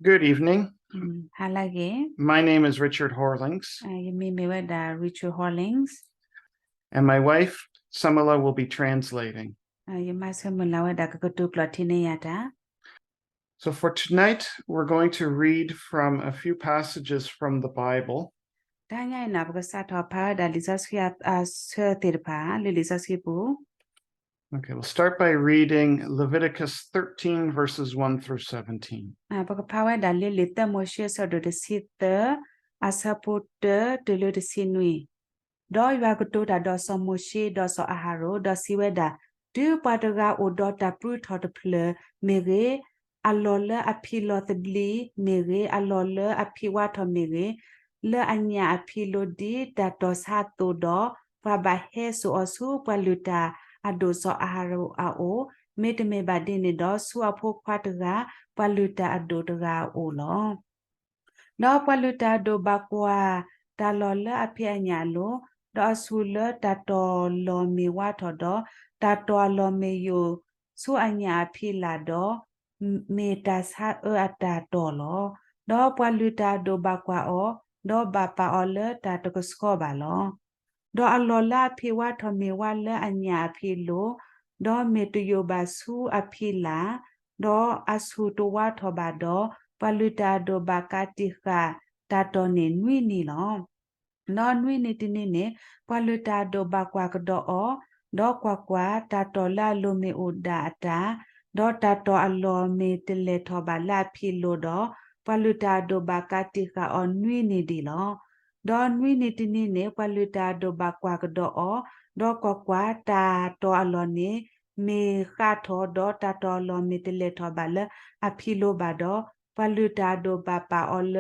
Good evening. ဟါလၢအဂ့ၤ. My name is Richard Horlings. ယမံၤမ့ၢ်ဝဲဒၣ် Richard Horlings. And my wife, Samala, will be translating. ယမါ Samala ဝဲဒၣ်ကကတိၤကျိာ်ထံန့ၢ်ယၤတၢ်. So for tonight, we're going to read from a few passages from the Bible. တဟါညါအံၤန့ၣ် ပကစးထီၣ်ဖးဝဲဒၣ်လံာ်စီဆှံအဆၢသ့ၣ်တဖၣ် လၢလံာ်စီဆှံပူၤ. Okay, we'll start by reading Leviticus thirteen, verses one through seventeen. ပကဖးဝဲဒၣ်လၢလံာ်သၢမိၤၡ့အဆၢဒိၣ်တဆံသၢ အဆၢဖိတၢတုၤလၢတဆံနွံ. ဒီးယွၤကတိၤတၢ်ဒီးစီၤမိၤၡ့ဒီးစီၤအၤဟရိၣ်, ဒီးစံးဝဲဒၣ်, တုၤပှၤတဂၤအိၣ်ဒီးတၢ်ပြူထီၣ်တဖျၢၣ်မ့ၢ်ဂ့ၤ, အလီၢ်လၢအဖံးလီၤသဘျံးမ့ၢ်ဂ့ၤ, အလီၢ်လၢအဖံးဝါထီၣ်မ့ၢ်ဂ့ၤ, လၢအညၣ်အဖံးလိၤဒ်တၢ်တီၤဆါအသိးဒီး, ပှၤဘၣ်ဟဲစိာ်အီၤဆူပှၤလုၢ်တၢ်အဒိၣ်စီၤအၤဟရိၣ်အအိၣ်, မ့တမ့ၢ်ဘၣ်ဒ်န့ၣ်ဒီး ဆူအဖိခွါတဂၤ, ပှၤလုၢ်တၢ်အဒိၣ်တဂၤအအိၣ်လီၤ. ဒီးပှၤလုၢ်တၢ်အဒိၣ်ဘၣ်ကွၢ်တၢ်လီၢ်လၢအဖံးအညၣ်အလိၤ, ဒီးအဆူၣ်လၢတၢ်တီၤလီၢ်မ့ၢ်ဝါထီၣ်ဒီး, တၢ်တီၤအလီၢ်မ့ၢ်ယိာ်ဆူအညၣ်အဖံးလာ်ဒီး, မ့ၢ်တၢ်ဆါအၢအတၢ်တီၤလီၤ. ဒီးပှၤလုၢ်တၢ်အဒိၣ်ဘၣ်ကွၢ်အီၤ, ဒီးဘၣ်ပာ်အီၤလၢတၢ်တကဆှီဘၣ်လီၤ. ဒီးအလီၢ်လၢအဖံးဝါထီၣ်မ့ၢ်ဝါလၢအညၣ်အဖံးလိၤ, ဒီးမ့ၢ်တယိာ်ဘၣ်ဆူအဖံးလာ်, ဒီးအဆူၣ်တဝါထီၣ်ဘၣ်ဒီး, ပှၤလုၢ်တၢ်အဒိၣ်ဘၣ်ကးတံာ်ဃာ်တၢ်တီၤန့ၣ်နွံနံၤလီၤ. ဒီးနွံနံၤတနံၤန့ၣ်, ပှၤလုၢ်တၢ်အဒိၣ်ဘၣ်ကွၢ်ကဒီးအီၤ, ဒီးကွၢ်ကွၢ်, တၢ်တီၤလၢအလိၤမ့ၢ်အိၣ်ဒၣ်အတၢ်, ဒီးတၢ်တီၤအလီၢ်မ့ၢ်တလဲၤထီၣ်ဘၣ်လၢအဖံးလိၤဒီး, ပှၤလုၢ်တၢ်အဒိၣ်ဘၣ်ကးတံာ်ဃာ်အီၤနွံနံၤဒံးလီၤ. ဒီးနွံနံၤတနံၤန့ၣ်, ပှၤလုၢ်တၢ်အဒိၣ်ဘၣ်ကွၢ်ကဒီးအီၤ, ဒီးကွၢ်ကွၢ်, တၢ်တီၤအလီၢ်န့ၣ်မ့ၢ်ဃးထီၣ်, ဒီးတၢ်တီၤအလီၢ်မ့ၢ်တလဲၤထီၣ်ဘၣ်လၢအဖံးလိၤဘၣ်ဒီး, ပှၤလုၢ်တၢ်အဒိၣ်ဘၣ်ပာ်အီၤလၢတၢ်ကဆှီလီၤ.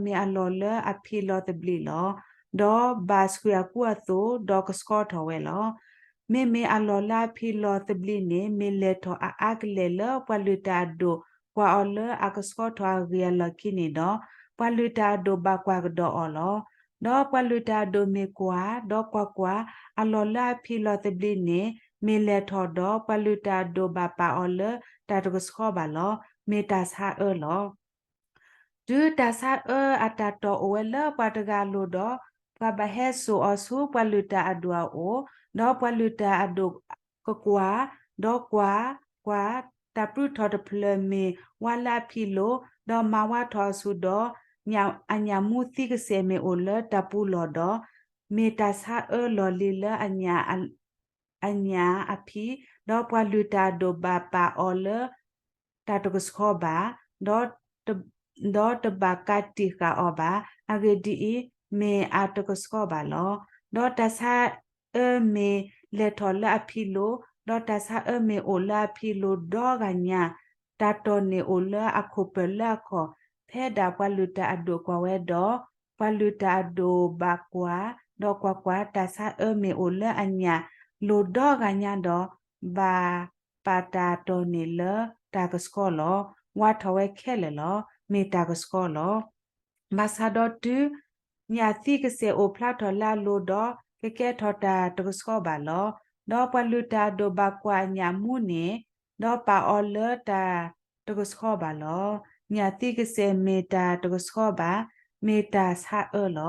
မ့ၢ်အလီၢ်လၢအဖံးလီၤသဘျံးလီၤ. ဒီးဘၣ်ဆှံအကူအသိး, ဒီးကဆှီထီၣ်ဝဲလီၤ. မ့မ့ၢ်အလီၢ်လၢအဖံးလီၤသဘျံးန့ၣ် မ့ၢ်လဲၤထီၣ်အအါကလဲာ်လၢပှၤလုၢ်တၢ်အဒိၣ်ကွၢ်အီၤလၢအကဆှီထီၣ်အဂ့ၢ်အလီၢ်ခံန့ၣ်ဒီး, ပှၤလုၢ်တၢ်အဒိၣ်ဘၣ်ကွၢ်ကဒီးအီၤလီၤ. ဒီးပှၤလုၢ်တၢ်အဒိၣ်မ့ၢ်ကွၢ်, ဒီးကွၢ်ကွၢ်, အလီၢ်လၢအဖံးလီၤသဘျံးန့ၣ် မ့ၢ်လဲၤထီၣ်ဒီး, ပှၤလုၢ်တၢ်အဒိၣ်ဘၣ်ပာ်အီၤလၢတၢ်တကဆှီဘၣ်လီၤ. မ့ၢ်တၢ်ဆါအၢလီၤ. တုၤတၢ်ဆါအၢအတၢ်တီၤအိၣ်ဝဲလၢပှၤတဂၤအလိၤဒီး, ပှၤဘၣ်ဟဲစိာ်အီၤဆူပှၤလုၢ်တၢ်အဒိၣ်အအိၣ်, ဒီးပှၤလုၢ်တၢ်အဒိၣ်ကကွၢ်, ဒီးကွၢ်ကွၢ်, တၢ်ပြူထီၣ်တဖျၢၣ်မ့ၢ်ဝါလၢအဖံးလိၤ, ဒီးမၤဝါထီၣ်အဆူၣ်ဒီး, အညၣ်မူသံကစဲာ်မ့ၢ်အိၣ်လၢတၢ်ပူၤလီၢ်ဒီး, မ့ၢ်တၢ်ဆါအၢလီၢ်လံၤလၢအညၣ်အဖံး, ဒီးပှၤလုၢ်တၢ်အဒိၣ်ဘၣ်ပာ်အီၤလၢတၢ်တကဆှီဘၣ်, ဒီးတဘၣ်ကးတံာ်ဃာ်အီၤဘၣ်. အဂ့ၢ်ဒ်အံၤ, မ့ၢ်အတကဆှီဘၣ်လီၤ. ဒီးတၢ်ဆါအၢမ့ၢ်လဲၤထီၣ်လၢအဖံးလိၤ, ဒီးတၢ်ဆါအၢမ့ၢ်အိၣ်လၢအဖံးလိၤဒီဂၤညါ, တၢ်တီၤန့ၣ်အိၣ်လၢအခိၣ်ပၢၢ်လၢအခီၣ်, ဖဲဒၣ်ပှၤလုၢ်တၢ်အဒိၣ်ကွၢ်ဝဲဒီး, ပှၤလုၢ်တၢ်အဒိၣ်ဘၣ်ကွၢ်, ဒီးကွၢ်ကွၢ်, တၢ်ဆါအၢမ့ၢ်အိၣ်လၢအညၣ်လိၤဒီဂၤညါဒီး, ဘၣ်ပာ်တၢ်တီၤန့ၣ်လၢတၢ်ကဆှီလီၤ. ဝါထီၣ်ဝဲခဲလၢာ်လီၤ. မ့ၢ်တၢ်ကဆှီလီၤ. ဘၣ်ဆၣ်ဒီးတုၤညၣ်သံကစဲာ်အိၣ်ဖျါထီၣ်လၢအလိၤဒီး, ကကဲထီၣ်တၢ်တကဆှီဘၣ်လီၤ. ဒီးပှၤလုၢ်တၢ်အဒိၣ်ဘၣ်ကွၢ်အညၣ်မူန့ၣ်, ဒီးပာ်အီၤလၢတၢ်တကဆှီဘၣ်လီၤ. ညၣ်သံကစဲာ်မ့ၢ်တၢ်တကဆှီဘၣ်, မ့ၢ်တၢ်ဆါအၢလီၤ.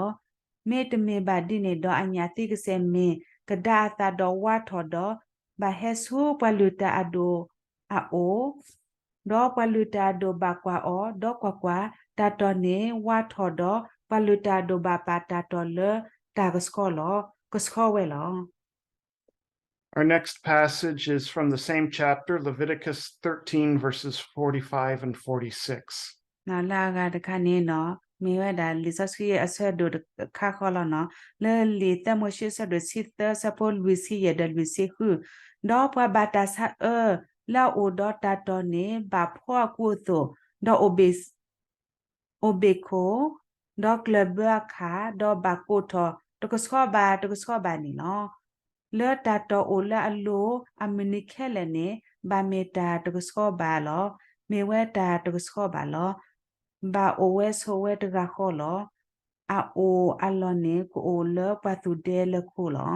မ့တမ့ၢ်ဘၣ်ဒ်န့ၣ်ဒီး, အညၣ်သံကစဲာ်မ့ၢ်ကဒါအသးဒီးဝါထီၣ်ဒီး, ဘၣ်ဟဲဆူပှၤလုၢ်တၢ်အဒိၣ်အအိၣ်, ဒီးပှၤလုၢ်တၢ်အဒိၣ်ဘၣ်ကွၢ်အီၤ, ဒီးကွၢ်ကွၢ်, တၢ်တီၤန့ၣ်ဝါထီၣ်ဒီး, ပှၤလုၢ်တၢ်အဒိၣ်ဘၣ်ပာ်တၢ်တီၤလၢတၢ်ကဆှီလီၤ. ကဆှီဝဲလီၤ. Our next passage is from the same chapter, Leviticus thirteen, verses forty-five and forty-six. လၢအဂၤတခါန့ၣ်နီၤ, မ့ၢ်ဝဲဒၣ်လံာ်စီဆှံအဆၢဒိၣ်တခါဃီလီၤနီၤ, လၢလံာ်သၢမိၤၡ့အဆၢဒိၣ်တဆံသၢ အဆၢဖိလွံၢ်ဆံယဲၢ်ဒီးလွံၢ်ဆံဃု, ဒီးပှၤဘၣ်တၢ်ဆါအၢလၢအအိၣ်ဒီးတၢ်တီၤန့ၣ် ဘၣ်ဖှီအကူအသိး, ဒီး အိၣ်ဘ့ၣ်ခိၣ်, ဒီးကျၢၢ်ဘၢအခါ, ဒီးဘၣ်ကိးထီၣ်တကဆှီဘၣ်တကဆှီဘၣ်န့ၣ်လီၤ. လၢတၢ်တီၤအိၣ်လၢအလိၤအမုၢ်နံၤခဲလၢာ်န့ၣ်, ဘၣ်မ့ၢ်တၢ်တကဆှီဘၣ်လီၤ. မ့ၢ်ဝဲတၢ်တကဆှီဘၣ်လီၤ. ဘၣ်အိၣ်ဝဲဆိးဝဲတဂၤဃီလီၤ. အအိၣ်အလီၢ်န့ၣ် ကအိၣ်လၢပှၤသူၣ်ဒဲလၢခိလီၤ.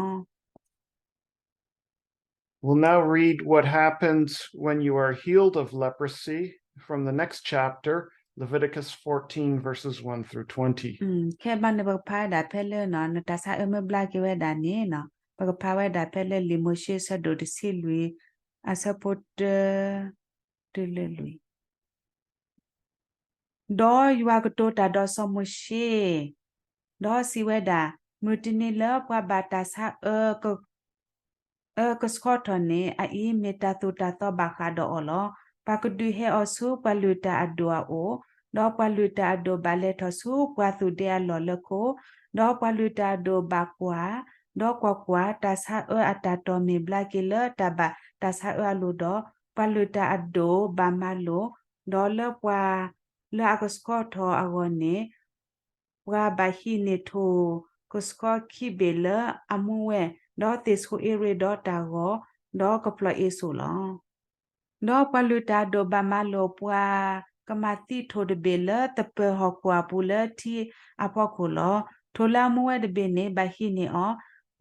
We'll now read what happens when you are healed of leprosy from the next chapter, Leviticus fourteen, verses one through twenty. ခဲဘၣ်န့ၣ် ပကဖးဝဲဒၣ်ဖဲလၢ နတၢ်ဆါအၢမ့ၢ်ဘျါက့ၤဝဲဒၣ်န့ၣ် ပကဖးဝဲဒၣ်ဖဲလၢလံာ်မိၤၡ့ဆၢဒိၣ်တဆံလွံၢ် အဆၢဖိတၢ တုၤလၢလွံၢ်. ဒီးယွၤကတိၤတၢ်ဒီးစီၤမိၤၡ့, ဒီးစံးဝဲဒၣ်, မုၢ်တနံၤလၢပှၤဘၣ်တၢ်ဆါအၢ အၢကဆှီထီၣ်န့ၣ် အအံၤမ့ၢ်တၢ်သိၣ်တၢ်သီဘၣ်ဃးဒီးအီၤလီၤ. ပှၤကဒုးဟဲအီၤဆူပှၤလုၢ်တၢ်အဒိၣ်အအိၣ်, ဒီးပှၤလုၢ်တၢ်အဒိၣ်ဘၣ်လဲၤထီၣ်ဆူပှၤသူၣ်ဒဲအလီၢ်လၢခိ, ဒီးပှၤလုၢ်တၢ်အဒိၣ်ဘၣ်ကွၢ်, ဒီးကွၢ်ကွၢ်, တၢ်ဆါအၢအတၢ်တီၢ်မ့ၢ်ဘျါက့ၤလၢတၢ်ဘၣ်တၢ်ဆါအၢအလိၤဒီး, ပှၤလုၢ်တၢ်အဒိၣ်ဘၣ်မၤလိာ်, ဒီးလၢပှၤလၢအကဆှီထီၣ်အဂီၢ်န့ၣ် ပှၤဘၣ်ဟံးန့ၢ်ထိၣ်ကဆှီခံဘ့ၣ်လၢအမူဝဲ, ဒီးသ့ၣ်ဆိအ့ရ့ဒီးတၢ်ဂီၤ, ဒီးကဖျီၣ်အ့စိာ်လီၤ. ဒီးပှၤလုၢ်တၢ်အဒိၣ်ဘၣ်မၤလိာ်ပှၤကမၤသံထိၣ်တဘ့ၣ်လၢသပၢၤဟီၣ်ခိၣ်အပူၤလၢထံအဖီခိၣ်လီၤ. ထိၣ်လၢအမူဝဲတဘ့ၣ်န့ၣ် ဘၣ်ဟံးန့ၢ်အီၤ,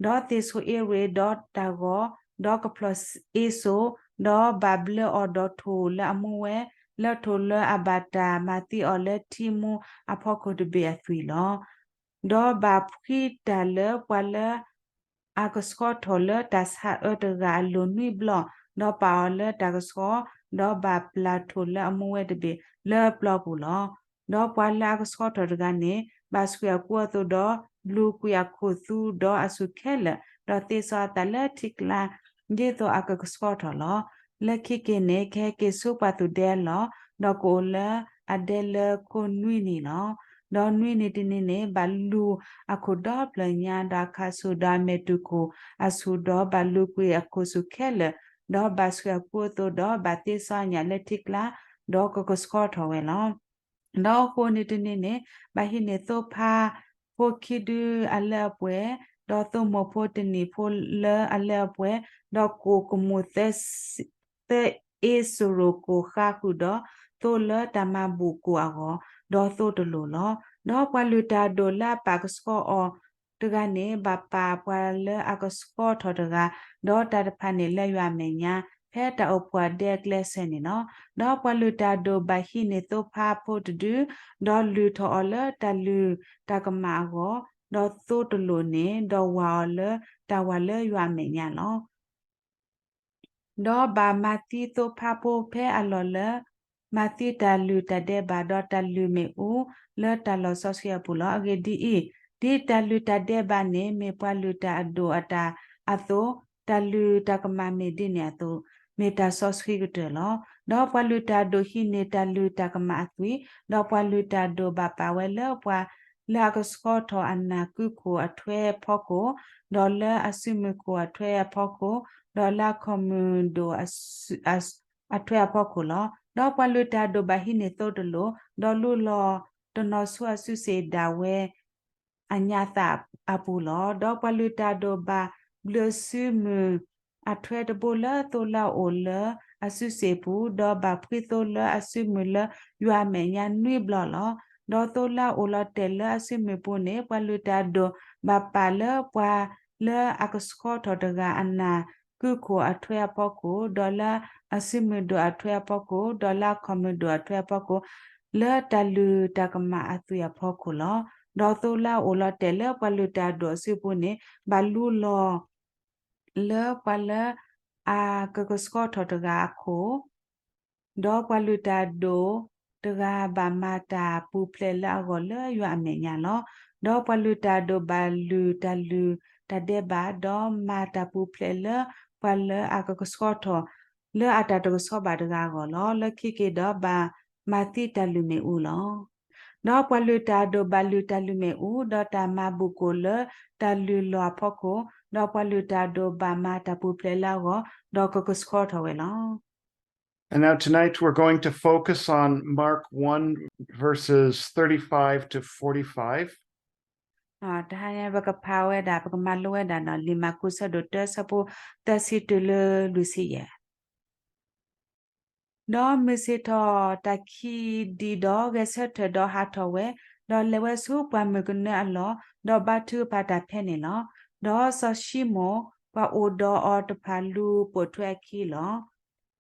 ဒီးသ့ၣ်ဆိအ့ရ့ဒီးတၢ်ဂီၤ, ဒီးကဖျီၣ်အ့စိာ်, ဒီးဘၣ်ဘျၢအီၤဒီးထိၣ်လၢအမူဝဲ, လၢထိၣ်လၢအဘၣ်တၢ်မၤသံအီၤလၢထံမူအဖီခိၣ်တဘ့ၣ်အသွံၣ်လီၤ. ဒီးဘၣ်ဖှံတၢ်လၢပှၤလၢအကဆှီထီၣ်လၢတၢ်ဆါအၢတဂၤအလိၤနွံဘျီ, ဒီးပာ်အီၤလၢတၢ်ကဆှီ, ဒီးဘၣ်ပျၢ်ထိၣ်လၢအမူဝဲတဘ့ၣ်လၢပျီပူၤလီၤ. ဒီးပှၤလၢအကဆှီထီၣ်တဂၤန့ၣ် ဘၣ်ဆှံအကူအသိးဒီး ဘျူးကွံာ်အခိၣ်သူဒီးအဆူၣ်ခဲလၢာ်, ဒီးသ့စီအသးလၢထံကျါ ဒ်သိးအကကဆှီထီၣ်လီၤ. လၢခံက့ၤန့ၣ် ကဟဲက့ၤဆူပှၤသူၣ်ဒဲအလီၢ်, ဒီးကအိၣ်လၢအဒဲလၢခိနွံနံၣ်လီၤ. ဒီးနွံနံၣ်တနံၤန့ၣ် ဘၣ်လူၤအခိၣ်ဒီဖျၢၣ်ညါ, ဒီးအခးဆူၣ်, ဒီးအမဲာ်တူၢ်ခိၣ်အဆူၣ်, ဒီးဘၣ်လူၤကွံာ်အခိၣ်ဆူၣ်ခဲလၢာ်, ဒီးဘၣ်ဆှံအကူအသိး, ဒီးဘၣ်သ့စီညၣ်လၢထံကျါ, ဒီးကကဆှီထီၣ်ဝဲလီၤ. ဒီးဃိးနံၣ်တနံၤန့ၣ် ဘၣ်ဟံးန့ၢ်သိဖါဖိခံဒုအလၢအပှဲၤ, ဒီးသိမိၢ်ဖိတနံၣ်ဖိလၢအလၢအပှဲၤ, ဒီးကိၣ်ကမူၣ်သၢအ့စရိၤကိၣ်ဃါဃုာ်ဒီးသိလၢတၢ်မၤဘူၣ်ကိၣ်အဂီၢ်, ဒီးသိတလိၣ်လီၤ. ဒီးပှၤလုၢ်တၢ်အဒိၣ်လၢအပာ်ကဆှီအီၤတဂၤန့ၣ် ဘၣ်ပာ်ပှၤလၢအကဆှီထီၣ်တဂၤ, ဒီးတၢ်တဖၣ်န့ၣ်လၢယွၤအမဲာ်ညါ, ဖဲတၢ်အိၣ်ဖှိၣ်အဒဲအကျဲစၢၤန့ၣ်လီၤ. ဒီးပှၤလုၢ်တၢ်အဒိၣ်ဘၣ်ဟံးန့ၢ်သိဖါဖိတဒု, ဒီးလုၢ်ထီၣ်အီၤလၢတၢ်လုၢ်တၢ်ကမၣ်အဂီၢ်, ဒီးသိတလိၣ်န့ၣ်, ဒီးဝၢ်အီၤလၢတၢ်ဝၢ်လၢယွၤအမဲာ်ညါလီၤ. ဒီးဘၣ်မၤသံသိဖါဖိဖဲအလီၢ်လၢ မၤသံတၢ်လုၢ်တၢ်ဒဲးဘး, ဒီးတၢ်လုၢ်မ့ၣ်အူလၢတၢ်လီၢ်စီဆှံအပူၤလီၤ. အဂ့ၢ်ဒ်အံၤ, ဒ်တၢ်လုၢ်တၢ်ဒဲးဘးန့ၣ် မ့ၢ်ပှၤလုၢ်တၢ်အဒိၣ်အတၢ်အသိး, တၢ်လုၢ်တၢ်ကမၣ်မ့ၢ်ဒ်န့ၣ်အသိး, မ့ၢ်တၢ်စီဆှံကတၢၢ်လီၤ. ဒီးပှၤလုၢ်တၢ်အဒိၣ်ဟံးန့ၢ်တၢ်လုၢ်တၢ်ကမၣ်အသွံၣ်, ဒီးပှၤလုၢ်တၢ်အဒိၣ်ဘၣ်ပာ်ဝဲလၢပှၤလၢအကဆှီထီၣ်အနၢ်ကုခိၣ်အထွဲအဖီခိၣ်, ဒီးလၢအစုမုၢ်ကိၣ်အထွဲအဖီခိၣ်, ဒီးလၢအခီၣ်မုၢ်ဒိၣ်အထွဲအဖီခိၣ်လီၤ. ဒီးပှၤလုၢ်တၢ်အဒိၣ်ဘၣ်ဟံးန့ၢ်သိတလိၣ်, ဒီးလူလီၤတနီၤဆူအစုစ့ၣ်ဒၣ်ဝဲ အညါသၣ်အပူၤလီၤ. ဒီးပှၤလုၢ်တၢ်အဒိၣ်ဘၣ်ဘျုးအစုမုၢ်အထွဲတဘိလၢသိလၢအအိၣ်လၢအစုစ့ၣ်ပူၤ, ဒီးဘၣ်ဖှံသိလၢအစုမုၢ်လၢယွၤအမဲာ်ညါနွံဘျီလီၤ. ဒီးသိလၢအအိၣ်လီၤတဲာ်လၢအစုမုၢ်ပူၤန့ၣ်, ပှၤလုၢ်တၢ်အဒိၣ်ဘၣ်ပာ်လၢပှၤလၢအကဆှီထီၣ်တဂၤအနၢ်ကုခိၣ်အထွဲအဖီခိၣ်, ဒီးလၢအစုမုၢ်ဒိၣ်အထွဲအဖီခိၣ်, ဒီးလၢအခီၣ်မုၢ်ဒိၣ်အထွဲအဖီခိၣ်, လၢတၢ်လုၢ်တၢ်ကမၣ်အသွံၣ်အဖီခိၣ်လီၤ. ဒီးသိလၢအအိၣ်လီၤတဲာ်လၢပှၤလုၢ်တၢ်အဒိၣ်အစုပူၤန့ၣ်, ဘၣ်လူလီၤလၢပှၤလၢအကကဆှီထီၣ်တဂၤအခိၣ်, ဒီးပှၤလုၢ်တၢ်အဒိၣ်တဂၤဘၣ်မၤတၢ်ပူၤဖျဲးလၢအဂီၢ်လၢယွၤအမဲာ်ညါလီၤ. ဒီးပှၤလုၢ်တၢ်အဒိၣ်ဘၣ်လုၢ်တၢ်လုၢ်တၢ်ဒဲးဘး, ဒီးမၤတၢ်ပူၤဖျဲးလၢပှၤလၢအကကဆှီထီၣ်လၢအတၢ်တကဆှီဘၣ်တဂၤအဂီၢ်လီၤ. လၢခံက့ၤဒီးဘၣ်မၤသံတၢ်လုၢ်မ့ၣ်အူလီၤ. ဒီးပှၤလုၢ်တၢ်အဒိၣ်ဘၣ်လုၢ်တၢ်လုၢ်မ့ၣ်အူ, ဒီးတၢ်မၤဘူၣ်ကိၣ်လၢတၢ်လုၢ်လီၢ်အဖီခိၣ်, ဒီးပှၤလုၢ်တၢ်အဒိၣ်ဘၣ်မၤတၢ်ပူၤဖျဲးလၢအဂီၢ်, ဒီးကကဆှီထီၣ်ဝဲလီၤ. And now tonight we're going to focus on Mark one, verses thirty-five to forty-five. တဟါညါပကဖးဝဲဒၣ်, ပကမၤလိဝဲဒၣ်ဒီး လံာ်မၢ်ကူးဆၢဒိၣ်တၢ ဆၢဖိသၢဆံတုၤလၢလွံၢ်ဆံယဲၢ်. ဒီးမုၢ်ဆ့ၣ်ထီၣ်တၢ်ခံဒံးဒီး ဂဲၤဆၢထၢၣ်ဒီးဟးထီၣ်ဝဲ, ဒီးလဲၤဝဲဆူပှၢ်မုၢ်ကနၢအလီၢ်, ဒီးဘါထုကဖၣ်တၢ်ဖဲန့ၣ်လီၤ. ဒီးစီၤၡံမိၣ်, ပှၤအိၣ်ဒီးအီၤတဖၣ်လူၤပိာ်ထွဲအခံလီၤ.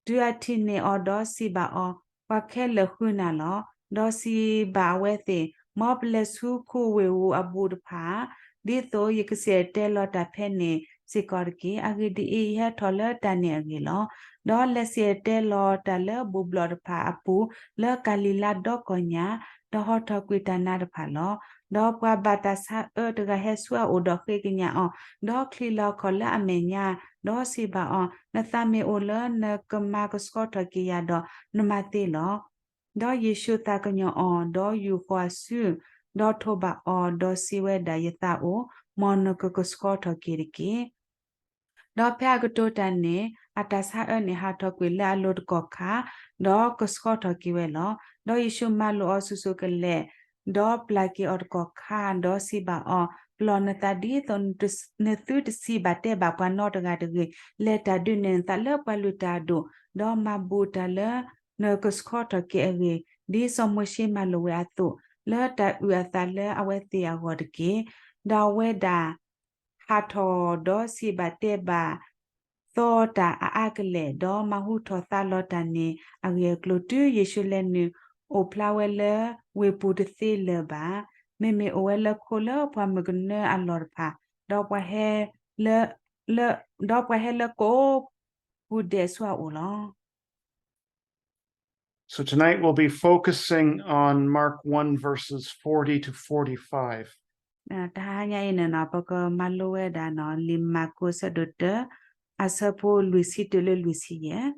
တုၤအထံၣ်န့ၢ်အီၤဒီးစံးဘၣ်အီၤ, ပှၤခဲလၢာ်ဃုနၤလီၤ. ဒီးစံးဘၣ်အဝဲသ့ၣ်, မ်ပလဲၤဆူခိၣ်ဝ့ၢ်ဧိၤအဘူးတဖၣ်, ဒ်သိးယကစံၣ်တဲၤတဲလီၤတၢ်ဖဲန့ၣ်စ့ၢ်ကီးတက့ၢ်. အဂ့ၢ်ဒ်အံၤ, ယဟဲထီၣ်လၢတၢ်န့ၣ်အဂ့ၢ်လီၤ. ဒီးလဲၤစံၣ်တဲၤတဲလီၤတၢ်လၢဘူၣ်ဘျီၣ်တဖၣ်အပူၤ လၢကၤလံၤလါဒီကိၣ်ညၣ်, ဒီးဟီထီၣ်ကွံာ်တၢ်နါတဖၣ်လီၤ. ဒီးပှၤဘၣ်တၢ်ဆါအၢတဂၤဟဲဆူအအိၣ်ဒီးဃ့ကညးအီၤ, ဒီးချံးလီၤအခီၣ်လၢအမဲာ်ညါ, ဒီးစံးဘၣ်အီၤ, နသးမ့ၢ်အိၣ်လၢနကမၤကဆှီထီၣ်က့ၤယၤဒီး နမၤသ့လီၤ. ဒီးယ့ၣ်ၡူးသးကညီၤအီၤ, ဒီးယူာ်ဃီၤအစု, ဒီးထိးဘၣ်အီၤ, ဒီးစံးဝဲဒၣ်, ယသးအိၣ်, မ်နကကဆှီထီၣ်က့ၤတက့ၢ်. ဒီးဖဲအကတိၤတၢ်န့ၣ်, အတၢ်ဆါအၢန့ၣ်ဟးထီၣ်ကွံာ်လၢအလိၤတကီၢ်ခါ, ဒီးကဆှီထီၣ်က့ၤဝဲလီၤ. ဒီးယ့ၣ်ၡူးမၤလိာ်အီၤစူၢ်စူၢ်ကလဲာ်, ဒီးပျၢ်က့ၤအီၤတကီၢ်ခါ, ဒီးစံးဘၣ်အီၤ, ပလီၢ်နသးဒ်သိးနသုတစံးဘၣ်တဲဘၣ်ပှၤနီတဂၤတဂ့ၤ, လဲၤတၢ်ဒုးနဲၣ်နသးလၢပှၤလုၢ်တၢ်အဒိၣ်, ဒီးမၤဘူးတၢ်လၢနကဆှီထီၣ်က့ၤအဂ့ၢ်, ဒ်စီၤမိၤၡ့မၤလိာ်ဝဲအသိး, လၢတၢ်အုၣ်အသးလၢအဝဲသ့ၣ်အဂီၢ်တက့ၢ်. ဒီးအဝဲဒၣ် ဟးထီၣ်ဒီးစံးဘၣ်တဲဘၣ်သီတၢ်အါအါကလဲာ်, ဒီးမၤဟူထီၣ်သါလီၤတၢ်န့ၣ်အဂ့ၢ်အကျိၤ တုၤယ့ၣ်ၡူးလဲၤနုာ်အိၣ်ဖျါဝဲလၢဝ့ၢ်ပူၤတသ့လၢၤဘၣ်, မ့မ့ၢ်အိၣ်ဝဲလၢခိလၢပှၤမုၢ်ကနၢအလီၢ်တဖၣ်, ဒီးပှၤဟဲလၢ လၢ ဒီးပှၤဟဲလၢကိးပူၤဒဲးဆူအအိၣ်လီၤ. So tonight we'll be focusing on Mark one, verses forty to forty-five. တဟါညါအံၤန့ၣ်နီၤ ပကမၤလိဝဲဒၣ်နီၤ လံာ်မၢ်ကူး အဆၢဒိၣ်တၢ အဆၢဖိလွံၢ်ဆံတုၤလၢလွံၢ်ဆံယဲၢ်.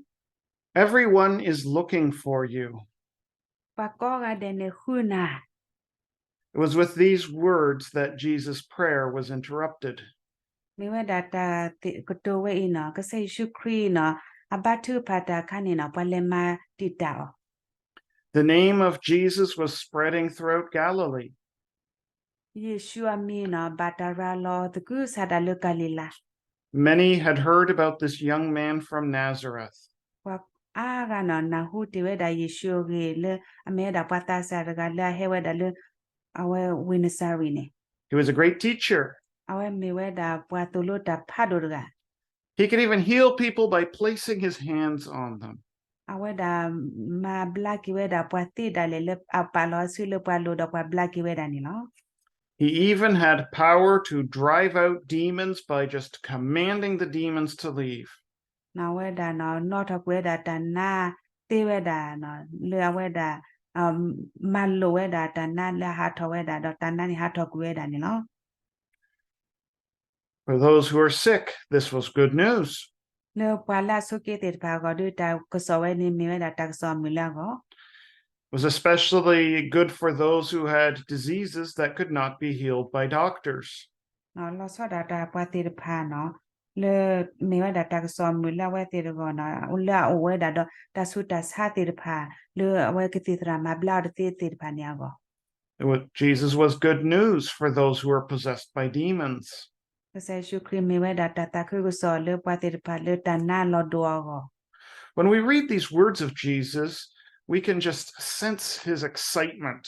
Everyone is looking for you. ပှၤကိးဂၤဒဲးန့ၣ်ဃုနၤ. It was with these words that Jesus' prayer was interrupted. မ့ၢ်ဝဲဒၣ်တၢ်ကတိၤဝဲအံၤနီၤ ကစၢ်ယ့ၣ်ၡူးခရံာ်နီၤ အဘါထုကဖၣ်တၢ်အခါန့ၣ်နီၤ ပှၤလဲၤမၤတံာ်တာ်အီၤ. The name of Jesus was spreading throughout Galilee. ယ့ၣ်ၡူးအမံၤနီၤ ဘၣ်တၢ်ရၤလီၤသကုၤဆးဒးလၢကၤလံၤလါ. Many had heard about this young man from Nazareth. ပှၤအါဂၤနီၤ နၢ်ဟူတ့ၢ်ဝဲဒၣ်ယ့ၣ်ၡူးအဂ့ၢ်လၢ အမ့ၢ်ဝဲဒၣ်ပှၤသးစၢ်တဂၤလၢအဟဲဝဲဒၣ်လၢ အဝဲဝ့ၢ်နစၤရ့းန့ၣ်. He was a great teacher. အဝဲမ့ၢ်ဝဲဒၣ်ပှၤသိၣ်လိတၢ်ဖးဒိၣ်တဂၤ. He could even heal people by placing his hands on them. အဝဲဒၣ်မၤဘျါက့ၤဝဲဒၣ်ပှၤသ့ဒၣ်လဲာ်လၢအပာ်လီၤအစုလၢပှၤလိၤဒီးပှၤဘျါက့ၤဝဲဒၣ်န့ၣ်လီၤ. He even had power to drive out demons by just commanding the demons to leave. အဝဲဒၣ်နီၤ နီၣ်ထီၣ်ကွံာ်ဝဲဒၣ်တၢ်နါသ့ဝဲဒၣ်နီၤ လၢအဝဲဒၣ် မၤလိာ်ဝဲဒၣ်တၢ်နါလၢအဟးထီၣ်ဝဲဒၣ် ဒီးတၢ်နါန့ၣ်ဟးထီၣ်ကွံာ်ဝဲဒၣ်န့ၣ်လီၤ. For those who are sick, this was good news. လၢပှၤလၢအဆိးက့သ့ၣ်တဖၣ်အဂီၢ်ဒီး တၢ်ကစီၣ်ဝဲန့ၣ် မ့ၢ်ဝဲဒၣ်တၢ်ကစီၣ်အမုာ်လၢအဂီၢ်. It was especially good for those who had diseases that could not be healed by doctors. လီၤဆီဒၣ်တၢ်ပှၤသ့ၣ်တဖၣ်နီၤ လၢမ့ၢ်ဝဲဒၣ်တၢ်ကစီၣ်အမုာ်လၢအဝဲသ့ၣ်တဂီၢ်နီၤ လၢအအိၣ်ဝဲဒၣ်ဒီးတၢ်ဆူးတၢ်ဆါသ့ၣ်တဖၣ် လၢအဝဲကသံၣ်သရၣ်မၤဘျါအီၤတသ့သ့ၣ်တဖၣ်န့ၣ်အဂီၢ်. It wa- Jesus was good news for those who were possessed by demons. ကစၢ်ယ့ၣ်ၡူးခရံာ်မ့ၢ်ဝဲဒၣ်တၢ်သးခုကစီၣ်လၢပှၤသ့ၣ်တဖၣ်လၢတၢ်နါလီၤဒိအဂီၢ်. When we read these words of Jesus, we can just sense his excitement.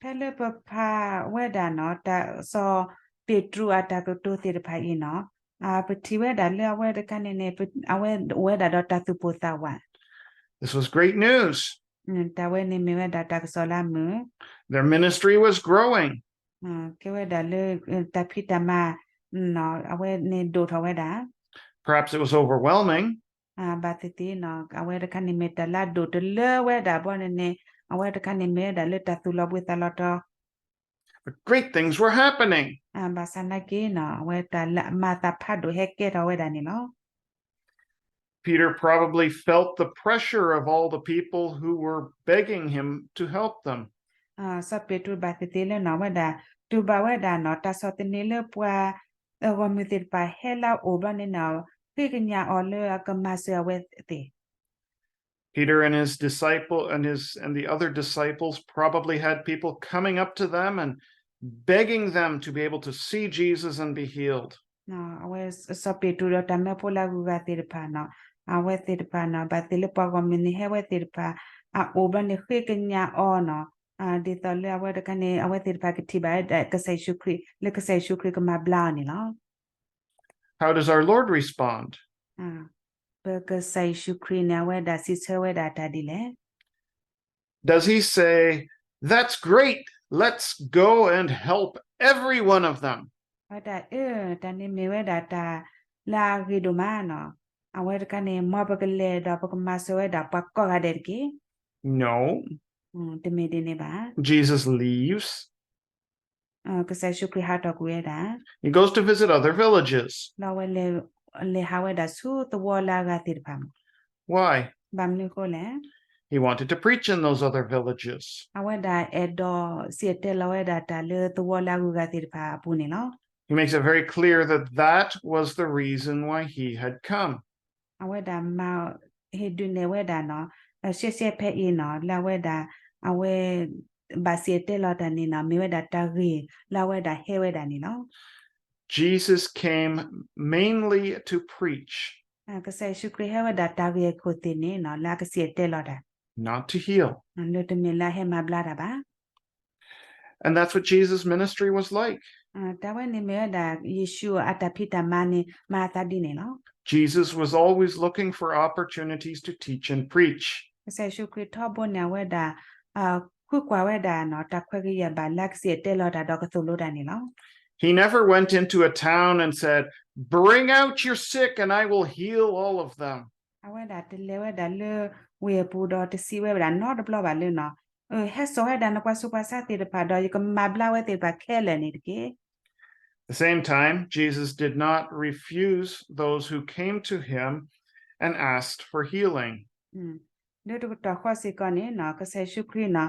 ဖဲလၢပဖးဝဲဒၣ်နီၤ တၢ်စီၤပ့းတရူးအတၢ်ကတိၤသ့ၣ်တဖၣ်အံၤနီၤ ပထံၣ်ဝဲဒၣ်လၢအဝဲတခါန့ၣ်န့ၣ် အဝဲအိၣ်ဝဲဒၣ်ဒီးတၢ်သူၣ်ပိၢ်သးဝး. This was great news. တၢ်ဝဲန့ၣ်မ့ၢ်ဝဲဒၣ်တၢ်ကစီၣ်လၢအမုာ်. Their ministry was growing. ကဲဝဲဒၣ်လၢ တၢ်ဖံးတၢ်မၤ အဝဲန့ၣ်ဒိၣ်ထီၣ်ဝဲဒၣ်. Perhaps it was overwhelming. ဘၣ်သ့ၣ်သ့ၣ်နီၤ အဝဲတခါန့ၣ်မ့ၢ်တၢ်လၢအဒိၣ်တလၢဝဲဒၣ်ဘီန့ၣ်န့ၣ် အဝဲတခါန့ၣ်မ့ၢ်ဝဲဒၣ်လၢတၢ်သူၣ်လီၤဘှံးသးလီၤတီၤ. But great things were happening. ဘၣ်ဆၣ်နာ်က့နီၤ အဝဲတၢ်မၤသးဖးဒိၣ်ဟဲကဲထီၣ်ဝဲဒၣ်န့ၣ်လီၤ. Peter probably felt the pressure of all the people who were begging him to help them. စီၤပ့းတရူးဘၣ်သ့ၣ်သ့ၣ်လၢနီၤ အဝဲဒၣ် တူၢ်ဘၣ်ဝဲဒၣ်နီၤ တၢ်ဆီၣ်သနံးလၢပှၤ အဂီၢ်မုၢ်သ့ၣ်တဖၣ်ဟဲလၢအအိၣ်ဘျီန့ၣ်နီၤ ဃ့ကညးအီၤလၢအကမၤစၢၤအဝဲသ့ၣ်. Peter and his disciple and his and the other disciples probably had people coming up to them and begging them to be able to see Jesus and be healed. အဝဲစီၤပ့းတရူးဒီးတၢ်မၢဖိလၢအဂုၤအဂၤသ့ၣ်တဖၣ်နီၤ အဝဲသ့ၣ်တဖၣ်နီၤ ဘၣ်သ့ၣ်လၢပှၤဂီၢ်မုၢ်န့ၣ်ဟဲဝဲသ့ၣ်တဖၣ် အအိၣ်ဘျီန့ၣ်ဃ့ကညးအီၤနီၤ ဒ်သိးလၢအဝဲတခါန့ၣ် အဝဲသ့ၣ်တဖၣ်ကထံၣ်ဘၣ်ဝဲဒၣ်ကစၢ်ယ့ၣ်ၡူးခရံာ် လၢကစၢ်ယ့ၣ်ၡူးခရံာ်ကမၤဘျါအီၤန့ၣ်လီၤ. How does our Lord respond? ပကစၢ်ယ့ၣ်ၡူးခရံာ်န့ၣ် အဝဲဒၣ်စံးဆၢဝဲဒၣ်တၢ်ဒ်လဲၣ်. Does he say, "That's great, let's go and help every one of them"? ဝဲဒၣ်အၢ တၢ်န့ၣ်မ့ၢ်ဝဲဒၣ်တၢ်လၢအဂ့ၤဒိၣ်မးနီၤ. အဝဲတခါန့ၣ် မ်ပကလဲၤဒီးပကမၤစၢၤဝဲဒၣ်ပှၤကိးဂၤဒဲးတက့ၢ်. No. တမ့ၢ်ဒ်န့ၣ်ဘၣ်. Jesus leaves. ကစၢ်ယ့ၣ်ၡူးခရံာ်ဟးထီၣ်ကွံာ်ဝဲဒၣ် He goes to visit other villages. ဒီးအဝဲလဲၤ လဲၤဟးဝဲဒၣ်ဆူသဝီလၢအဂၤသ့ၣ်တဖၣ်မး. Why? ဘၣ်မနုၤအဃိလဲၣ်. He wanted to preach in those other villages. အဝဲဒၣ်အဲၣ်ဒိးစံၣ်တဲၤတဲလီၤဝဲဒၣ်တၢ်လၢသဝီလၢအဂုၤအဂၤသ့ၣ်တဖၣ်အပူၤန့ၣ်လီၤ. He makes it very clear that that was the reason why he had come. အဝဲဒၣ်မၤဟ့ၣ်ဒုးနဲၣ်ဝဲဒၣ်နီၤ ရှဲရှဲဖဲအံၤနီၤ လၢအဝဲဒၣ် အဝဲ ဘၣ်စံၣ်တဲၤတဲလီၤတၢ်န့ၣ်နီၤ မ့ၢ်ဝဲဒၣ်တၢ်ဂ့ၢ်လၢအဝဲဒၣ်ဟဲဝဲဒၣ်န့ၣ်လီၤ. Jesus came mainly to preach. ကစၢ်ယ့ၣ်ၡူးခရံာ်ဟဲဝဲဒၣ်တၢ်ဂ့ၢ်အခိၣ်သ့ၣ်န့ၣ်နီၤ လၢအကစံၣ်တဲၤတဲလီၤတၢ် not to heal. လၢတမ့ၢ်လၢအဟဲမၤဘျါတၢ်ဘၣ်. And that's what Jesus' ministry was like. တၢ်ဝဲန့ၣ်မ့ၢ်ဝဲဒၣ် ယ့ၣ်ၡူးအတၢ်ဖံးတၢ်မၤန့ၣ် မၤအသးဒ်န့ၣ်လီၤ. Jesus was always looking for opportunities to teach and preach. ကစၢ်ယ့ၣ်ၡူးခရံာ်ထီဘိန့ၣ် အဝဲဒၣ် ဃုကွၢ်ဝဲဒၣ်နီၤ တၢ်ခွဲးကယာ်ဘၣ်လၢအကစံၣ်တဲၤတဲလီၤတၢ် ဒီးကသိၣ်လိတၢ်န့ၣ်လီၤ. He never went into a town and said, "Bring out your sick and I will heal all of them." အဝဲဒၣ်တလဲၤဝဲဒၣ်လၢဝ့ၢ်အပူၤဒီး တစံးဝဲဒၣ်နီတဘျီဘၣ်လၢနီၤ ဟဲစိာ်ဝဲဒၣ်နပှၤဆူးပှၤဆါသ့ၣ်တဖၣ်ဒီး ယကမၤဘျါဝဲသ့ၣ်တဖၣ်ခဲလၢာ်န့ၣ်တက့ၢ်. The same time, Jesus did not refuse those who came to him and asked for healing. လၢတကတီၢ်ဃီစ့ၢ်ကီးန့ၣ်နီၤ ကစၢ်ယ့ၣ်ၡူးခရံာ်နီၤ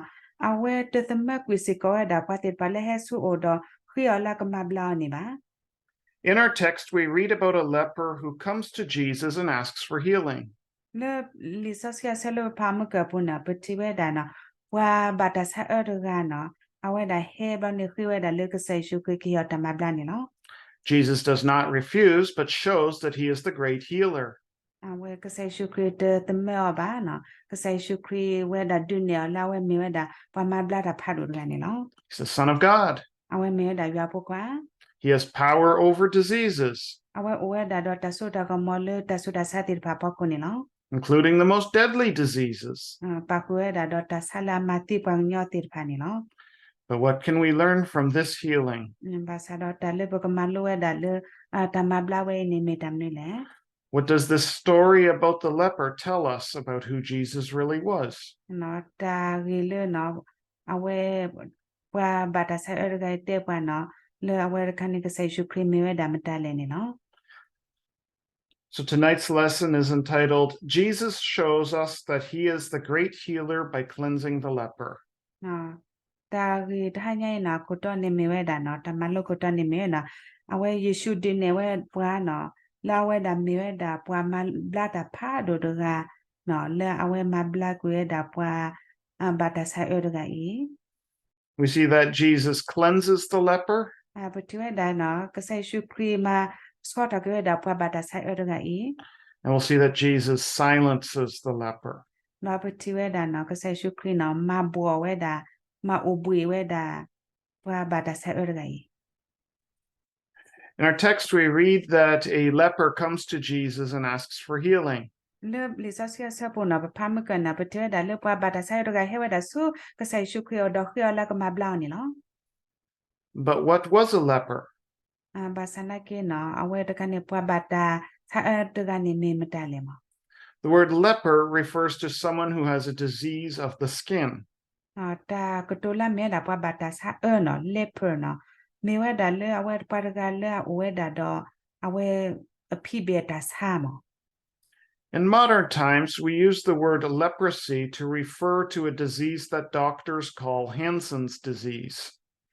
အဝဲတသမၢကွံာ်စ့ၢ်ကီးဝဲဒၣ် ပှၤသ့ၣ်တဖၣ်လၢဟဲဆူအအိၣ်ဒီးဃ့အီၤလၢအကမၤဘျါအီၤန့ၣ်ဘၣ်. In our text, we read about a leper who comes to Jesus and asks for healing. လၢလံာ်စီဆှံအဆၢလၢပဖးမုၢ်ကၢၢ်ပူၤန့ၣ် ပထံၣ်ဝဲဒၣ်နီၤ ပှၤဘၣ်တၢ်ဆါအၢတဂၤနီၤ အဝဲဒၣ်ဟဲဘျီန့ၣ်ဃ့ဝဲဒၣ်လၢကစၢ်ယ့ၣ်ၡူးခရံာ်ကဟ့ၣ်အီၤတၢ်မၤဘျါန့ၣ်လီၤ. Jesus does not refuse, but shows that he is the great healer. အဝဲကစၢ်ယ့ၣ်ၡူးခရံာ်တသမၢအီၤဘၣ်နီၤ ကစၢ်ယ့ၣ်ၡူးခရံာ်ဝဲဒၣ်ဒုးနဲၣ်အီၤလၢအဝဲမ့ၢ်ဝဲဒၣ် ပှၤမၤဘျါတၢ်ဖးဒိၣ်တဂၤန့ၣ်လီၤ. He's the Son of God. အဝဲမ့ၢ်ဝဲဒၣ်ယွၤဖိခွါ He has power over diseases, အဝဲအိၣ်ဝဲဒၣ်ဒီးတၢ်စိတၢ်ကမီၤလၢတၢ်ဆူးတၢ်ဆါသ့ၣ်တဖၣ်အဖီခိၣ်န့ၣ်လီၤ. Including the most deadly diseases. ပာ်ဃုာ်ဝဲဒၣ်ဒီးတၢ်ဆါလၢအမၤသံပှၤကညီသ့ၣ်တဖၣ်န့ၣ်လီၤ. But what can we learn from this healing? ဘၣ်ဆၣ်ဒီးတၢ်လၢပကမၤလိဝဲဒၣ်လၢ တၢ်မၤဘျါဝဲအံၤန့ၣ်မ့ၢ်တၢ်မနုၤလဲၣ်. What does this story about the leper tell us about who Jesus really was? တၢ်ဂ့ၢ်လၢ အဝဲ ပှၤဘၣ်တၢ်ဆါအၢတဂၤအံၤတဲပှၤနီၤ လၢအဝဲတခါန့ၣ် ကစၢ်ယ့ၣ်ၡူးခရံာ်မ့ၢ်ဝဲဒၣ်မတၤလဲၣ်န့ၣ်လီၤ. So tonight's lesson is entitled, Jesus Shows Us That He Is the Great Healer by Cleansing the Leper. တၢ်ဂ့ၢ်တဟါညါအံၤနီၤ ခိၣ်တီန့ၣ်မ့ၢ်ဝဲဒၣ်နီၤ တၢ်မၤလိခိၣ်တီန့ၣ်မ့ၢ်ဝဲဒၣ် အဝဲယ့ၣ်ၡူးဒုးနဲၣ်ဝဲပှၤနီၤ လၢအဝဲဒၣ်မ့ၢ်ဝဲဒၣ်ပှၤမၤဘျါတၢ်ဖးဒိၣ်တဂၤနီၤ လၢအဝဲမၤဘျါကွံာ်ဝဲဒၣ်ပှၤ ဘၣ်တၢ်ဆါအၢတဂၤအံၤ We see that Jesus cleanses the leper. ပထံၣ်ဝဲဒၣ်နီၤ ကစၢ်ယ့ၣ်ၡူးခရံာ်မၤဆှီထီၣ်က့ၤဝဲဒၣ်ပှၤဘၣ်တၢ်ဆါအၢတဂၤအံၤ And we'll see that Jesus silences the leper. ဒီးပထံၣ်ဝဲဒၣ်နီၤ ကစၢ်ယ့ၣ်ၡူးခရံာ်နီၤ မၤဘှီၣ်ဝဲဒၣ် မၤအိၣ်ဘှံးဝဲဒၣ် ပှၤဘၣ်တၢ်ဆါအၢတဂၤအံၤ In our text, we read that a leper comes to Jesus and asks for healing. လၢလံာ်စီဆှံအဆၢပူၤနီၤ ပဖးမုၢ်ကၢၢ်န့ၣ် ပထံၣ်ဝဲဒၣ်လၢပှၤဘၣ်တၢ်ဆါအၢတဂၤဟဲဝဲဒၣ်ဆူ ကစၢ်ယ့ၣ်ၡူးခရံာ်အအိၣ်ဒီးဃ့အီၤလၢကမၤဘျါအီၤန့ၣ်လီၤ. But what was a leper? ဘၣ်ဆၣ်နာ်က့နီၤ အဝဲတခါန့ၣ် ပှၤဘၣ်တၢ်ဆါအၢတဂၤန့ၣ်မ့ၢ်မတၤလဲၣ်မး The word leper refers to someone who has a disease of the skin. တၢ်ကတိၤလၢအမ့ၢ်ဝဲဒၣ်ပှၤဘၣ်တၢ်ဆါအၢနီၤ leper နီၤ မ့ၢ်ဝဲဒၣ်လၢအဝဲပှၤတဂၤလၢအအိၣ်ဝဲဒၣ်ဒီး အဝဲအဖံးဘ့ၣ်အတၢ်ဆါမး In modern times, we use the word leprosy to refer to a disease that doctors call Hansen's disease.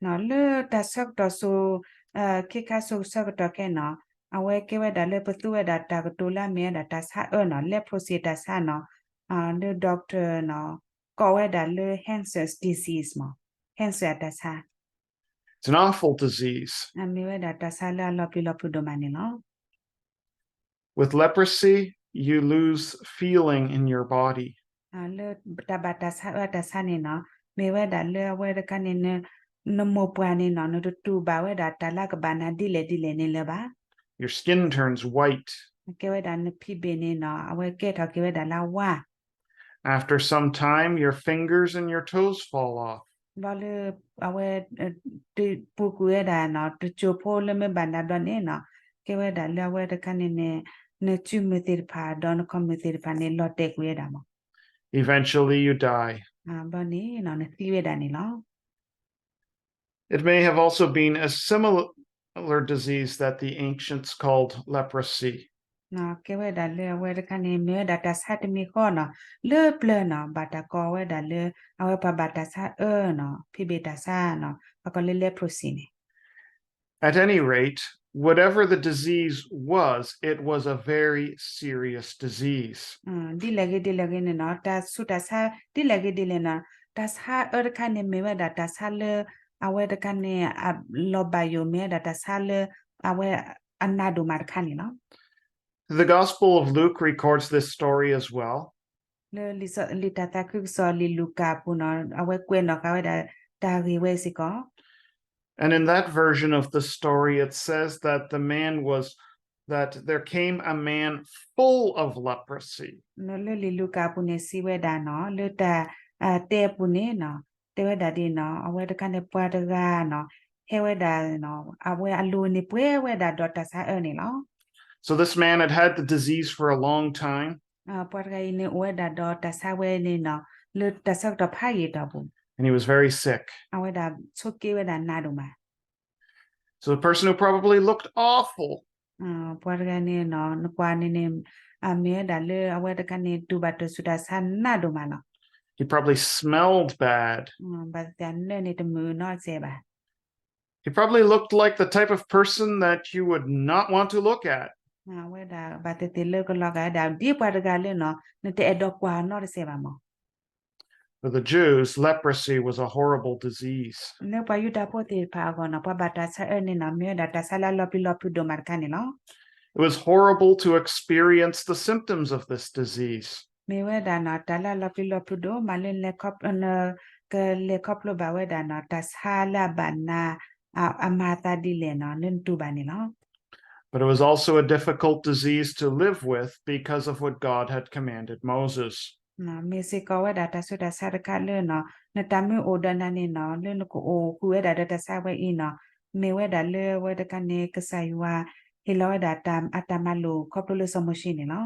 လၢတၢ်ဆၢကတီၢ်စိၤ ခ့ခါစိၤဆၢကတီၢ်ခဲနီၤ အဝဲကဲဝဲဒၣ်လၢပသူဝဲဒၣ်တၢ်ကတိၤလၢအမ့ၢ်ဝဲဒၣ်တၢ်ဆါအၢနီၤ leprosy တၢ်ဆါနီၤ လၢ doctor နီၤ ကိးဝဲဒၣ်လၢ Hansen's disease မး Hansen အတၢ်ဆါ It's an awful disease. မ့ၢ်ဝဲဒၣ်တၢ်ဆါလၢအလီၤပျံၤလီၤဖုးဒိၣ်မးန့ၣ်လီၤ. With leprosy, you lose feeling in your body. လၢတၢ်ဘၣ်တၢ်ဆါအၢတၢ်ဆါန့ၣ်နီၤ မ့ၢ်ဝဲဒၣ်လၢအဝဲတခါန့ၣ် နမိၢ်ပှၢ်န့ၣ်နီၤ နတတူၢ်ဘၣ်ဝဲဒၣ်တၢ်လၢကဘၣ်နၤဒ်လဲၣ်ဒ်လဲၣ်န့ၣ်လၢၤဘၣ်. Your skin turns white. ကဲဝဲဒၣ်နဖံးဘ့ၣ်န့ၣ်နီၤ အဝဲကဲထီၣ်က့ၤဝဲဒၣ်လၢအဝါ And After some time, your fingers and your toes fall off. ဘျီလၢအဝဲ ပူၤကွံာ်ဝဲဒၣ်နီၤ တစိၤဖိလၢမ့ၢ်ဘၣ်နၤဘျီန့ၣ်နီၤ ကဲဝဲဒၣ်လၢအဝဲတခါန့ၣ်န့ၣ် နစုမုၢ်သ့ၣ်တဖၣ် ဒီးနခီၣ်မုၢ်သ့ၣ်တဖၣ်န့ၣ် လီၤတဲာ်ကွံာ်ဝဲဒၣ်မး Eventually you die. ဘျီန့ၣ်နီၤ နသံဝဲဒၣ်န့ၣ်လီၤ It may have also been a similar disease that the ancients called leprosy. ကဲဝဲဒၣ်လၢအဝဲတခါန့ၣ် မ့ၢ်ဝဲဒၣ်တၢ်ဆါတမံၤဃီနီၤ လၢပျၢၤနီၤ ဘၣ်တၢ်ကိးဝဲဒၣ်လၢ အဝဲပှၤဘၣ်တၢ်ဆါအၢနီၤ ဖံးဘ့ၣ်တၢ်ဆါနီၤ ပှၤကိးလၢ leprosy န့ၣ် At any rate, whatever the disease was, it was a very serious disease. ဒ်လဲၣ်ဂ့ၤဒ်လဲၣ်ဂ့ၤန့ၣ်နီၤ တၢ်ဆူးတၢ်ဆါ ဒ်လဲၣ်ဂ့ၤဒ်လဲၣ်နီၤ တၢ်ဆါအၢတခါန့ၣ် မ့ၢ်ဝဲဒၣ်တၢ်ဆါလၢ အဝဲတခါန့ၣ် အလီၤဘၣ်ယိၣ် မ့ၢ်ဝဲဒၣ်တၢ်ဆါလၢ အဝဲအနးဒိၣ်မးတခါန့ၣ်လီၤ The Gospel of Luke records this story as well. လၢလံာ်တၢ်သးခုကစီၣ်လံာ်လူၤကၣ်အပူၤနီၤ အဝဲကွဲးနီၣ်ဃာ်ဝဲဒၣ်တၢ်ဂ့ၢ်ဝဲစ့ၢ်ကီး And in that version of the story, it says that the man was, that there came a man full of leprosy. လၢလံာ်လူၤကၣ်အပူၤန့ၣ် စံးဝဲဒၣ်နီၤ လၢတၢ်တဲအပူၤန့ၣ်နီၤ တဲဝဲဒၣ်ဒ်နီၤ အဝဲတခါန့ၣ်ပှၤတဂၤနီၤ ဟဲဝဲဒၣ် အဝဲအလိၤန့ၣ်ပှဲၤဝဲဒၣ်ဒီးတၢ်ဆါအၢန့ၣ်လီၤ So this man had had the disease for a long time. ပှၤတဂၤအံၤန့ၣ်အိၣ်ဝဲဒၣ်ဒီးတၢ်ဆါဝဲန့ၣ်နီၤ လၢတၢ်ဆၢကတီၢ်ဖးယံာ်အတီၢ်ပူၤ And he was very sick. အဝဲဒၣ်ဆိးက့ဝဲဒၣ်နးဒိၣ်မး So the person who probably looked awful. ပှၤတဂၤန့ၣ်နီၤ နကွၢ်န့ၣ်န့ၣ် အမ့ၢ်ဝဲဒၣ်လၢအဝဲတခါန့ၣ် တူၢ်ဘၣ်တၢ်ဆူးတၢ်ဆါနးဒိၣ်မးလီၤ He probably smelled bad. ဘၣ်သ့ၣ်သ့ၣ်အနၢၣ်န့ၣ်တမုာ်နီတစဲးဘၣ် He probably looked like the type of person that you would not want to look at. အဝဲဒၣ်ဘၣ်သ့ၣ်သ့ၣ်လၢကလီၤဂာ်ဝဲဒၣ် ဒ်ပှၤတဂၤလၢနီၤ နတအဲၣ်ဒိးကွၢ်အီၤနီတစဲးဘၣ်မး For the Jews, leprosy was a horrible disease. လၢပှၤယူဒၤဖိသ့ၣ်တဖၣ်အဂီၢ်နီၤ ပှၤဘၣ်တၢ်ဆါအၢန့ၣ်နီၤ မ့ၢ်ဝဲဒၣ်တၢ်ဆါလၢအလီၤပျံၤလီၤဖုးဒိၣ်မးတခါန့ၣ်လီၤ It was horrible to experience the symptoms of this disease. မ့ၢ်ဝဲဒၣ်နီၤ တၢ်လၢအလီၤပျံၤလီၤဖုးဒိၣ်မးလၢ ကလဲၤခီဖျိဘၣ်ဝဲဒၣ်နီၤ တၢ်ဆါလၢအဘၣ်နၤ အမၤအသးဒ်လဲၣ်နီၤ လၢနတူၢ်ဘၣ်န့ၣ်လီၤ But it was also a difficult disease to live with because of what God had commanded Moses. မ့ၢ်စ့ၢ်ကီးဝဲဒၣ်တၢ်ဆူးတၢ်ဆါတခါလၢနီၤ နတၢ်မ့ၢ်အိၣ်ဒီးနၤန့ၣ်နီၤ လၢနကအိၣ်ဃုာ်ဝဲဒၣ်ဒီးတၢ်ဆါဝဲအံၤနီၤ မ့ၢ်ဝဲဒၣ်လၢအဝဲတခါန့ၣ် ကစၢ်ယွၤဟ့ၣ်လီၤဝဲဒၣ်အတၢ်မၤလိာ်ခီဖျိလၢစီၤမိၤၡ့န့ၣ်လီၤ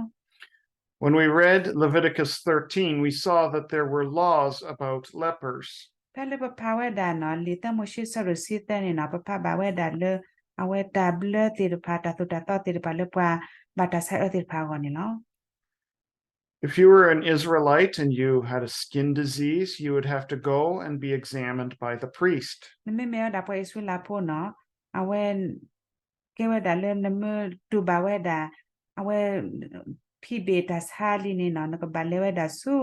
When we read Leviticus thirteen, we saw that there were laws about lepers. ဖဲလၢပဖးဝဲဒၣ်နီၤ လံာ်သၢမိၤၡ့ဆၢဒိၣ်တဆံသၢန့ၣ်နီၤ ပဖးဘၣ်ဝဲဒၣ်လၢ အဝဲတၢ်ဘျၢသ့ၣ်တဖၣ် တၢ်သိၣ်တၢ်သီသ့ၣ်တဖၣ်လၢပှၤဘၣ်တၢ်ဆါအၢသ့ၣ်တဖၣ်အဂီၢ်န့ၣ်လီၤ If you were an Israelite and you had a skin disease, you would have to go and be examined by the priest. နမ့မ့ၢ်ဝဲဒၣ်ပှၤအံၣ်စရ့လးဖိနီၤ အဝဲ ကဲဝဲဒၣ်လၢနမ့ၢ်တူၢ်ဘၣ်ဝဲဒၣ် အဝဲ ဖံးဘ့ၣ်တၢ်ဆါလံန့ၣ်နီၤ နကဘၣ်လဲၤဝဲဒၣ်ဆူ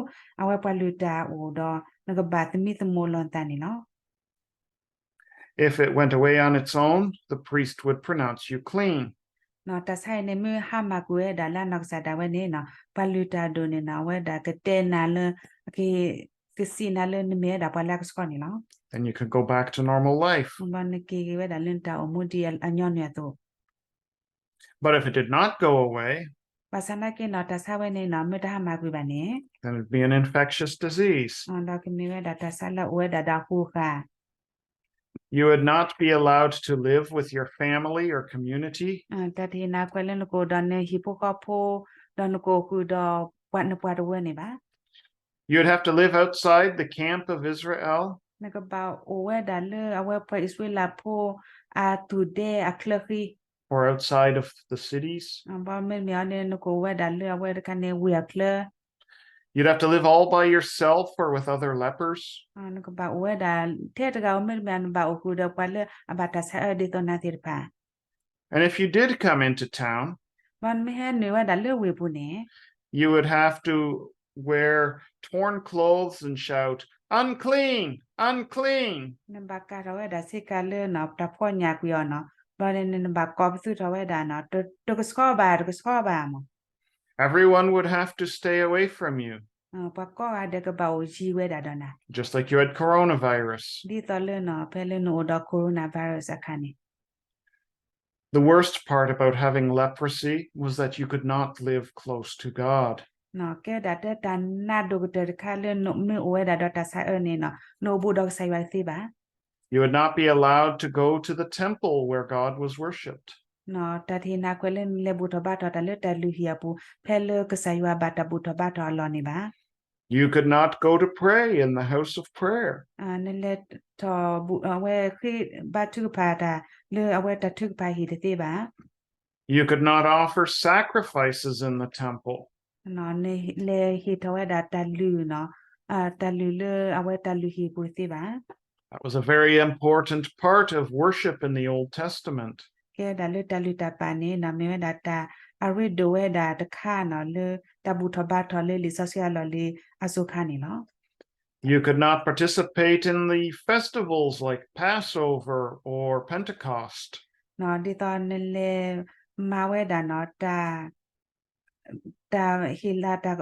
အဝဲပှၤလုၢ်တၢ်အအိၣ်ဒီး နကဘၣ်သမံသမိးလီၤနသးန့ၣ်လီၤ If it went away on its own, the priest would pronounce you clean. တၢ်ဆါအံၤန့ၣ် မ့ၢ်ဟါမၢ်ကွံာ်ဝဲဒၣ်လၢအနီၢ်ကစၢ်ဒၣ်ဝဲန့ၣ်နီၤ ပှၤလုၢ်တၢ်အဒိၣ်န့ၣ်နီၤ အဝဲဒၣ်ကတဲနၤလၢ ကစံးနၤလၢနမ့ၢ်ဝဲဒၣ်ပှၤလၢအကဆှီန့ၣ်လီၤ Then you could go back to normal life. ဘၣ်နက့ၤက့ၤဝဲဒၣ်လၢနတၢ်အိၣ်မူဒ်အညီနုၢ်အသိး But if it did not go away, ဘၣ်ဆၣ်သနာ်က့နီၤ တၢ်ဆါဝဲန့ၣ်နီၤ မ့ၢ်တဟါမၢ်ကွံာ်ဘၣ်န့ၣ် then it'd be an infectious disease. ဒီးကမ့ၢ်ဝဲဒၣ်တၢ်ဆါလၢအအိၣ်ဝဲဒၣ်ဒီးအဃူအဃာ် You would not be allowed to live with your family or community. တၢ်တဟ့ၣ်နၤခွဲးလၢနကအိၣ်ဒီးနဟံၣ်ဖိဃီဖိ ဒီးနကအိၣ်ဃုာ်ဒီးပှၤနပှၤတဝၢန့ၣ်ဘၣ် You would have to live outside the camp of Israel. နကဘၣ်အိၣ်ဝဲဒၣ်လၢအဝဲပှၤအံၣ်စရ့လးဖိ အသူၣ်ဒဲအချၢဃံ Or outside of the cities. ဘၣ်မ့တမ့ၢ်အီၤန့ၣ် နကအိၣ်ဝဲဒၣ်လၢအဝဲတခါန့ၣ် ဝ့ၢ်အချၢ You'd have to live all by yourself or with other lepers. နကဘၣ်အိၣ်ဝဲဒၣ်ထဲတဂၤဧိၤ မ့တမ့ၢ်နဘၣ်အိၣ်ဃုာ်ဒီးပှၤလၢအဘၣ်တၢ်ဆါအၢဒ်သိးနၤသ့ၣ်တဖၣ် And if you did come into town, ဘၣ်နမ့ၢ်ဟဲနုာ်ဝဲဒၣ်လၢဝ့ၢ်ပူၤန့ၣ် you would have to wear torn clothes and shout, Unclean, unclean. နဘၣ်ကၤထီၣ်ဝဲဒၣ်ဆ့ကၤလၢနီၤ တၢ်ဖှီၣ်ညၣ်ကွံာ်အီၤနီၤ ဘၣ်န့ၣ်နဘၣ်ကိးပသူထီၣ်ဝဲဒၣ်နီၤ တကဆှီဘၣ် တကဆှီဘၣ်မး Everyone would have to stay away from you. ပှၤကိးဂၤဒဲးကဘၣ်အိၣ်ယံၤဝဲဒၣ်ဒီးနၤ Just like you had coronavirus. ဒ်သိးလၢနီၤ ဖဲလၢနအိၣ်ဒီး coronavirus အခါန့ၣ် The worst part about having leprosy was that you could not live close to God. ကဲဝဲဒၣ်တၢ်နးဒိၣ်ကတၢၢ်တခါလၢနမ့ၢ်အိၣ်ဝဲဒၣ်ဒီးတၢ်ဆါအၢန့ၣ်နီၤ နအိၣ်ဘူးဒီးကစၢ်ယွၤတသ့ဘၣ်. You would not be allowed to go to the temple where God was worshipped. တၢ်တဟ့ၣ်နၤခွဲးလၢနလဲၤဘူၣ်ထီၣ်ဘါထီၣ်တၢ်လၢတၢ်လုၢ်ဟံၣ်အပူၤ ဖဲလၢကစၢ်ယွၤဘၣ်တၢ်ဘူၣ်ထီၣ်ဘါထီၣ်အလီၢ်န့ၣ်ဘၣ်. You could not go to pray in the house of prayer. နလဲၤထီၣ်ဘူး အဝဲဃ့ဘါထုကဖၣ်တၢ်လၢအဝဲတၢ်ထုကဖၣ်ဟံၣ်တသ့ဘၣ်. You could not offer sacrifices in the temple. နလဲၤဟ့ၣ်ထီၣ်ဝဲဒၣ်တၢ်လုၢ်နီၤ တၢ်လုၢ်လၢအဝဲတၢ်လုၢ်ဟံၣ်ပူၤတသ့ဘၣ်. That was a very important part of worship in the Old Testament. ကဲဝဲဒၣ်လၢတၢ်လုၢ်တၢ်ပာ်န့ၣ်နီၤ မ့ၢ်ဝဲဒၣ်တၢ်အရ့ဒိၣ်ဝဲဒၣ်တခါနီၤ လၢတၢ်ဘူၣ်ထီၣ်ဘါထီၣ်လၢလံာ်စီဆှံအလီၢ်လံၤအစိၤခါန့ၣ်လီၤ. You could not participate in the festivals like Passover or Pentecost. ဒ်သိးနလဲၤမၤဝဲဒၣ်နီၤ တၢ် တၢ်ဟ့ၣ်လၤတၢ်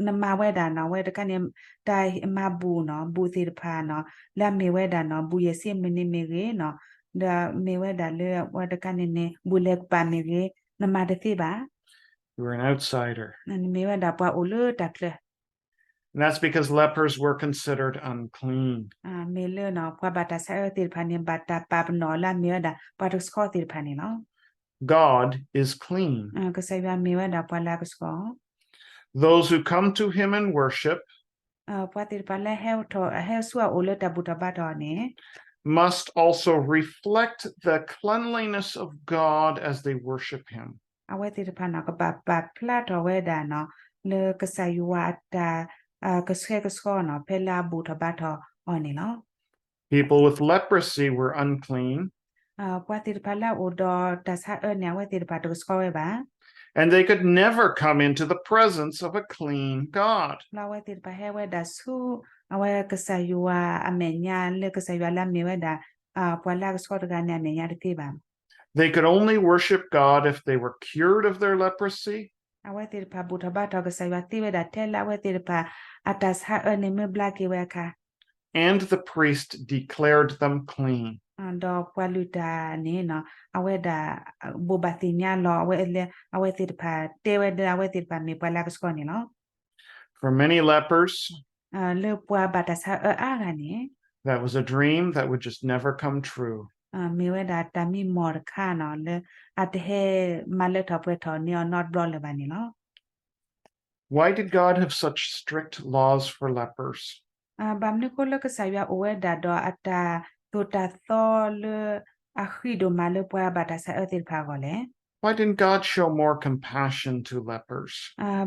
နမၤဝဲဒၣ်နီၤ ဝဲတခါန့ၣ် တၢ်မၤဘူၣ်နီၤ ဘူၣ်သ့ၣ်တဖၣ်နီၤ လၢအမ့ၢ်ဝဲဒၣ်နီၤ ဘူၣ်ယဲၢ်ဆံမုၢ်နံၤမ့ၢ်ဂ့ၤနီၤ ဒီးမ့ၢ်ဝဲဒၣ်လၢဝဲတခါန့ၣ်န့ၣ် ဘူၣ်လဲၤကပၤမ့ၢ်ဂ့ၤ နမၤတသ့ဘၣ်. You were an outsider. နမ့ၢ်ဝဲဒၣ်ပှၤအိၣ်လၢတၢ်ချၢ And that's because lepers were considered unclean. မ့ၢ်လၢနီၤ ပှၤဘၣ်တၢ်ဆါအၢသ့ၣ်တဖၣ်န့ၣ် ဘၣ်တၢ်ပာ်ပနီၣ်လၢအမ့ၢ်ဝဲဒၣ် ပှၤတကဆှီသ့ၣ်တဖၣ်န့ၣ်လီၤ. God is clean. ကစၢ်ယွၤမ့ၢ်ဝဲဒၣ်ပှၤလၢအကဆှီ. Those who come to him in worship ပှၤသ့ၣ်တဖၣ်လၢဟဲထီၣ် ဟဲဆူအအိၣ်လၢတၢ်ဘူၣ်ထီၣ်ဘါထီၣ်န့ၣ် must also reflect the cleanliness of God as they worship him. အဝဲသ့ၣ်တဖၣ်နီၤ ကဘၣ်ပာ်ဖျါထီၣ်ဝဲဒၣ်နီၤ လၢကစၢ်ယွၤအတၢ် ကဆှဲကဆှီနီၤ ဖဲလၢအဘူၣ်ထီၣ်ဘါထီၣ်အီၤန့ၣ်လီၤ. People with leprosy were unclean. ပှၤသ့ၣ်တဖၣ်လၢအအိၣ်ဒီးတၢ်ဆါအၢန့ၣ် အဝဲသ့ၣ်တဖၣ်တကဆှီဝဲဘၣ်. And they could never come into the presence of a clean God. လၢအဝဲသ့ၣ်တဖၣ်ဟဲဝဲဒၣ်ဆူ အဝဲကစၢ်ယွၤအမဲာ်ညါ လၢကစၢ်ယွၤလၢအမ့ၢ်ဝဲဒၣ် ပှၤလၢအကဆှီတဂၤန့ၣ် အမဲာ်ညါတသ့ဘၣ်. They could only worship God if they were cured of their leprosy. အဝဲသ့ၣ်တဖၣ်ဘူၣ်ထီၣ်ဘါထီၣ်ကစၢ်ယွၤသ့ဝဲဒၣ်ထဲလၢအဝဲသ့ၣ်တဖၣ် အတၢ်ဆါအၢန့ၣ်မ့ၢ်ဘျါက့ၤဝဲအခါ And the priest declared them clean. ဒီးပှၤလုၢ်တၢ်န့ၣ်နီၤ အဝဲဒၣ် ဘိးဘၣ်သ့ၣ်ညါလီၤ အဝဲလၢ အဝဲသ့ၣ်တဖၣ်တဲဝဲဒၣ်အဝဲသ့ၣ်တဖၣ်မ့ၢ်ပှၤလၢအကဆှီန့ၣ်လီၤ. For many lepers, လၢပှၤဘၣ်တၢ်ဆါအၢအါဂၤန့ၣ် that was a dream that would just never come true. မ့ၢ်ဝဲဒၣ်တၢ်မံမီၢ်တခါနီၤ လၢအတဟဲမၤလၢထီၣ်ပှဲၤထီၣ်န့ၢ်အီၤနီတဘျီလၢၤဘၣ်န့ၣ်လီၤ. Why did God have such strict laws for lepers? ဘၣ်မနုၤအဃိလၢကစၢ်ယွၤအိၣ်ဝဲဒၣ်ဒီးအတၢ်သိၣ်တၢ်သီလၢအဃံဒိၣ်မးလၢပှၤဘၣ်တၢ်ဆါအၢသ့ၣ်တဖၣ်အဂီၢ်လဲၣ်. Why didn't God show more compassion to lepers?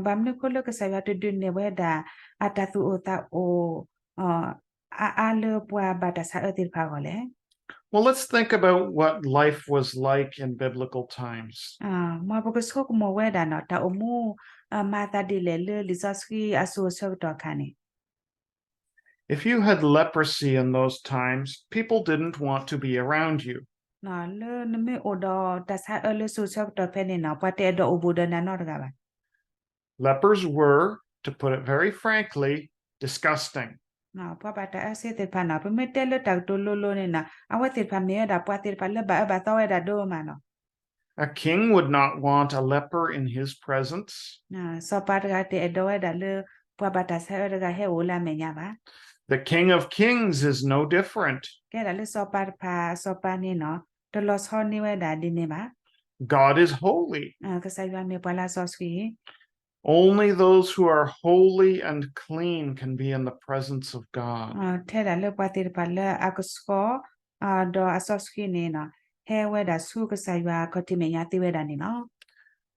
ဘၣ်မနုၤအဃိလၢကစၢ်ယွၤတဒုးနဲၣ်ဝဲဒၣ် အတၢ်သူၣ်အိၣ်သးအိၣ် အါအါလၢပှၤဘၣ်တၢ်ဆါအၢသ့ၣ်တဖၣ်အဂီၢ်လဲၣ်. Well, let's think about what life was like in biblical times. မ်ပကဆိကမိၣ်ဝဲဒၣ်နီၤ တၢ်အိၣ်မူ မၤသးဒ်လဲၣ်လၢလံာ်စီဆှံအစိၤဆၢကတီၢ်အခါန့ၣ် If you had leprosy in those times, people didn't want to be around you. လၢနမ့ၢ်အိၣ်ဒီးတၢ်ဆါအၢလၢစိၤဆၢကတီၢ်ဖဲန့ၣ်နီၤ ပှၤတအဲၣ်ဒိးအိၣ်ဘူးဒီးနၤနီတဂၤဘၣ်. Lepers were, to put it very frankly, disgusting. ပှၤဘၣ်တၢ်ဆါအၢသ့ၣ်တဖၣ်နီၤ ပမ့ၢ်တဲလၢတၢ်ကတိၤလိၤလိၤန့ၣ်နီၤ အဝဲသ့ၣ်တဖၣ်မ့ၢ်ဝဲဒၣ်ပှၤသ့ၣ်တဖၣ်လၢဘၣ်အၢဘၣ်သီဝဲဒၣ်ဒိၣ်မးနီၤ. A king would not want a leper in his presence. စီၤပၤတဂၤတအဲၣ်ဒိးဝဲဒၣ်လၢ ပှၤဘၣ်တၢ်ဆါအၢတဂၤဟဲအိၣ်လၢအမဲာ်ညါဘၣ်. The King of Kings is no different. ကဲဒၣ်လၢစီၤပၤတဖၣ် စီၤပၤန့ၣ်နီၤ တလီၤဆီန့ၢ်ဝဲဒၣ်ဒ်န့ၣ်ဘၣ်. God is holy. ကစၢ်ယွၤမ့ၢ်ပှၤလၢအစီဆှံ Only those who are holy and clean can be in the presence of God. ထဲဒၣ်လၢပှၤသ့ၣ်တဖၣ်လၢအကဆှီ ဒီးအစီဆှံန့ၣ်နီၤ ဟဲဝဲဒၣ်ဆူကစၢ်ယွၤခီၣ်ထံးမဲာ်ညါသ့ဝဲဒၣ်န့ၣ်လီၤ.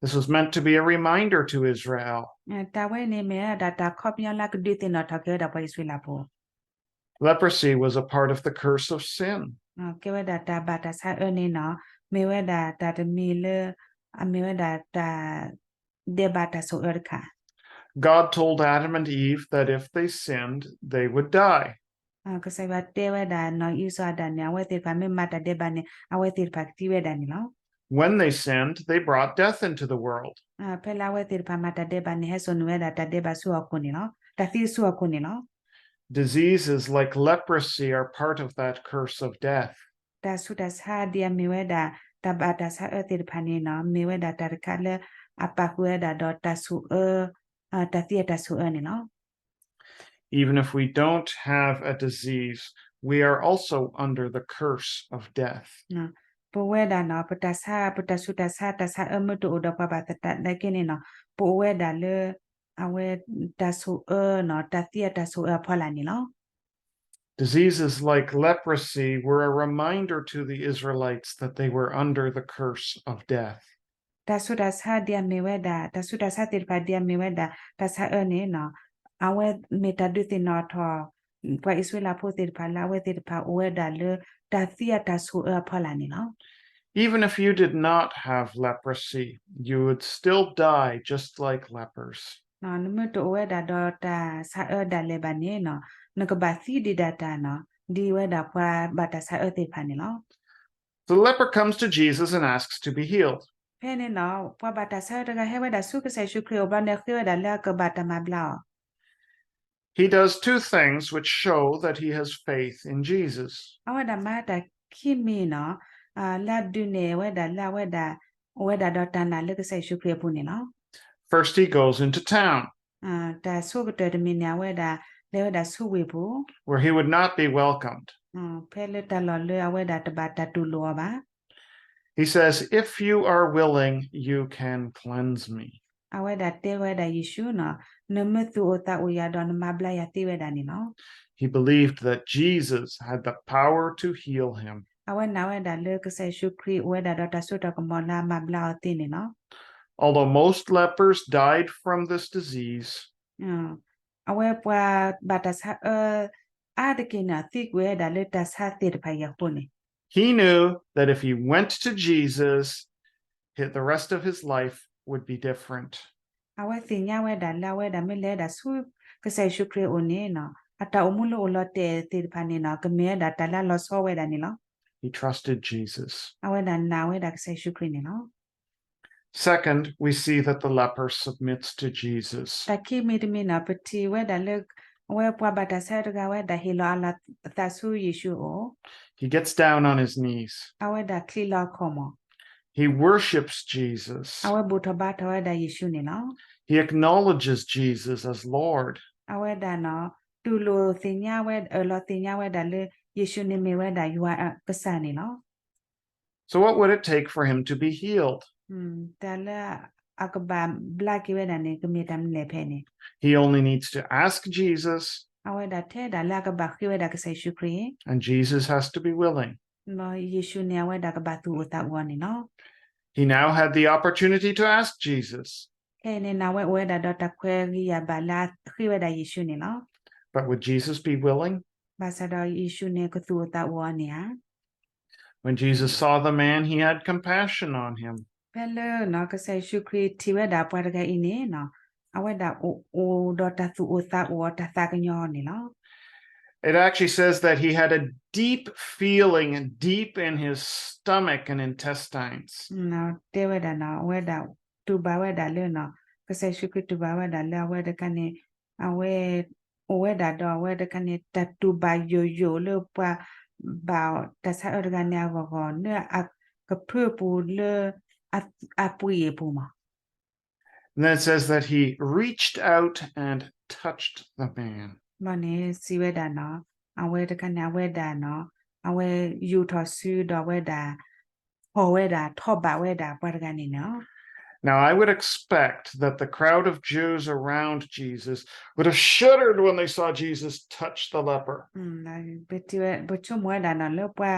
This was meant to be a reminder to Israel. တၢ်ဝဲန့ၣ်မ့ၢ်ဝဲဒၣ်တၢ်ခီပညီလၢကဒုးသ့ၣ်နီၣ်ထီၣ်က့ၤဝဲဒၣ်ပှၤအံၣ်စရ့လးဖိ Leprosy was a part of the curse of sin. ကဲဝဲဒၣ်တၢ်ဘၣ်တၢ်ဆါအၢန့ၣ်နီၤ မ့ၢ်ဝဲဒၣ်တၢ်တမံၤလၢ အမ့ၢ်ဝဲဒၣ်တၢ်ဒဲးဘးတၢ်ဆိၣ်အၢတခါ God told Adam and Eve that if they sinned, they would die. ကစၢ်ယွၤတဲဝဲဒၣ်နီၢ်အံၣ်စီၤအၤဒၣ်န့ၣ် အဝဲသ့ၣ်တဖၣ်မ့ၢ်မၤတၢ်ဒဲးဘးန့ၣ် အဝဲသ့ၣ်တဖၣ်ကသံဝဲဒၣ်န့ၣ်လီၤ. When they sinned, they brought death into the world. ဖဲလၢအဝဲသ့ၣ်တဖၣ်မၤတၢ်ဒဲးဘးန့ၣ် ဟဲစိာ်န့ၢ်ဝဲဒၣ်တၢ်ဒဲးဘးဆူဟီၣ်ခိၣ်န့ၣ်လီၤ. တၢ်သံဆူဟီၣ်ခိၣ်န့ၣ်လီၤ. Diseases like leprosy are part of that curse of death. တၢ်ဆူးတၢ်ဆါဒ်အမ့ၢ်ဝဲဒၣ် တၢ်ဘၣ်တၢ်ဆါအၢသ့ၣ်တဖၣ်န့ၣ်နီၤ မ့ၢ်ဝဲဒၣ်တၢ်တခါလၢ အပာ်ဃုာ်ဝဲဒၣ်ဒီးတၢ်ဆိၣ်အၢ တၢ်သံအတၢ်ဆိၣ်အၢန့ၣ်လီၤ. Even if we don't have a disease, we are also under the curse of death. ပဝဲဒၣ်နီၤ ပတၢ်ဆါ ပတၢ်ဆူးတၢ်ဆါ တၢ်ဆါအၢမ့ၢ်တအိၣ်ဒီးပှၤဘၣ်သတးနာ်က့န့ၣ်နီၤ ပအိၣ်ဝဲဒၣ်လၢ အဝဲတၢ်ဆိၣ်အၢနီၤ တၢ်သံအတၢ်ဆိၣ်အၢအဖီလာ်န့ၣ်လီၤ. Diseases like leprosy were a reminder to the Israelites that they were under the curse of death. တၢ်ဆူးတၢ်ဆါဒ်အမ့ၢ်ဝဲဒၣ် တၢ်ဆူးတၢ်ဆါဒ်အမ့ၢ်ဝဲဒၣ် တၢ်ဆါအၢန့ၣ်နီၤ အဝဲမ့ၢ်တၢ်ဒုးသ့ၣ်နီၣ်ထီၣ် ပှၤအံၣ်စရ့လးဖိသ့ၣ်တဖၣ်လၢအဝဲသ့ၣ်တဖၣ်အိၣ်ဝဲဒၣ်လၢ တၢ်သံအတၢ်ဆိၣ်အၢအဖီလာ်န့ၣ်လီၤ. Even if you did not have leprosy, you would still die just like lepers. နမ့ၢ်တအိၣ်ဝဲဒၣ်ဒီးတၢ်ဆါအၢဒၣ်လဲာ်ဘၣ်န့ၣ်နီၤ နကဘၣ်သံဒံးဒၣ်တၢ်နီၤ ဒ်ဝဲဒၣ်ပှၤဘၣ်တၢ်ဆါအၢသ့ၣ်တဖၣ်န့ၣ်လီၤ. The leper comes to Jesus and asks to be healed. ဖဲန့ၣ်နီၤ ပှၤဘၣ်တၢ်ဆါအၢတဂၤဟဲဝဲဒၣ်ဆူကစၢ်ယ့ၣ်ၡူးခရံာ်အအိၣ်ဘျီန့ၣ် ဃ့ဝဲဒၣ်လၢအကဘၣ်တၢ်မၤဘျါအီၤ He does two things which show that he has faith in Jesus. အဝဲဒၣ်မၤတၢ်ခံမံၤနီၤ လၢအဒုးနဲၣ်ဝဲဒၣ်လၢအဝဲဒၣ် အိၣ်ဝဲဒၣ်ဒီးတၢ်နာ်လၢကစၢ်ယ့ၣ်ၡူးခရံာ်အပူၤန့ၣ်လီၤ. First, he goes into town, တၢ်ဆိကတၢၢ်တမံၤန့ၣ် အဝဲဒၣ်လဲၤဝဲဒၣ်ဆူဝ့ၢ်ပူၤ where he would not be welcomed. ဖဲလၢတၢ်လီၢ်လၢအဝဲဒၣ်တဘၣ်တၢ်တူၢ်လိာ်အီၤဘၣ် He says, If you are willing, you can cleanse me. အဝဲဒၣ်တဲဝဲဒၣ်ယ့ၣ်ၡူးနီၤ နမ့ၢ်သူၣ်အိၣ်သးအိၣ်ယၤဒီးနမၤဘျါယၤသ့ဝဲဒၣ်န့ၣ်လီၤ. He believed that Jesus had the power to heal him. အဝဲနာ်ဝဲဒၣ်လၢကစၢ်ယ့ၣ်ၡူးခရံာ်အိၣ်ဝဲဒၣ်ဒီးတၢ်စိတၢ်ကမီၤလၢအမၤဘျါအီၤသ့န့ၣ်လီၤ. Although most lepers died from this disease, အဝဲပှၤဘၣ်တၢ်ဆါအၢ အါတက့ၢ်န့ၣ် သံကွံာ်ဝဲဒၣ်လၢတၢ်ဆါသ့ၣ်တဖၣ်အံၤအဃိန့ၣ် he knew that if he went to Jesus, hi- the rest of his life would be different. အဝဲသ့ၣ်ညါဝဲဒၣ်လၢအဝဲဒၣ်မ့ၢ်လဲၤဝဲဒၣ်ဆူ ကစၢ်ယ့ၣ်ၡူးခရံာ်အအိၣ်န့ၣ်နီၤ အတၢ်အိၣ်မူလၢအိၣ်လီၤတဲာ်သ့ၣ်တဖၣ်န့ၣ်နီၤ ကမ့ၢ်ဝဲဒၣ်တၢ်လၢအလီၤဆီဝဲဒၣ်န့ၣ်လီၤ. He trusted Jesus. အဝဲဒၣ်နာ်ဝဲဒၣ်ကစၢ်ယ့ၣ်ၡူးခရံာ်န့ၣ်လီၤ. Second, we see that the leper submits to Jesus. တၢ်ခံမံၤတမံၤနီၤ ပထံၣ်ဝဲဒၣ်လၢ အဝဲပှၤဘၣ်တၢ်ဆါအၢတဂၤဝဲဒၣ်ဟ့ၣ်လီၤအသးဆူယ့ၣ်ၡူးအအိၣ် He gets down on his knees. အဝဲဒၣ်ချံးလီၤအခီၣ်မီၣ် He worships Jesus. အဝဲဘူၣ်ထီၣ်ဘါထီၣ်ဝဲဒၣ်ယ့ၣ်ၡူးန့ၣ်လီၤ. He acknowledges Jesus as Lord. အဝဲဒၣ်နီၤ တူၢ်လိာ်သ့ၣ်ညါဝဲ အၢၣ်လီၤသ့ၣ်ညါဝဲဒၣ်လၢ ယ့ၣ်ၡူးန့ၣ်မ့ၢ်ဝဲဒၣ်ယွၤအကစၢ်န့ၣ်လီၤ. So what would it take for him to be healed? တၢ်လၢအကဘၣ်ဘျါက့ၤဝဲဒၣ်န့ၣ် ကမ့ၢ်တၢ်မနုၤလဲၣ်ဖဲန့ၣ် He only needs to ask Jesus. အဝဲဒၣ်ထဲဒၣ်လၢအကဘၣ်ဃ့ဝဲဒၣ်ကစၢ်ယ့ၣ်ၡူးခရံာ် And Jesus has to be willing. ဒီးယ့ၣ်ၡူးန့ၣ် အဝဲဒၣ်ကဘၣ်သူၣ်အိၣ်သးအိၣ်အီၤန့ၣ်လီၤ. He now had the opportunity to ask Jesus. ဖဲန့ၣ်နီၤ အဝဲအိၣ်ဝဲဒၣ်ဒီးတၢ်ခွဲးဂ့ၤယာ်ဘၣ်လၢအဃ့ဝဲဒၣ်ယ့ၣ်ၡူးန့ၣ်လီၤ. But would Jesus be willing? ဘၣ်ဆၣ်ဒီးယ့ၣ်ၡူးန့ၣ် ကသူၣ်အိၣ်သးအိၣ်အီၤန့ၣ်ဧါ When Jesus saw the man, he had compassion on him. ဖဲလၢနီၤ ကစၢ်ယ့ၣ်ၡူးခရံာ်ထံၣ်ဝဲဒၣ်ပှၤတဂၤအံၤန့ၣ်နီၤ အဝဲဒၣ်အိၣ်ဒီးတၢ်သူၣ်အိၣ်သးအိၣ်အီၤ တၢ်သးကညီၤအီၤန့ၣ်လီၤ. It actually says that he had a deep feeling deep in his stomach and intestines. တဲဝဲဒၣ်နီၤ အဝဲဒၣ်တူၢ်ဘၣ်ဝဲဒၣ်လၢနီၤ ကစၢ်ယ့ၣ်ၡူးခရံာ်တူၢ်ဘၣ်ဝဲဒၣ်လၢအဝဲတခါန့ၣ် အဝဲ အိၣ်ဝဲဒၣ်ဒီးအဝဲတခါန့ၣ် တၢ်တူၢ်ဘၣ်ယိာ်ယိာ်လၢပှၤဘၣ်တၢ်ဆါအၢတဂၤန့ၣ်အဂီၢ်ဂီၢ် လၢအကဖၢပူၤလၢ အပှ့ၤအပူၤမး And then it says that he reached out and touched the man. ဘၣ်န့ၣ်စံးဝဲဒၣ်နီၤ အဝဲတခါန့ၣ် အဝဲဒၣ်နီၤ အဝဲယူာ်ထီၣ်စုဒီးအဝဲဒၣ် ဖီၣ်ဝဲဒၣ် ထီၣ်ဘးဝဲဒၣ်ပှၤတဂၤန့ၣ်နီၤ Now, I would expect that the crowd of Jews around Jesus would have shuddered when they saw Jesus touch the leper. ပဆိကမိၣ်ဝဲဒၣ်နီၤ လၢပှၤ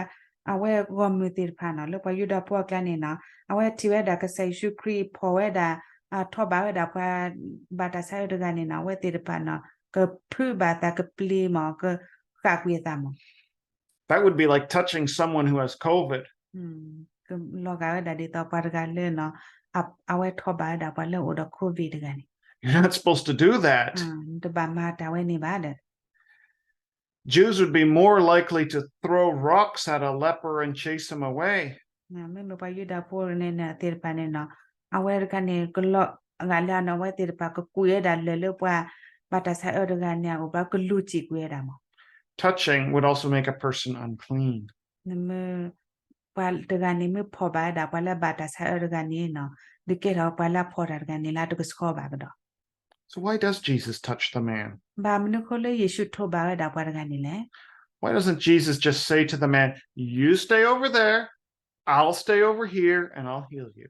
အဝဲဂီၢ်မုၢ်သ့ၣ်တဖၣ်နီၤ လၢပှၤယူဒၤဖိအကျါန့ၣ်နီၤ အဝဲထံၣ်ဝဲဒၣ်ကစၢ်ယ့ၣ်ၡူးခရံာ်ဖီၣ်ဝဲဒၣ် ထီၣ်ဘးဝဲဒၣ်ပှၤ ဘၣ်တၢ်ဆါအၢတဂၤန့ၣ်နီၤ အဝဲသ့ၣ်တဖၣ်နီၤ ကဖုးဘၣ်သးကပျ့ၤမး ကဃၣ်ကွံာ်အသးမး That would be like touching someone who has COVID. လီၤဂာ်ဝဲဒၣ်ဒ်သိးပှၤတဂၤလၢနီၤ အဝဲထီၣ်ဘးဝဲဒၣ်ပှၤလၢအအိၣ်ဒီး COVID တဂၤန့ၣ် You're not supposed to do that. နတဘၣ်မၤတၢ်ဝဲန့ၣ်ဘၣ်ဒီး Jews would be more likely to throw rocks at a leper and chase him away. မ့မ့ၢ်ပှၤယူဒၤဖိန့ၣ်သ့ၣ်တဖၣ်န့ၣ်နီၤ အဝဲတခါန့ၣ် ကလီၤဂာ်လၢအနီၤ အဝဲသ့ၣ်တဖၣ်ကကွံာ်ဝဲဒၣ်လၢၢ်လၢပှၤ ဘၣ်တၢ်ဆါအၢတဂၤန့ၣ်အအိၣ်ဘၣ် ကလူၤစံာ်ကွံာ်ဝဲဒၣ်မး Touching would also make a person unclean. ပှၤတဂၤန့ၣ်မ့ၢ်ဖီၣ်ဘၣ်ဝဲဒၣ် ပှၤလၢအဘၣ်တၢ်ဆါအၢတဂၤန့ၣ်နီၤ ဒုးကဲထီၣ်ပှၤလၢအဖီၣ်တၢ်တဂၤန့ၣ်လၢအတကဆှီဘၣ်ကဒီး So why does Jesus touch the man? ဘၣ်မနုၤအဃိလၢယ့ၣ်ၡူးထိးဘၣ်ဝဲဒၣ်ပှၤတဂၤန့ၣ်လဲၣ်. Why doesn't Jesus just say to the man, you stay over there, I'll stay over here, and I'll heal you?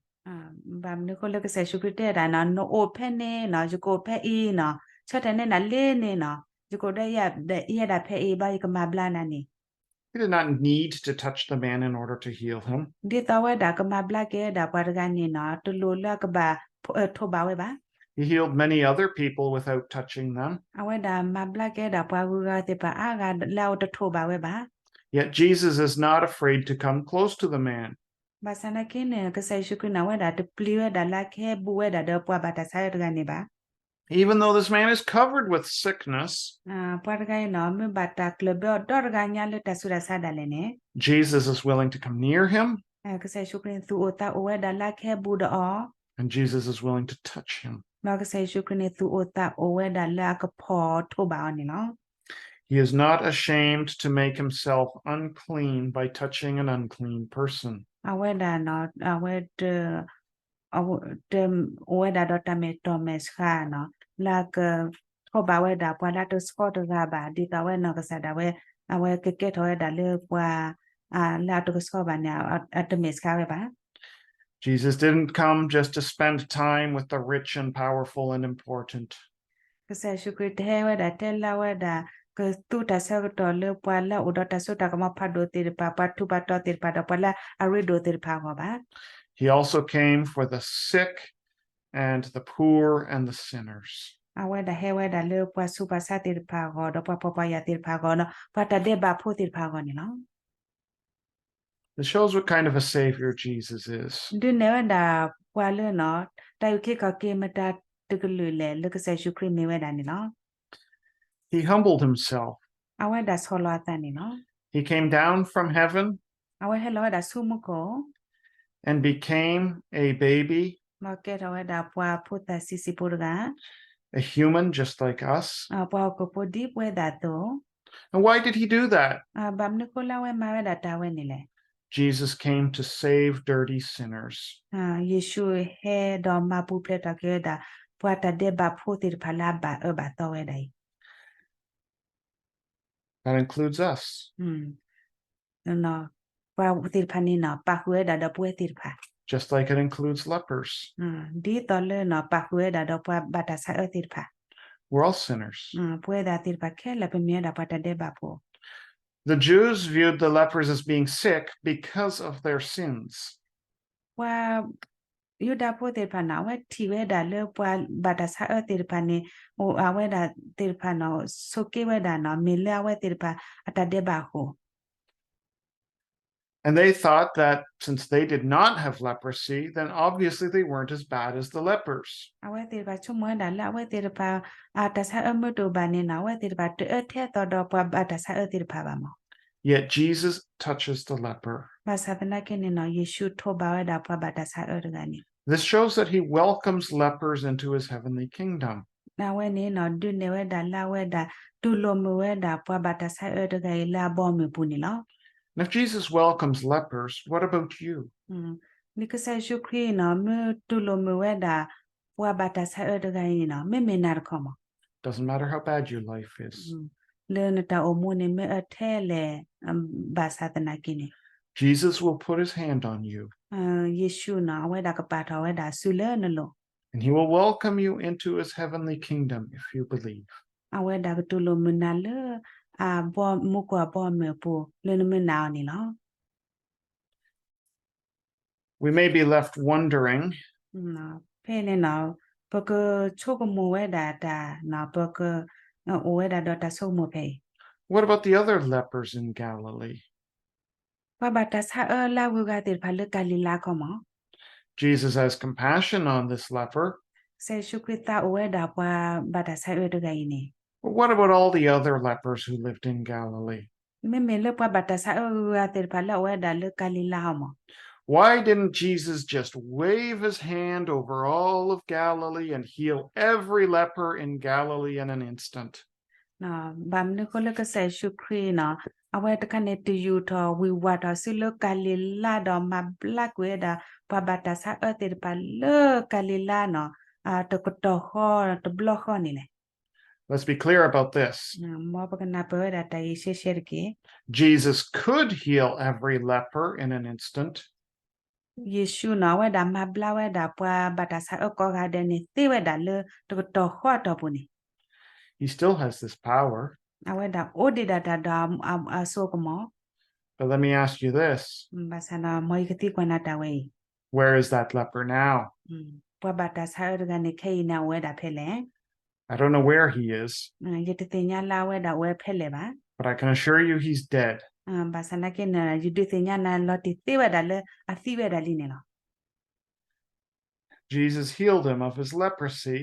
ဘၣ်မနုၤအဃိလၢကစၢ်ယ့ၣ်ၡူးခရံာ်တဲဒၣ်နီၤ, နအိၣ်ဖဲန့ၣ်နီၤ, ယကအိၣ်ဖဲအံၤနီၤ, ဆၢထၢၣ်န့ၢ်နၤလ့န့ၣ်နီၤ, ယကအိၣ်ဒီးယဲဒၣ်ဖဲအံၤ ဘၣ်ယကမၤဘျါနၤန့ၣ်. He did not need to touch the man in order to heal him. ဒ်သိးဝဲဒၣ်ကမၤဘျါက့ၤဝဲဒၣ်ပှၤတဂၤန့ၣ်နီၤ, တလိၣ်လၢအကဘၣ်ထိးဘၣ်ဝဲဘၣ်. He healed many other people without touching them. အဝဲဒၣ်မၤဘျါက့ၤဝဲဒၣ်ပှၤဂုၤဂၤသ့ၣ်တဖၣ်အါဂၤလၢအတထိးဘၣ်ဝဲဘၣ်. Yet Jesus is not afraid to come close to the man. ဘၣ်ဆၣ်သနာ်က့န့ၣ် ကစၢ်ယ့ၣ်ၡူးခရံာ်န့ၣ် အဝဲဒၣ်တပျံၤဝဲဒၣ်လၢအကဟဲဘူးဝဲဒၣ်ဒီးပှၤဘၣ်တၢ်ဆါအၢတဂၤန့ၣ်ဘၣ်. Even though this man is covered with sickness, ပှၤတဂၤအံၤနီၤ မ့ၢ်ဘၣ်တၢ်ကျၢၢ်ဘၢအီၤဒီတဂၤညါလၢတၢ်ဆူးတၢ်ဆါဒၣ်လဲာ်န့ၣ်, Jesus is willing to come near him, ကစၢ်ယ့ၣ်ၡူးခရံာ်န့ၣ် သူၣ်အိၣ်သးအိၣ်ဝဲဒၣ်လၢအကဟဲဘူးဒီးအီၤ, and Jesus is willing to touch him. ဒီးကစၢ်ယ့ၣ်ၡူးခရံာ်န့ၣ် သူၣ်အိၣ်သးအိၣ်ဝဲဒၣ်လၢအကဖီၣ်ထိးဘၣ်အီၤန့ၣ်လီၤ. He is not ashamed to make himself unclean by touching an unclean person. အဝဲဒၣ်နီၤ အဝဲတ အဝဲ တအိၣ်ဝဲဒၣ်ဒီးတၢ်မဲာ်တီၢ်မဲာ်ဆှးနီၤ လၢအကထိးဘၣ်ဝဲဒၣ်ပှၤလၢအတဆှီတဂၤဘၣ် ဒ်သိးအဝဲနီၢ်ကစၢ်ဒၣ်ဝဲ အဝဲကကဲထီၣ်ဝဲဒၣ်လၢပှၤ လၢအတကဆှီဘၣ်န့ၣ် အတမဲာ်ဆှးဝဲဘၣ်. Jesus didn't come just to spend time with the rich and powerful and important. ကစၢ်ယ့ၣ်ၡူးခရံာ်တဟဲဝဲဒၣ်တဲလၢဝဲဒၣ် ကသူတၢ်ဆၢကတီၢ်လၢပှၤလၢအအိၣ်ဒီးတၢ်စိတၢ်ကမီၤဖးဒိၣ်သ့ၣ်တဖၣ် ပှၤထူးပှၤတီၤသ့ၣ်တဖၣ် ဒီးပှၤလၢအရ့ဒိၣ်သ့ၣ်တဖၣ်အဂီၢ်ဘၣ်. He also came for the sick and the poor and the sinners. အဝဲဒၣ်ဟဲဝဲဒၣ်လၢပှၤဆူးပှၤဆါသ့ၣ်တဖၣ်အဂီၢ် ဒီးပှၤဖှီၣ်ပှၤယာ်သ့ၣ်တဖၣ်အဂီၢ်ဒီး ပှၤတၢ်ဒဲးဘးဖိသ့ၣ်တဖၣ်အဂီၢ်န့ၣ်လီၤ. This shows what kind of a Savior Jesus is. ဒုးနဲၣ်ဝဲဒၣ်ပှၤလၢနီၤ တၢ်အုၣ်က့ၤခီၣ်က့ၤမတၤတကလုာ်လဲၣ် လၢကစၢ်ယ့ၣ်ၡူးခရံာ်မ့ၢ်ဝဲဒၣ်န့ၣ်လီၤ. He humbled himself. အဝဲဒၣ်ဆီၣ်လီၤအသးန့ၣ်လီၤ. He came down from heaven အဝဲဟဲလီၤဝဲဒၣ်ဆူမူခိၣ် and became a baby, ဒီးကဲထီၣ်ဝဲဒၣ်ပှၤဖိသၣ်ဆံးဆံးဖိတဂၤ a human just like us. ပှၤဟီၣ်ခိၣ်ဖိဒ်ပဝဲဒၣ်အသိး And why did he do that? ဘၣ်မနုၤအဃိလၢအဝဲမၤဝဲဒၣ်တၢ်ဝဲန့ၣ်လဲၣ်. Jesus came to save dirty sinners. ယ့ၣ်ၡူးဟဲဒီးမၤပူၤဖျဲးထီၣ်က့ၤဝဲဒၣ် ပှၤတၢ်ဒဲးဘးဖိသ့ၣ်တဖၣ်လၢအဘၣ်အၢဘၣ်သီဝဲဒၣ်အံၤ That includes us. ပှၤသ့ၣ်တဖၣ်န့ၣ်နီၤ ပာ်ဃုာ်ဝဲဒၣ်ဒီးပဝဲသ့ၣ်တဖၣ် Just like it includes lepers. ဒ်သိးလၢနီၤ ပာ်ဃုာ်ဝဲဒၣ်ဒီးပှၤဘၣ်တၢ်ဆါအၢသ့ၣ်တဖၣ် We're all sinners. ပဝဲဒၣ်သ့ၣ်တဖၣ်ခဲလၢာ် ပမ့ၢ်ဝဲဒၣ်ပှၤတၢ်ဒဲးဘးဖိ The Jews viewed the lepers as being sick because of their sins. ပှၤယူဒၤဖိသ့ၣ်တဖၣ်န့ၣ် အဝဲထံၣ်ဝဲဒၣ်လၢပှၤဘၣ်တၢ်ဆါအၢသ့ၣ်တဖၣ်န့ၣ် အိၣ်အဝဲဒၣ်သ့ၣ်တဖၣ်န့ၣ် ဆိးက့ဝဲဒၣ်နီၤ မ့ၢ်လၢအဝဲသ့ၣ်တဖၣ်အတၢ်ဒဲးဘးအဃိ And they thought that since they did not have leprosy, then obviously they weren't as bad as the lepers. အဝဲသ့ၣ်တဖၣ်ဆိကမိၣ်ဝဲဒၣ်လၢအဝဲသ့ၣ်တဖၣ် အတၢ်ဆါအၢမ့ၢ်တအိၣ်ဘၣ်န့ၣ်နီၤ အဝဲသ့ၣ်တဖၣ်တအၢထဲသိးဒီးပှၤဘၣ်တၢ်ဆါအၢသ့ၣ်တဖၣ်ဘၣ်မး Yet Jesus touches the leper. ဘၣ်ဆၣ်သနာ်က့န့ၣ်နီၤ ယ့ၣ်ၡူးထိးဘၣ်ဝဲဒၣ်ပှၤဘၣ်တၢ်ဆါအၢတဂၤန့ၣ် This shows that he welcomes lepers into his heavenly kingdom. အဝဲန့ၣ်နီၤ ဒုးနဲၣ်ဝဲဒၣ်လၢအဝဲဒၣ် တူၢ်လိာ်မုာ်ဝဲဒၣ်ပှၤဘၣ်တၢ်ဆါအၢတဂၤအံၤလၢအဘီအမုၢ်အပူၤန့ၣ်လီၤ. And if Jesus welcomes lepers, what about you? ဒ်ကစၢ်ယ့ၣ်ၡူးခရံာ်နီၤ မ့ၢ်တူၢ်လိာ်မုာ်ဝဲဒၣ် ပှၤဘၣ်တၢ်ဆါအၢတဂၤအံၤန့ၣ်နီၤ မ့မ့ၢ်နၤတခီမး Doesn't matter how bad your life is. လၢနတၢ်အိၣ်မူန့ၣ် မ့ၢ်အၢထဲလဲၣ် ဘၣ်ဆၣ်သနာ်က့န့ၣ် Jesus will put his hand on you. ယ့ၣ်ၡူးနီၤ အဝဲဒၣ်ကပာ်ထီၣ်ဝဲဒၣ်အစုလၢနလိၤ And he will welcome you into his heavenly kingdom if you believe. အဝဲဒၣ်ကတူၢ်လိာ်မုာ်နၤလၢ အဘီ မူခိၣ်အဘီအမုၢ်အပူၤ လၢနမ့ၢ်နာ်အီၤန့ၣ်လီၤ. We may be left wondering, ဖဲန့ၣ်နီၤ ပကဆိကမိၣ်ဝဲဒၣ်တၢ် ပက အိၣ်ဝဲဒၣ်ဒီးတၢ်ဆိကမိၣ်ဖဲအံၤ What about the other lepers in Galilee? ပှၤဘၣ်တၢ်ဆါအၢလၢအဂုၤအဂၤသ့ၣ်တဖၣ်လၢကၤလံၤလါခီမး Jesus has compassion on this leper. ကစၢ်ယ့ၣ်ၡူးခရံာ်သးအိၣ်ဝဲဒၣ်ပှၤဘၣ်တၢ်ဆါအၢတဂၤအံၤန့ၣ် But what about all the other lepers who lived in Galilee? မ့မ့ၢ်လၢပှၤဘၣ်တၢ်ဆါအၢဂုၤအဂၤသ့ၣ်တဖၣ်လၢအအိၣ်ဝဲဒၣ်လၢကၤလံၤလါဟီမး Why didn't Jesus just wave his hand over all of Galilee and heal every leper in Galilee in an instant? ဘၣ်မနုၤအဃိလၢကစၢ်ယ့ၣ်ၡူးခရံာ်နီၤ အဝဲတခါန့ၣ်တယူာ်ထီၣ်ဝံၢ်ဝးထီၣ်ဆူလၢကၤလံၤလါဒီးမၤဘျါကွံာ်ဝဲဒၣ် ပှၤဘၣ်တၢ်ဆါအၢသ့ၣ်တဖၣ်လၢကၤလံၤလါနီၤ တကတီၢ်ဃီတဘျီဃီန့ၣ်လဲၣ်. Let's be clear about this. မ်ပကနၢ်ပၢၢ်ဝဲဒၣ်တၢ်အံၤရှဲရှဲတက့ၢ်. Jesus could heal every leper in an instant. ယ့ၣ်ၡူးန့ၣ် အဝဲဒၣ်မၤဘျါဝဲဒၣ်ပှၤဘၣ်တၢ်ဆါအၢကိးဂၤဒဲးန့ၣ် သ့ဝဲဒၣ်လၢတကတီၢ်ဃီအတီၢ်ပူၤန့ၣ်. He still has this power. အဝဲဒၣ်အိၣ်ဒံးဒၣ်တၢ်ဒီးအစိကမီၤ. But let me ask you this. ဘၣ်ဆၣ်ဒီး မ်ယကသံကွၢ်နၤတၢ်ဝဲအံၤ. Where is that leper now? ပှၤဘၣ်တၢ်ဆါအၢတဂၤန့ၣ် ခဲအံၤန့ၣ် အအိၣ်ဝဲဒၣ်ဖဲလဲၣ်. I don't know where he is. ယတသ့ၣ်ညါလၢအဝဲဒၣ်အိၣ်ဝဲဖဲလဲၣ်ဘၣ်. But I can assure you he's dead. ဘၣ်ဆၣ်သနာ်က့န့ၣ် ယဒုးသ့ၣ်ညါနၤလီၤတံၢ်သ့ဝဲဒၣ်လၢအသံဝဲဒၣ်လံန့ၣ်လီၤ. Jesus healed him of his leprosy.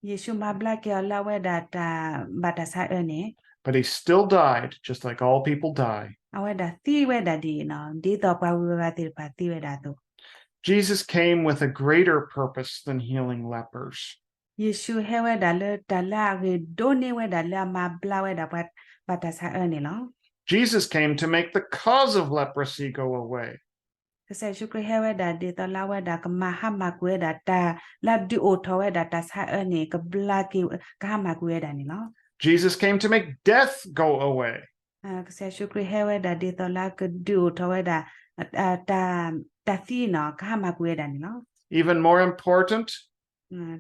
ယ့ၣ်ၡူးမၤဘျါက့ၤအီၤလၢအဝဲဒၣ်တၢ်ဘၣ်တၢ်ဆါအၢန့ၣ်. But he still died, just like all people die. အဝဲဒၣ်သံဝဲဒၣ်ဒ်အံၤန့ၣ် ဒ်သိးပှၤဂုၤဂၤသ့ၣ်တဖၣ်သံဝဲဒၣ်အသိး. Jesus came with a greater purpose than healing lepers. ယ့ၣ်ၡူးဟဲဝဲဒၣ်လၢတၢ်လၢအဂ့ၤဒိၣ်န့ၢ်ဝဲဒၣ်လၢအမၤဘျါဝဲဒၣ်ပှၤဘၣ်တၢ်ဆါအၢန့ၣ်လီၤ. Jesus came to make the cause of leprosy go away. ကစၢ်ယ့ၣ်ၡူးခရံာ်ဟဲဝဲဒၣ်ဒ်သိးလၢအဝဲဒၣ်ကမၤဟါမၢ်ကွံာ်ဝဲဒၣ်တၢ်လၢအဒုးအိၣ်ထီၣ်ဝဲဒၣ်တၢ်ဆါအၢန့ၣ် ကဘျါက့ၤ ကဟါမၢ်ကွံာ်ဝဲဒၣ်န့ၣ်လီၤ. Jesus came to make death go away. ကစၢ်ယ့ၣ်ၡူးခရံာ်ဟဲဝဲဒၣ်ဒ်သိးလၢကဒုးအိၣ်ထီၣ်ဝဲဒၣ် တၢ်သံန့ၣ် ကဟါမၢ်ကွံာ်ဝဲဒၣ်န့ၣ်လီၤ. Even more important,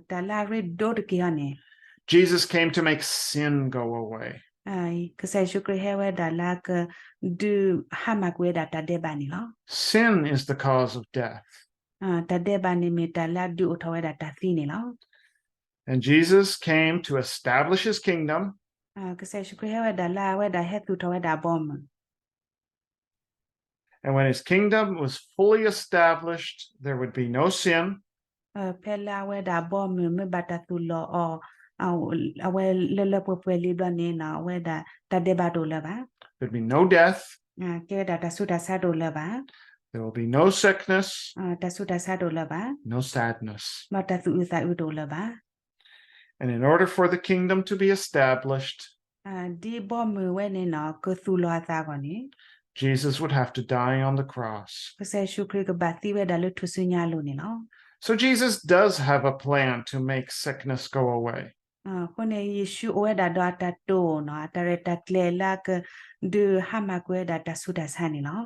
တၢ်လၢအရ့ဒိၣ်တက့ၢ်အီၤန့ၣ် Jesus came to make sin go away. ကစၢ်ယ့ၣ်ၡူးခရံာ်ဟဲဝဲဒၣ်လၢက ဒုးဟါမၢ်ကွံာ်ဝဲဒၣ်တၢ်ဒဲးဘးန့ၣ်လီၤ. Sin is the cause of death. တၢ်ဒဲးဘးန့ၣ်မ့ၢ်တၢ်လၢအဒုးအိၣ်ထီၣ်ဝဲဒၣ်တၢ်သံန့ၣ်လီၤ. And Jesus came to establish his kingdom. ကစၢ်ယ့ၣ်ၡူးခရံာ်ဟဲဝဲဒၣ်လၢအဝဲဒၣ်ဟဲသူၣ်ထီၣ်ဝဲဒၣ်အဘီအမုၢ် And when his kingdom was fully established, there would be no sin. ဖဲလၢအဝဲဒၣ်အဘီအမုၢ်မ့ၢ်ဘၣ်တၢ်သူၣ်လီၤအီၤ အဝဲလၢလၢပှဲၤပှဲၤလံဘျီန့ၣ် အဝဲဒၣ်တၢ်ဒဲးဘးတအိၣ်လၢၤဘၣ်. There'd be no death. ကဲဝဲဒၣ်တၢ်ဆူးတၢ်ဆါတအိၣ်လၢၤဘၣ်. There will be no sickness. တၢ်ဆူးတၢ်ဆါတအိၣ်လၢၤဘၣ်. No sadness. ဒီးတၢ်သူၣ်အုးသးအုးတအိၣ်လၢၤဘၣ်. And in order for the kingdom to be established, ဒ်ဘီမုၢ်ဝဲန့ၣ်နီၤ ကသူၣ်လီၤအသးအဂီၢ်န့ၣ် Jesus would have to die on the cross. ကစၢ်ယ့ၣ်ၡူးခရံာ်ကဘၣ်သံဝဲဒၣ်လၢထူၣ်စုညါအလိၤန့ၣ်လီၤ. So Jesus does have a plan to make sickness go away. အဃိန့ၣ် ယ့ၣ်ၡူးအိၣ်ဝဲဒၣ်ဒီးအတၢ်တိာ်နီၤ အတၢ်ရဲၣ်တၢ်ကျဲၤလၢအကဒုးဟါမၢ်ကွံာ်ဝဲဒၣ်တၢ်ဆူးတၢ်ဆါန့ၣ်လီၤ.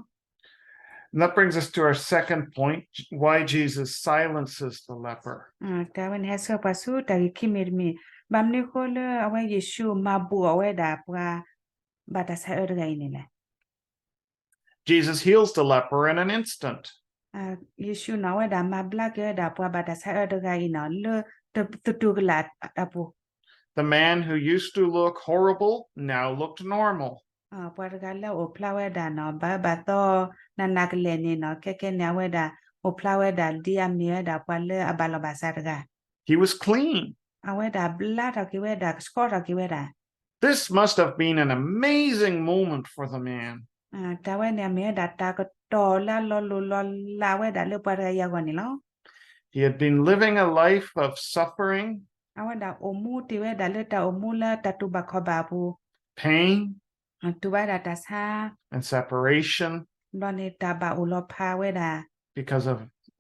And that brings us to our second point, why Jesus silences the leper. တၢ်ဝဲန့ၣ်ဟဲဆှၢပှၤဆူတၢ်ဂ့ၢ်ခံမံၤတမံၤ, ဘၣ်မနုၤအဃိလၢအဝဲယ့ၣ်ၡူးမၤဘူၣ်အီၤဝဲဒၣ်ပှၤဘၣ်တၢ်ဆါအၢတဂၤအံၤန့ၣ်လဲၣ်. Jesus heals the leper in an instant. ယ့ၣ်ၡူးနီၤ အဝဲဒၣ်မၤဘျါက့ၤဝဲဒၣ်ပှၤဘၣ်တၢ်ဆါအၢတဂၤအံၤနီၤ လၢသတူၢ်ကလာ်အပူၤ The man who used to look horrible now looked normal. ပှၤတဂၤလၢအအိၣ်ဖျါဝဲဒၣ်နီၤ ဘၣ်အၢဘၣ်သီ နးနးကလဲာ်န့ၣ်နီၤ ခဲခဲန့ၣ် အဝဲဒၣ်အိၣ်ဖျါဝဲဒၣ် ဒ်အမ့ၢ်ဝဲဒၣ်ပှၤလၢအဘၣ်လီၢ်ဘၣ်စးတဂၤ He was clean. အဝဲဒၣ်ဘျါထီၣ်က့ၤဝဲဒၣ် ဆှီထီၣ်က့ၤဝဲဒၣ် This must have been an amazing moment for the man. တၢ်ဝဲန့ၣ် အမ့ၢ်ဝဲဒၣ်တၢ်ကတီၢ်လၢအလီၤလိၢ်လီၤလးဝဲဒၣ်လၢပှၤတဂၤအံၤအဂီၢ်န့ၣ်လီၤ. He had been living a life of suffering, အဝဲဒၣ်အိၣ်မူတ့ၢ်ဝဲဒၣ်လၢတၢ်အိၣ်မူလၢတၢ်တူၢ်ဘၣ်ခီၣ်ဘၣ်အပူၤ, pain, တူၢ်ဘၣ်ဝဲဒၣ်တၢ်ဆါ, and separation, ဒီးန့ၣ်တၢ်ဘၣ်အိၣ်လီၤဖးဝဲဒၣ် because of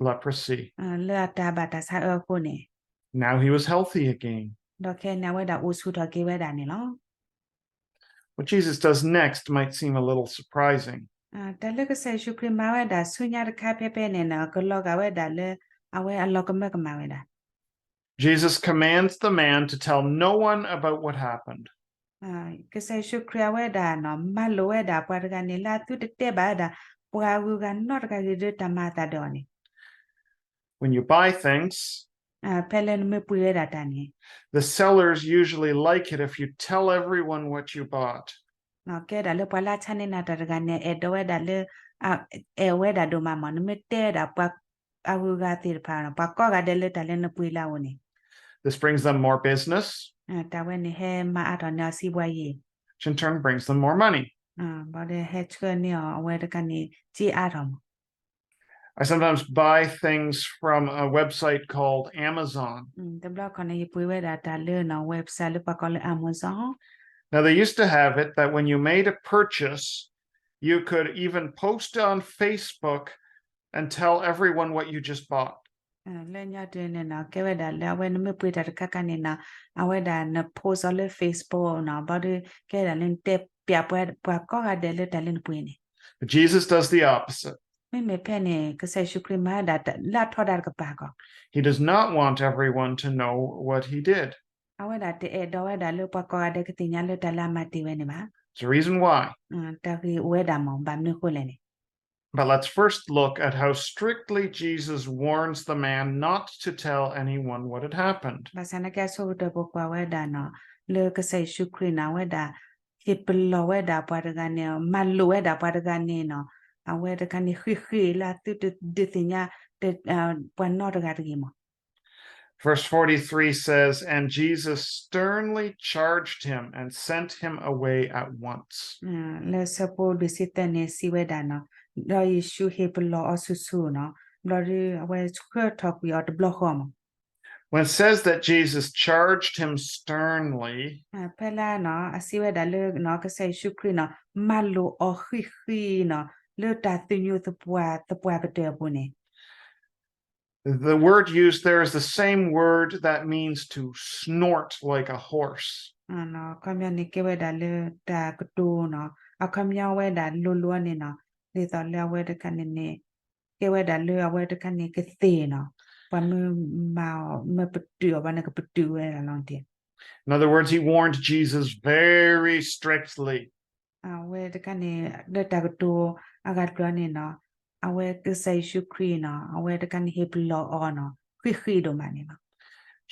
leprosy. လၢအတၢ်ဘၣ်တၢ်ဆါအၢအဃိန့ၣ်, Now he was healthy again. ဒီးခဲအံၤန့ၣ် အဝဲဒၣ်အိၣ်ဆူၣ်ထီၣ်က့ၤဝဲဒၣ်န့ၣ်လီၤ. What Jesus does next might seem a little surprising. တၢ်လၢကစၢ်ယ့ၣ်ၡူးခရံာ်မၤဝဲဒၣ်ဆူညါတခါဖဲဖဲန့ၣ်နီၤ ကလီၤဂာ်ဝဲဒၣ်လၢ အဝဲအလီၤကမၢကမၣ်ဝဲဒၣ် Jesus commands the man to tell no one about what happened. ကစၢ်ယ့ၣ်ၡူးခရံာ်အဝဲဒၣ်နီၤ မၤလိာ်ဝဲဒၣ်ပှၤတဂၤန့ၣ်လၢအသုတတဲဘၣ်ဝဲဒၣ် ပှၤဂုၤဂၤနီတဂၤဂ့ၤလၢတၢ်မၤအသးဒီးအီၤန့ၣ် When you buy things, ဖဲလၢနမ့ၢ်ပှ့ၤဝဲဒၣ်တၢ်န့ၣ် the sellers usually like it if you tell everyone what you bought. ကဲဒၣ်လၢပှၤလၢအဆါန့ၢ်နၤတၢ်တဂၤန့ၣ် အဲၣ်ဒိးဝဲဒၣ်လၢ အဲၣ်ဝဲဒၣ်ဒိၣ်မးမး နမ့ၢ်တဲဝဲဒၣ်ပှၤအဂုၤအဂၤသ့ၣ်တဖၣ် ပှၤကိးဂၤဒဲးလၢတၢ်လၢနပှ့ၤလၢအအိၣ်န့ၣ် This brings them more business, တၢ်ဝဲန့ၣ်ဟဲမၤအါထီၣ်န့ၢ်အီၤစံးဘှါယံၤ which in turn brings them more money. ဘၣ်ဒီးဟဲဆှၢန့ၢ်အီၤအဝဲတခါန့ၣ် စ့အါထီၣ်မး I sometimes buy things from a website called Amazon. တဘျီခီန့ၣ် ယပှ့ၤဝဲဒၣ်တၢ်လၢ website လၢပှၤကိးလၢ Amazon. Now, they used to have it that when you made a purchase, you could even post on Facebook and tell everyone what you just bought. လၢညီတုၤန့ၣ်နီၤ ကဲဝဲဒၣ်လၢအဝဲနမ့ၢ်ပှ့ၤတၢ်တခါခါန့ၣ်နီၤ အဝဲဒၣ်န post အီၤလၢ Facebook နီၤ ဘျီဒီး ကဲဒၣ်လၢနတဲပျးပှၤ ပှၤကိးဂၤဒဲးလၢတၢ်လၢနပှ့ၤန့ၣ် But Jesus does the opposite. မ့မ့ၢ်ဖဲန့ၣ် ကစၢ်ယ့ၣ်ၡူးခရံာ်မၤဝဲဒၣ်လၢအထီဒါတကပၤဃီ He does not want everyone to know what he did. အဝဲဒၣ်တအဲၣ်ဒိးဝဲဒၣ်လၢပှၤကိးဂၤဒဲးကသ့ၣ်ညါလၢတၢ်လၢအမၤတ့ၢ်ဝဲန့ၣ်ဘၣ်. It's the reason why. တၢ်ဂ့ၢ်အိၣ်ဝဲဒၣ်မး ဘၣ်မနုၤအဃိလဲၣ်န့ၣ် But let's first look at how strictly Jesus warns the man not to tell anyone what had happened. ဘၣ်ဆၣ်သနာ်က့အဆိကတၢၢ်ပကွၢ်ဝဲဒၣ်နီၤ လၢကစၢ်ယ့ၣ်ၡူးခရံာ်န့ၣ် အဝဲဒၣ် ဟ့ၣ်ပလီၢ်ဝဲဒၣ်ပှၤတဂၤန့ၣ် မၤလိာ်ဝဲဒၣ်ပှၤတဂၤန့ၣ်နီၤ အဝဲတခါန့ၣ် ဃံးဃံးလၢအသုတဒုးသ့ၣ်ညါ ပှၤနီတဂၤတဂ့ၤမး Verse forty-three says, And Jesus sternly charged him and sent him away at once. လၢဆၢဖိလွံၢ်ဆံသၢန့ၣ် စံးဝဲဒၣ်နီၤ ဒီးယ့ၣ်ၡူးဟ့ၣ်ပလီၢ်အီၤဆူၣ်ဆူၣ်နီၤ ဘျီဒီးအဝဲဆှၢထီၣ်ကွံာ်အီၤတဘျီဃီမး When it says that Jesus charged him sternly, ဖဲလၢနီၤ အစံးဝဲဒၣ်လၢနီၤ ကစၢ်ယ့ၣ်ၡူးခရံာ်နီၤ မၤလိာ်အီၤဃံးဃံးနီၤ လၢတၢ်သညူးသပှၢ်သပှၢ်ကတၢၢ်အပူၤန့ၣ် The word used there is the same word that means to snort like a horse. အခီပညီန့ၣ် ကဲဝဲဒၣ်လၢတၢ်ကတိၤနီၤ အခီပညီဝဲဒၣ်လိၤလိၤန့ၣ်နီၤ ဒ်သိးလၢအဝဲတခါန့ၣ်န့ၣ် ကဲဝဲဒၣ်လၢအဝဲတခါန့ၣ်ကသ့ၣ်နီၤ ပှၤမ့ၢ်မၤအီၤ မ့ၢ်ပတုာ်အီၤဘၣ်န့ၣ် ကပတုာ်ဝဲဒၣ်လီၤတံၢ် In other words, he warned Jesus very strictly. အဝဲတခါန့ၣ် လၢတၢ်ကတိၤအဂၤတဖျၢၣ်န့ၣ်နီၤ အဝဲကစၢ်ယ့ၣ်ၡူးခရံာ်နီၤ အဝဲတခါန့ၣ်ဟ့ၣ်ပလီၢ်အီၤနီၤ ဃံးဃံးဒိၣ်မးန့ၣ်လီၤ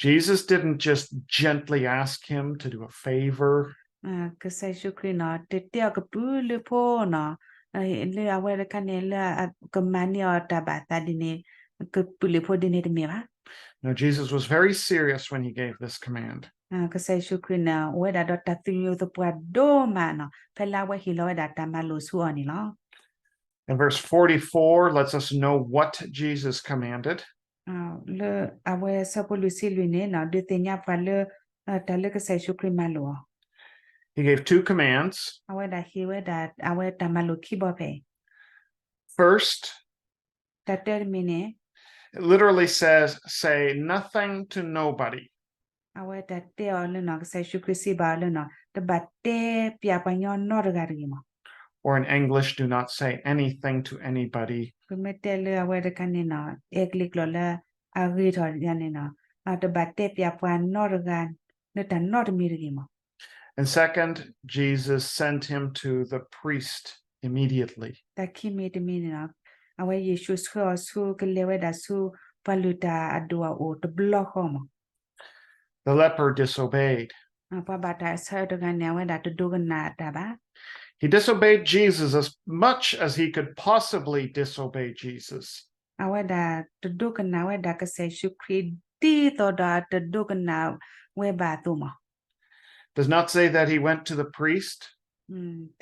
Jesus didn't just gently ask him to do a favor. ကစၢ်ယ့ၣ်ၡူးခရံာ်နီၤ တတဲအီၤကပုာ်လုးဖိနီၤ လၢအဝဲတခါန့ၣ် လၢကမၤန့ၢ်အီၤတၢ်ဘၣ်သးဒ်န့ၣ် ကပုာ်လုးဖိဒ်န့ၣ်တမ့ၢ်ဘၣ် No, Jesus was very serious when he gave this command. ကစၢ်ယ့ၣ်ၡူးခရံာ်န့ၣ် အိၣ်ဝဲဒၣ်ဒီးတၢ်သညူးသပှၢ်ဒိၣ်မးနီၤ ဖဲလၢအဝဲဟ့ၣ်လီၤဝဲဒၣ်တၢ်မၤလိာ်ဆူအီၤန့ၣ်လီၤ And verse forty-four lets us know what Jesus commanded. လၢအဝဲဆၢဖိလွံၢ်ဆံလွံၢ်န့ၣ်နီၤ ဒုးသ့ၣ်ညါပှၤလၢ တၢ်လၢကစၢ်ယ့ၣ်ၡူးခရံာ်မၤလိာ်အီၤ He gave two commands. အဝဲဒၣ်ဟ့ၣ်ဝဲဒၣ် အဝဲတၢ်မၤလိာ်ခံဘီဖဲအံၤ First, တၢ်တၢတမံၤန့ၣ် it literally says, say nothing to nobody. အဝဲတၢ်တဲအီၤလၢနီၤ ကစၢ်ယ့ၣ်ၡူးခရံာ်စံးဘၣ်အီၤလၢနီၤ တဘၣ်တဲပျးပှၤညီနီတဂၤတဂ့ၤမး Or in English, do not say anything to anybody. ပမ့ၢ်တဲလၢအဝဲတခါန့ၣ်နီၤ အဲကလံးကျိာ်လၢအဂ့ၤထီၣ်ယၤန့ၣ်နီၤ တဘၣ်တဲပျးပှၤနီတဂၤ လၢတၢ်နီတမံၤတဂ့ၤမး And second, Jesus sent him to the priest immediately. တၢ်ခံမံၤတမံၤန့ၣ်နီၤ အဝဲယ့ၣ်ၡူးဆှၢအီၤဆူ ကလဲၤဝဲဒၣ်ဆူ ပှၤလုၢ်တၢ်အဒိၣ်အအိၣ်တဘျီဃီမး The leper disobeyed. ပှၤဘၣ်တၢ်အဆၢတဂၤန့ၣ် အဝဲဒၣ်တဒိကနၣ်အတၢ်ဘၣ် He disobeyed Jesus as much as he could possibly disobey Jesus. အဝဲဒၣ်တဒိကနၣ်ဝဲဒၣ်ကစၢ်ယ့ၣ်ၡူးခရံာ် ဒ်သိးဒီးတဒိကနၣ်ဝဲဘၣ်အသိးမး Does not say that he went to the priest.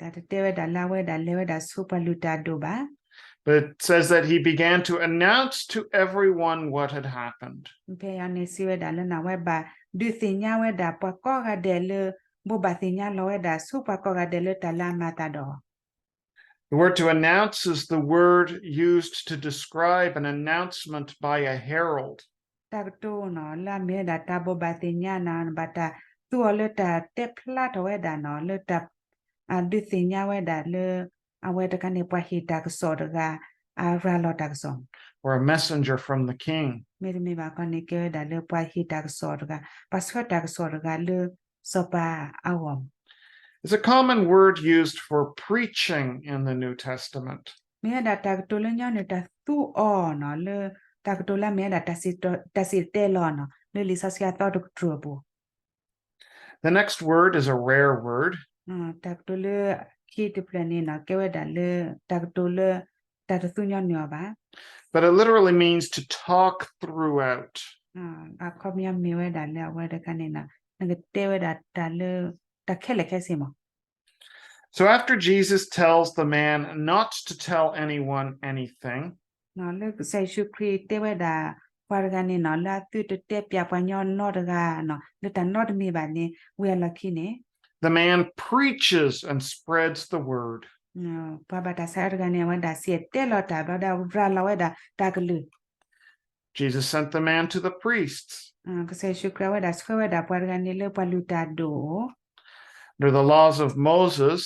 တၢ်တတဲဝဲဒၣ်လၢအဝဲဒၣ်လဲၤဝဲဒၣ်ဆူပှၤလုၢ်တၢ်အဒိၣ်ဘၣ် But it says that he began to announce to everyone what had happened. ဖဲအံၤန့ၣ်စံးဝဲဒၣ်လၢနဝဲဘၣ် ဒုးသ့ၣ်ညါဝဲဒၣ်ပှၤကိးဂၤဒဲးလၢ ဘိးဘၣ်သ့ၣ်ညါလီၤဝဲဒၣ်ဆူပှၤကိးဂၤဒဲးလၢတၢ်လၢအမၤသးဒီး The word to announce is the word used to describe an announcement by a herald. တၢ်ကတိၤနီၤ လၢအမ့ၢ်ဝဲဒၣ်တၢ်ဘိးဘၣ်သ့ၣ်ညါနီၤ နဘၣ်တၢ်သူအီၤလၢတၢ်တဲဖျါထီၣ်ဝဲဒၣ်နီၤ လၢတၢ် ဒုးသ့ၣ်ညါဝဲဒၣ်လၢ အဝဲတခါန့ၣ် ပှၤဟ့ၣ်တၢ်ကစီၣ်တဂၤ အရၤလီၤတၢ်ကစီၣ် Or a messenger from the king. မ့တမ့ၢ်ဘၣ်ခီန့ၣ် ကဲဝဲဒၣ်လၢပှၤဟ့ၣ်တၢ်ကစီၣ်တဂၤ ပှၤဆှၢတၢ်ကစီၣ်တဂၤလၢ စီၤပၤအဂီၢ် It's a common word used for preaching in the New Testament. မ့ၢ်ဝဲဒၣ်တၢ်ကတိၤလၢညီနုၢ်တၢ်သူအီၤနီၤ လၢ တၢ်ကတိၤလၢအမ့ၢ်ဝဲဒၣ် တၢ်စံၣ်တဲၤတဲလီၤနီၤ လၢလံာ်စီဆှံအသီတကတြူၢ်အပူၤ The next word is a rare word. တၢ်ကတိၤလၢခံတဖျၢၣ်န့ၣ်နီၤ ကဲဝဲဒၣ်လၢ တၢ်ကတိၤလၢ တၢ်တသူညီနုၢ်အီၤဘၣ် But it literally means to talk throughout. အခီပညီမ့ၢ်ဝဲဒၣ်လၢအဝဲတခါန့ၣ်နီၤ နကတဲဝဲဒၣ်တၢ်လၢ တၢ်ခဲလၢာ်ခဲဆ့မး So after Jesus tells the man not to tell anyone anything, လၢကစၢ်ယ့ၣ်ၡူးခရံာ်တဲဝဲဒၣ် ပှၤတဂၤန့ၣ်နီၤ လၢအသုတတဲပျးပှၤညီနီတဂၤနီၤ လၢတၢ်နီတမံၤဘၣ်န့ၣ် ဝံၤအလီၢ်ခံန့ၣ် the man preaches and spreads the word. ပှၤဘၣ်တၢ်ဆါတဂၤန့ၣ် အဝဲဒၣ်စံၣ်တဲၤတဲလီၤတၢ် ဘျီဒီးရၤလီၤဝဲဒၣ်တၢ်ကလုၢ် Jesus sent the man to the priests. ကစၢ်ယ့ၣ်ၡူးခရံာ်အဝဲဒၣ်ဆှၢဝဲဒၣ်ပှၤတဂၤန့ၣ်လၢပှၤလုၢ်တၢ်ဒိၣ်အအိၣ်, Under the laws of Moses,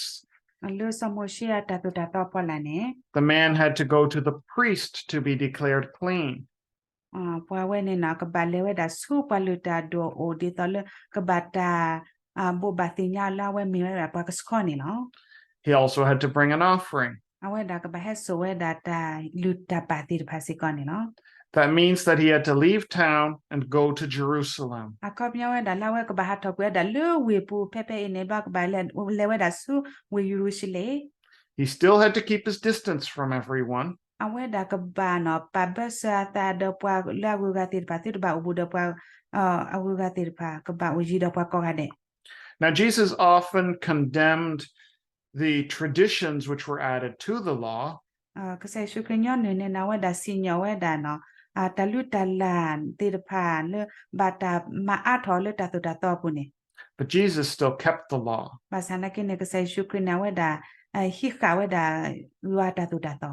လၢစီၤမိၤၡ့အတၢ်သိၣ်တၢ်သီအဖီလာ်န့ၣ်, the man had to go to the priest to be declared clean. ပှၤဝဲန့ၣ်နီၤ ကဘၣ်လဲၤဝဲဒၣ်ဆူပှၤလုၢ်တၢ်ဒိၣ်အအိၣ် ဒ်သိးလၢကဘၣ်တၢ်ဘိးဘၣ်သ့ၣ်ညါလၢအဝဲမ့ၢ်ဝဲဒၣ်ပှၤကဆှီန့ၣ်လီၤ. He also had to bring an offering. အဝဲဒၣ်ကဘၣ်ဟဲစိာ်ဝဲဒၣ်တၢ်လုၢ်တၢ်ပာ်သ့ၣ်တဖၣ်စ့ၢ်ကီးန့ၣ်လီၤ. That means that he had to leave town and go to Jerusalem. အခီပညီဝဲဒၣ်လၢအဝဲကဘၣ်ဟးထီၣ်ကွံာ်ဝဲဒၣ်လၢဝ့ၢ်ပူၤဖဲဖဲအံၤန့ၣ် ဘျီကဘၣ်လဲၤဝဲဒၣ်ဆူဝ့ၢ်ယရူၤၡလ့ၣ်. He still had to keep his distance from everyone. အဝဲဒၣ်ကဘၣ်နီၤ ပာ်ဘၢစၢၤအသးဒီးပှၤလၢအဂုၤအဂၤသ့ၣ်တဖၣ် သုတဘၣ်အိၣ်ဘူးဒီးပှၤ အဂုၤအဂၤသ့ၣ်တဖၣ် ကဘၣ်အိၣ်ယံၤဒီးပှၤကိးဂၤဒဲး. Now, Jesus often condemned the traditions which were added to the law. ကစၢ်ယ့ၣ်ၡူးခရံာ်ညီနုၢ်န့ၣ် အဝဲဒၣ်စံၣ်ညီၣ်ဝဲဒၣ်နီၤ တၢ်လုၢ်တၢ်လၢ်သ့ၣ်တဖၣ်လၢဘၣ်တၢ်မၤအါထီၣ်လၢတၢ်သိၣ်တၢ်သီအပူၤန့ၣ်. But Jesus still kept the law. ဘၣ်ဆၣ်သနာ်က့န့ၣ် ကစၢ်ယ့ၣ်ၡူးခရံာ်န့ၣ် အဝဲဒၣ် ဟံးဃာ်ဝဲဒၣ်ယွၤတၢ်သိၣ်တၢ်သီ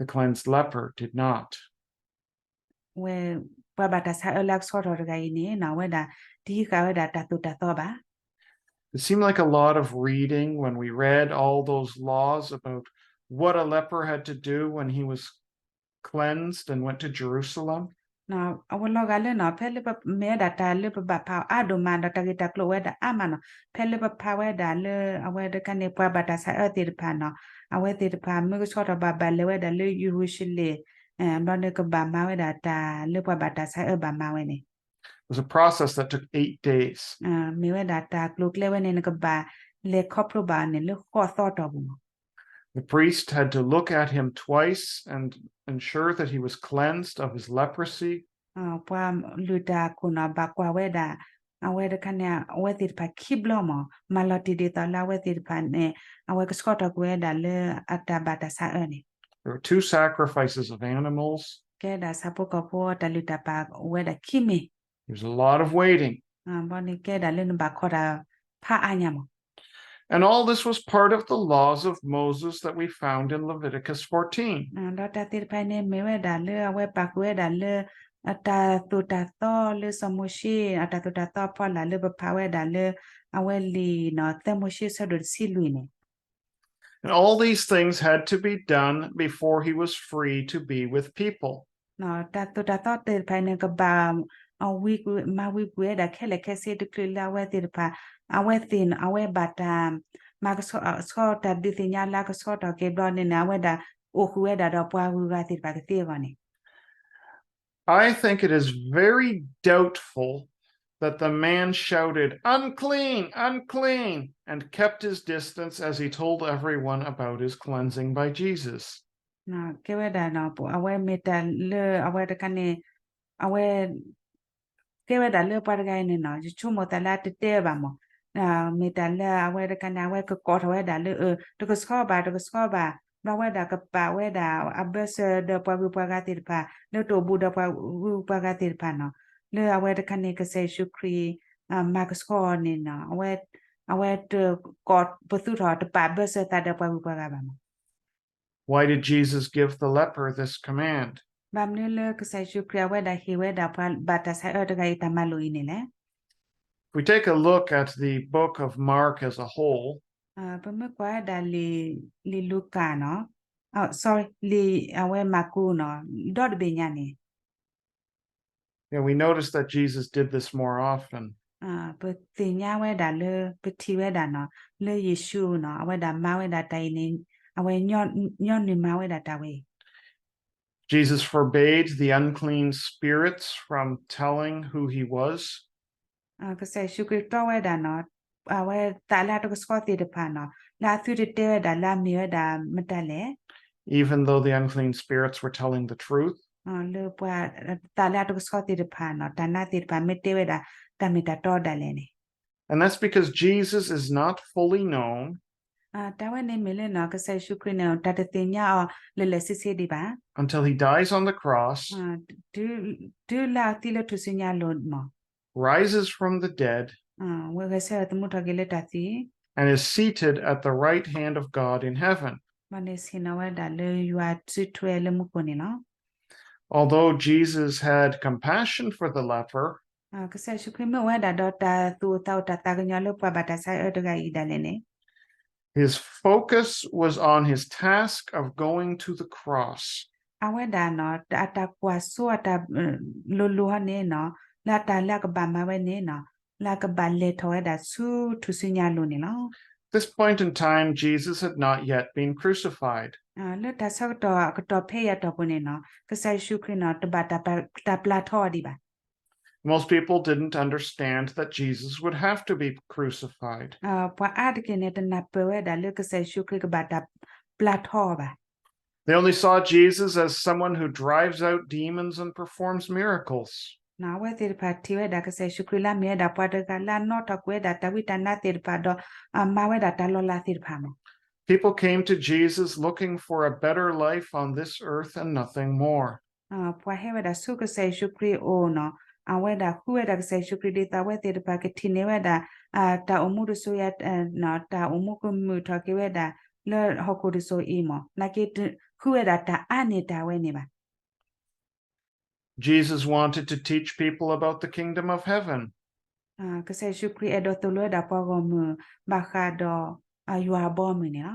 The cleansed leper did not. ဝဲ ပှၤဘၣ်တၢ်ဆါအၢလၢအကဆှီထီၣ်တဂၤအံၤန့ၣ်နီၤ အဝဲဒၣ်တဟံးဃာ်ဝဲဒၣ်တၢ်သိၣ်တၢ်သီဘၣ်. It seemed like a lot of reading when we read all those laws about what a leper had to do when he was cleansed and went to Jerusalem. အဝဲလီၤဂာ်လၢနီၤ ဖဲလၢပမ့ၢ်ဝဲဒၣ်တၢ်လၢပဘၣ်ဖးအီၤအါဒိၣ်မးဒီး တၢ်ဂ့ၢ်တၢ်ကျိၤဝဲဒၣ်အါမးနီၤ ဖဲလၢပဖးဝဲဒၣ်လၢအဝဲတခါန့ၣ် ပှၤဘၣ်တၢ်ဆါအၢသ့ၣ်တဖၣ်နီၤ အဝဲသ့ၣ်တဖၣ် မ့ၢ်ကဆှီထီၣ်ဘၣ် ဘၣ်လဲၤဝဲဒၣ်လၢယရူၤၡလ့ၣ် ဘျီန့ၣ်ကဘၣ်မၤဝဲဒၣ်တၢ်လၢပှၤဘၣ်တၢ်ဆါအၢဘၣ်မၤဝဲန့ၣ် It was a process that took eight days. မ့ၢ်ဝဲဒၣ်တၢ်ကျိၤကျဲဝဲန့ၣ် နကဘၣ်လဲၤခီဖျိဘၣ်အီၤန့ၣ် လၢဃိးသီတီၢ်ပူၤမး The priest had to look at him twice and ensure that he was cleansed of his leprosy. ပှၤလုၢ်တၢ်အခိၣ်နီၤ ဘၣ်ကွၢ်ဝဲဒၣ် အဝဲတခါန့ၣ် အဝဲသ့ၣ်တဖၣ်ခံဘျီမး မၤလီၤတံၢ်ဒ်သိးလၢအဝဲသ့ၣ်တဖၣ်န့ၣ် အဝဲကဆှီထီၣ်ကွံာ်ဝဲဒၣ်လၢအတၢ်ဘၣ်တၢ်ဆါအၢန့ၣ် There were two sacrifices of animals. ကဲဒၣ်ဆၣ်ဖိကီၢ်ဖိတၢ်လုၢ်တၢ်ပာ်အိၣ်ဝဲဒၣ်ခံမံၤ There was a lot of waiting. ဘျီန့ၣ်ကဲဒၣ်လၢနဘၣ်ခိးတၢ်ဖးအါညါမး And all this was part of the laws of Moses that we found in Leviticus fourteen. ဒီးတၢ်သ့ၣ်တဖၣ်န့ၣ် မ့ၢ်ဝဲဒၣ်လၢအဝဲပာ်ဃုာ်ဝဲဒၣ်လၢ အတၢ်သိၣ်တၢ်သီလၢစီၤမိၤၡ့ အတၢ်သိၣ်တၢ်သီအဖီလာ်လၢပဖးဝဲဒၣ်လၢ အဝဲလံာ်နီၤ သၢမိၤၡ့ဆၢဒိၣ်တဆံလွံၢ်န့ၣ် And all these things had to be done before he was free to be with people. တၢ်သိၣ်တၢ်သီသ့ၣ်တဖၣ်န့ၣ် ကဘၣ် အဝံကွံာ်မၤဝံကွံာ်ဝဲဒၣ်ခဲလၢာ်ခဲဆ့တချုးလၢအဝဲသ့ၣ်တဖၣ် အဝဲသ့ၣ် အဝဲဘၣ်တၢ် မၤကဆှီ ဆှီတၢ်ဒုးသ့ၣ်ညါလၢအကဆှီထီၣ်က့ၤဘျီန့ၣ်န့ၣ် အဝဲဒၣ်အိၣ်ဃုာ်ဝဲဒၣ်ဒီးပှၤဂုၤဂၤသ့ၣ်တဖၣ်ကသ့အဂီၢ်န့ၣ် I think it is very doubtful that the man shouted, "Unclean, unclean," and kept his distance as he told everyone about his cleansing by Jesus. ကဲဝဲဒၣ်နီၤ အဝဲမ့ၢ်တၢ်လၢအဝဲတခါန့ၣ် အဝဲ ကဲဝဲဒၣ်လၢပှၤတဂၤအံၤန့ၣ်နီၤ ယဆိကမိၣ်သးလၢအတတဲဘၣ်မး မ့ၢ်တၢ်လၢအဝဲတခါန့ၣ် အဝဲကကိးထီၣ်ဝဲဒၣ်လၢ တကဆှီဘၣ် တကဆှီဘၣ် ဘျီဝဲဒၣ်ကပာ်ဝဲဒၣ်အဘၢၣ်စၢၤဒီးပှၤဂုၤပှၤဂၤသ့ၣ်တဖၣ် လၢတအိၣ်ဘူးဒီးပှၤဂုၤပှၤဂၤသ့ၣ်တဖၣ်နီၤ လၢအဝဲတခါန့ၣ် ကစၢ်ယ့ၣ်ၡူးခရံာ် မၤကဆှီအီၤန့ၣ်နီၤ အဝဲ အဝဲတကိးပသူထီၣ်တပာ်ဘၢၣ်စၢၤသးဒီးပှၤဂုၤပှၤဂၤဘၣ်မး Why did Jesus give the leper this command? ဘၣ်မနုၤလၢကစၢ်ယ့ၣ်ၡူးခရံာ်အဝဲဒၣ်ဟ့ၣ်ဝဲဒၣ်ပှၤဘၣ်တၢ်ဆါအၢတဂၤအံၤတၢ်မၤလိာ်အံၤန့ၣ်လဲၣ် If we take a look at the book of Mark as a whole, ပမ့ၢ်ကွၢ်ဝဲဒၣ်လံာ်လူၤကၣ်နီၤ sorry လံာ်အဝဲမၢ်ကူးနီၤ ဒီတဘ့ၣ်ညါန့ၣ် Yeah, we notice that Jesus did this more often. ပသ့ၣ်ညါဝဲဒၣ်လၢ ပထံၣ်ဝဲဒၣ်နီၤ လၢယ့ၣ်ၡူးနီၤ အဝဲဒၣ်မၤဝဲဒၣ်တၢ်အံၤန့ၣ် အဝဲညီနုၢ်မၤဝဲဒၣ်တၢ်ဝဲအံၤ Jesus forbade the unclean spirits from telling who he was. ကစၢ်ယ့ၣ်ၡူးခရံာ်တီဝဲဒၣ်နီၤ အဝဲသးလၢအတကဆှီသ့ၣ်တဖၣ်နီၤ လၢအသုတတဲဝဲဒၣ်လၢအမ့ၢ်ဝဲဒၣ်မတၤလဲၣ် Even though the unclean spirits were telling the truth. လၢပှၤသးလၢအတကဆှီသ့ၣ်တဖၣ်နီၤ တၢ်နါသ့ၣ်တဖၣ်မ့ၢ်တဲဝဲဒၣ် တၢ်မ့ၢ်တၢ်တီဒၣ်လဲာ်န့ၣ် And that's because Jesus is not fully known တၢ်ဝဲန့ၣ်မ့ၢ်လၢနီၤ ကစၢ်ယ့ၣ်ၡူးခရံာ်န့ၣ် တၢ်တသ့ၣ်ညါအီၤလၢာ်လၢာ်ဆ့ဆ့ဒံးဘၣ် until he dies on the cross, တုၤလၢအသံလၢထူၣ်စုညါအလိၤမး rises from the dead, ဝဲဂဲၤဆၢထၢၣ်သမူထီၣ်က့ၤလၢတၢ်သံ and is seated at the right hand of God in heaven. ဘၣ်န့ၣ်ဆ့ၣ်နီၤဝဲဒၣ်လၢယွၤစုထွဲလၢမူခိၣ်န့ၣ်လီၤ. Although Jesus had compassion for the leper, ကစၢ်ယ့ၣ်ၡူးခရံာ်မ့ၢ်အိၣ်ဝဲဒၣ်ဒီးတၢ်သူၣ်အိၣ်သးအိၣ်တၢ်သးကညီၤလၢပှၤဘၣ်တၢ်ဆါအၢတဂၤအံၤဒၣ်လဲာ်န့ၣ်, his focus was on his task of going to the cross. အဝဲဒၣ်နီၤ အတၢ်ကွၢ်စိအတၢ်လိၤလိၤဟီန့ၣ်နီၤ လၢအတၢ်လၢအကဘၣ်မၤဝဲန့ၣ်နီၤ လၢအကဘၣ်လဲၤထီၣ်ဝဲဒၣ်ဆူထူၣ်စုညါအလိၤန့ၣ်လီၤ. This point in time, Jesus had not yet been crucified. လၢတၢ်ဆၢကတီၢ်အကတီၢ်ဖဲအံၤအတီၢ်ပူၤန့ၣ်နီၤ ကစၢ်ယ့ၣ်ၡူးခရံာ်နီၤ တဘၣ်တၢ်ပျၢ်ထီအီၤဒံးဘၣ်. Most people didn't understand that Jesus would have to be crucified. ပှၤအါတက့ၢ်န့ၣ် တနၢ်ပၢၢ်ဝဲဒၣ်လၢကစၢ်ယ့ၣ်ၡူးခရံာ်ကဘၣ်တၢ်ပျၢ်ထီအီၤဘၣ်. They only saw Jesus as someone who drives out demons and performs miracles. အဝဲသ့ၣ်တဖၣ်ထံၣ်ဝဲဒၣ် ကစၢ်ယ့ၣ်ၡူးခရံာ်လၢအမ့ၢ်ဝဲဒၣ်ပှၤတဂၤလၢအနီၣ်ထီၣ်ကွံာ်ဝဲဒၣ်တၢ်ဝံတၢ်နါသ့ၣ်တဖၣ်ဒီး မၤဝဲဒၣ်တၢ်လီၤလးသ့ၣ်တဖၣ်မး. People came to Jesus looking for a better life on this earth and nothing more. ပှၤဟဲဝဲဒၣ်ဆူကစၢ်ယ့ၣ်ၡူးခရံာ်အအိၣ်နီၤ အဝဲဒၣ်ဃုဝဲဒၣ်ကစၢ်ယ့ၣ်ၡူးခရံာ်ဒ်သိးအဝဲသ့ၣ်တဖၣ်ကထံၣ်န့ၢ်ဝဲဒၣ် တၢ်အိၣ်မူတစိၤယၤ တၢ်အိၣ်မူကမုာ်ထီၣ်က့ၤဝဲဒၣ် လၢဟီၣ်ခိၣ်တစိၤအံၤမး နာ်က့တဃုဝဲဒၣ်တၢ်အါန့ၢ်တၢ်ဝဲန့ၣ်ဘၣ်. Jesus wanted to teach people about the kingdom of heaven. ကစၢ်ယ့ၣ်ၡူးခရံာ်အဲၣ်ဒိးသိၣ်လိဝဲဒၣ်ပှၤဂီၢ်မုၢ် ဘၣ်ဃးဒီးယွၤအဘီအမုၢ်န့ၣ်လီၤ.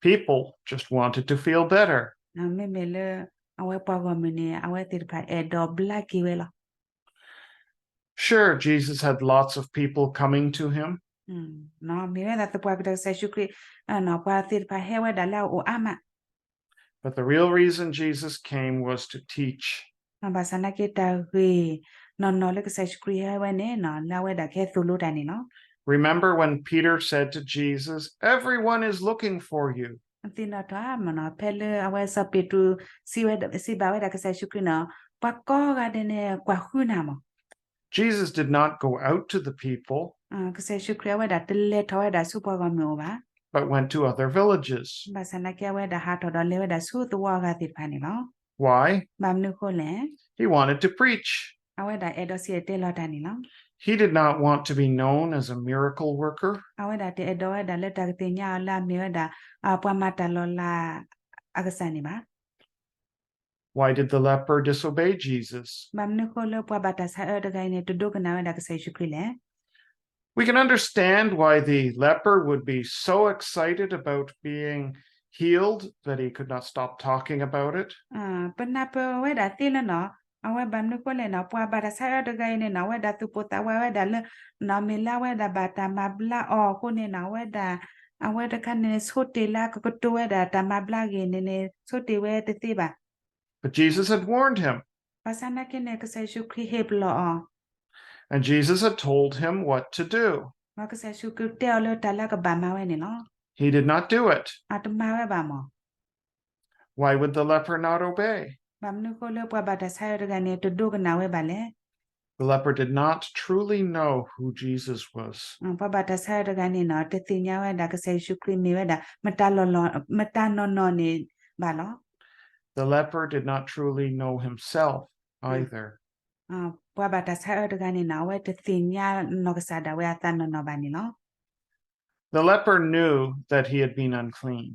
People just wanted to feel better. မ့မ့ၢ်လၢအဝဲပှၤဂီၢ်မုၢ်န့ၣ် အဝဲသ့ၣ်တဖၣ်အဲၣ်ဒိးဘျါက့ၤဝဲလီၤ. Sure, Jesus had lots of people coming to him. မ့ၢ်ဝဲဒၣ်သပှၢ်ကတၢၢ်ကစၢ်ယ့ၣ်ၡူးခရံာ် ပှၤသ့ၣ်တဖၣ်ဟဲဝဲဒၣ်လၢအအိၣ်အါမး But the real reason Jesus came was to teach. ဘၣ်ဆၣ်နာ်က့တၢ်ဂ့ၢ်နီၢ်နီၢ်လၢကစၢ်ယ့ၣ်ၡူးခရံာ်ဟဲဝဲန့ၣ်နီၤ လၢအဝဲဒၣ်ကဟဲသိၣ်လိတၢ်န့ၣ်လီၤ. Remember when Peter said to Jesus, Everyone is looking for you. သ့ၣ်နီၣ်ထီၣ်မးနီၤ ဖဲလၢအဝဲစီၤပ့းတရူး စံးဘၣ်ဝဲဒၣ်ကစၢ်ယ့ၣ်ၡူးခရံာ်နီၤ ပှၤကိးဂၤဒဲးန့ၣ် ကွၢ်ဃုနၤမး Jesus did not go out to the people, ကစၢ်ယ့ၣ်ၡူးခရံာ်အဝဲဒၣ်တလဲၤထီၣ်ဝဲဒၣ်ဆူပှၤဂီၢ်မုၢ်အအိၣ်ဘၣ် but went to other villages. ဘၣ်ဆၣ်နာ်က့အဝဲဒၣ်ဟးထီၣ်ဒီးလဲၤဝဲဒၣ်ဆူသဝီအဂၤသ့ၣ်တဖၣ်န့ၣ်လီၤ. Why? ဘၣ်မနုၤဃိလဲၣ် He wanted to preach. အဝဲဒၣ်အဲၣ်ဒိးစံၣ်တဲၤတဲလီၤတၢ်န့ၣ်လီၤ. He did not want to be known as a miracle worker. အဝဲဒၣ်တအဲၣ်ဒိးဝဲဒၣ်လၢတၢ်ကသ့ၣ်ညါအီၤလၢအမ့ၢ်ဝဲဒၣ် ပှၤမၤတၢ်လီၤလးအကစၢ်န့ၣ်ဘၣ်. Why did the leper disobey Jesus? ဘၣ်မနုၤဃိလၢပှၤဘၣ်တၢ်ဆါအၢတဂၤအံၤန့ၣ် တဒိကနၣ်ဝဲဒၣ်ကစၢ်ယ့ၣ်ၡူးခရံာ်လဲၣ်. We can understand why the leper would be so excited about being healed that he could not stop talking about it. ပနၢ်ပၢၢ်ဝဲဒၣ်သ့လၢနီၤ အဝဲဘၣ်မနုၤဃိလဲၣ်နီၤ ပှၤဘၣ်တၢ်ဆါအၢတဂၤအံၤန့ၣ်နီၤ အဝဲဒၣ်သူၣ်ပိၢ်သးဝးဝဲဒၣ်လၢ နီၤ မ့ၢ်လၢအဝဲဒၣ်ဘၣ်တၢ်မၤဘျါအီၤအဃိန့ၣ်နီၤ အဝဲဒၣ် အဝဲတခါန့ၣ် ဆိတ့ၢ်လၢကကတိၤဝဲဒၣ်တၢ်မၤဘျါဂ့ၢ်န့ၣ်န့ၣ် ဆိတ့ၢ်ဝဲတသ့ဘၣ်. But Jesus had warned him. ဘၣ်ဆၣ်နာ်က့န့ၣ် ကစၢ်ယ့ၣ်ၡူးခရံာ်ဟ့ၣ်ပလီၢ်အီၤ And Jesus had told him what to do. ကစၢ်ယ့ၣ်ၡူးခရံာ်တဲအီၤလၢတၢ်လၢအကဘၣ်မၤဝဲန့ၣ်လီၤ. He did not do it. အတမၤဝဲဘၣ်မး. Why would the leper not obey? ဘၣ်မနုၤဃိလၢပှၤဘၣ်တၢ်ဆါအၢတဂၤန့ၣ် တဒိကနၣ်ဝဲဘၣ်လဲၣ်. The leper did not truly know who Jesus was. ပှၤဘၣ်တၢ်ဆါအၢတဂၤန့ၣ်နီၤ တသ့ၣ်ညါဝဲဒၣ်ကစၢ်ယ့ၣ်ၡူးခရံာ်မ့ၢ်ဝဲဒၣ် မတၤနီၢ်နီၢ်န့ၣ်ဘၣ်လီၤ. The leper did not truly know himself either. ပှၤဘၣ်တၢ်ဆါအၢတဂၤန့ၣ်နီၤ အဝဲတသ့ၣ်ညါနီၢ်ကစၢ်ဒၣ်ဝဲအသးနီၢ်နီၢ်ဘၣ်န့ၣ်လီၤ. The leper knew that he had been unclean.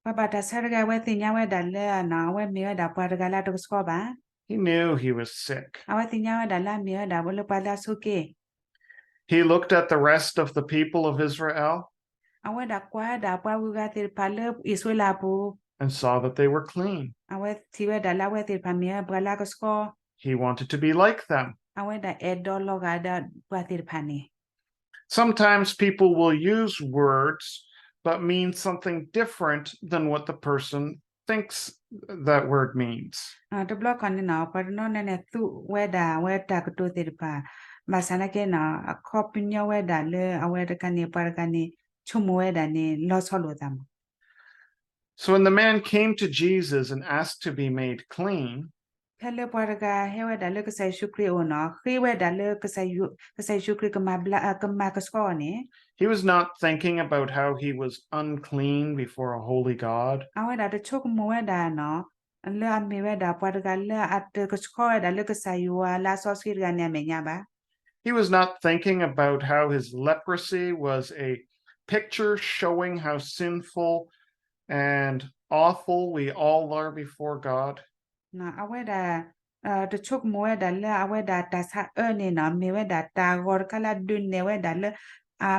ပှၤဘၣ်တၢ်ဆါတဂၤ အဝဲသ့ၣ်ညါဝဲဒၣ်လၢ အဝဲမ့ၢ်ဝဲဒၣ်ပှၤတဂၤလၢအတကဆှီဘၣ်. He knew he was sick. အဝဲသ့ၣ်ညါဝဲဒၣ်လၢအမ့ၢ်ဝဲဒၣ်လၢပှၤလၢအဆိးက့. He looked at the rest of the people of Israel အဝဲဒၣ်ကွၢ်ဝဲဒၣ်ပှၤဂုၤဂၤသ့ၣ်တဖၣ်လၢအံၣ်စရ့လးအပူၤ and saw that they were clean. အဝဲထံၣ်ဝဲဒၣ်လၢအဝဲသ့ၣ်တဖၣ်မ့ၢ်ဝဲပှၤလၢအကဆှီ He wanted to be like them. အဝဲဒၣ်အဲၣ်ဒိးလီၤဂာ်ဒီးပှၤသ့ၣ်တဖၣ်န့ၣ် Sometimes people will use words but mean something different than what the person thinks that word means. တဘျီခီန့ၣ်နီၤ ပှၤတနီၤန့ၣ်န့ၣ် သူဝဲဒၣ်အဝဲတၢ်ကတိၤသ့ၣ်တဖၣ် ဘၣ်ဆၣ်နာ်က့နီၤ အခီပညီဝဲဒၣ်လၢအဝဲတခါန့ၣ် ပှၤတဂၤန့ၣ် ဆိကမိၣ်ဝဲဒၣ်န့ၣ် လီၤဆီလိာ်သးမး. So when the man came to Jesus and asked to be made clean, ဖဲလၢပှၤတဂၤဟဲဝဲဒၣ်လၢကစၢ်ယ့ၣ်ၡူးခရံာ်အအိၣ်နီၤ ဃ့ဝဲဒၣ်လၢကစၢ်ယ့ၣ်ၡူးခရံာ်ကမၤဘျါ ကမၤကဆှီအီၤန့ၣ် he was not thinking about how he was unclean before a holy God. အဝဲဒၣ်တဆိကမိၣ်ဝဲဒၣ်နီၤ လၢအမ့ၢ်ဝဲဒၣ်ပှၤတဂၤလၢအတကဆှီဝဲဒၣ်လၢကစၢ်ယွၤလၢအစီဆှံတဂၤန့ၣ်အမဲာ်ညါဘၣ်. He was not thinking about how his leprosy was a picture showing how sinful and awful we all are before God. အဝဲဒၣ် တဆိကမိၣ်ဝဲဒၣ်လၢအဝဲဒၣ်တၢ်ဆါအၢန့ၣ်နီၤ မ့ၢ်ဝဲဒၣ်တၢ်ဂီၤတခါလၢအဒုးနဲၣ်ဝဲဒၣ်လၢ အ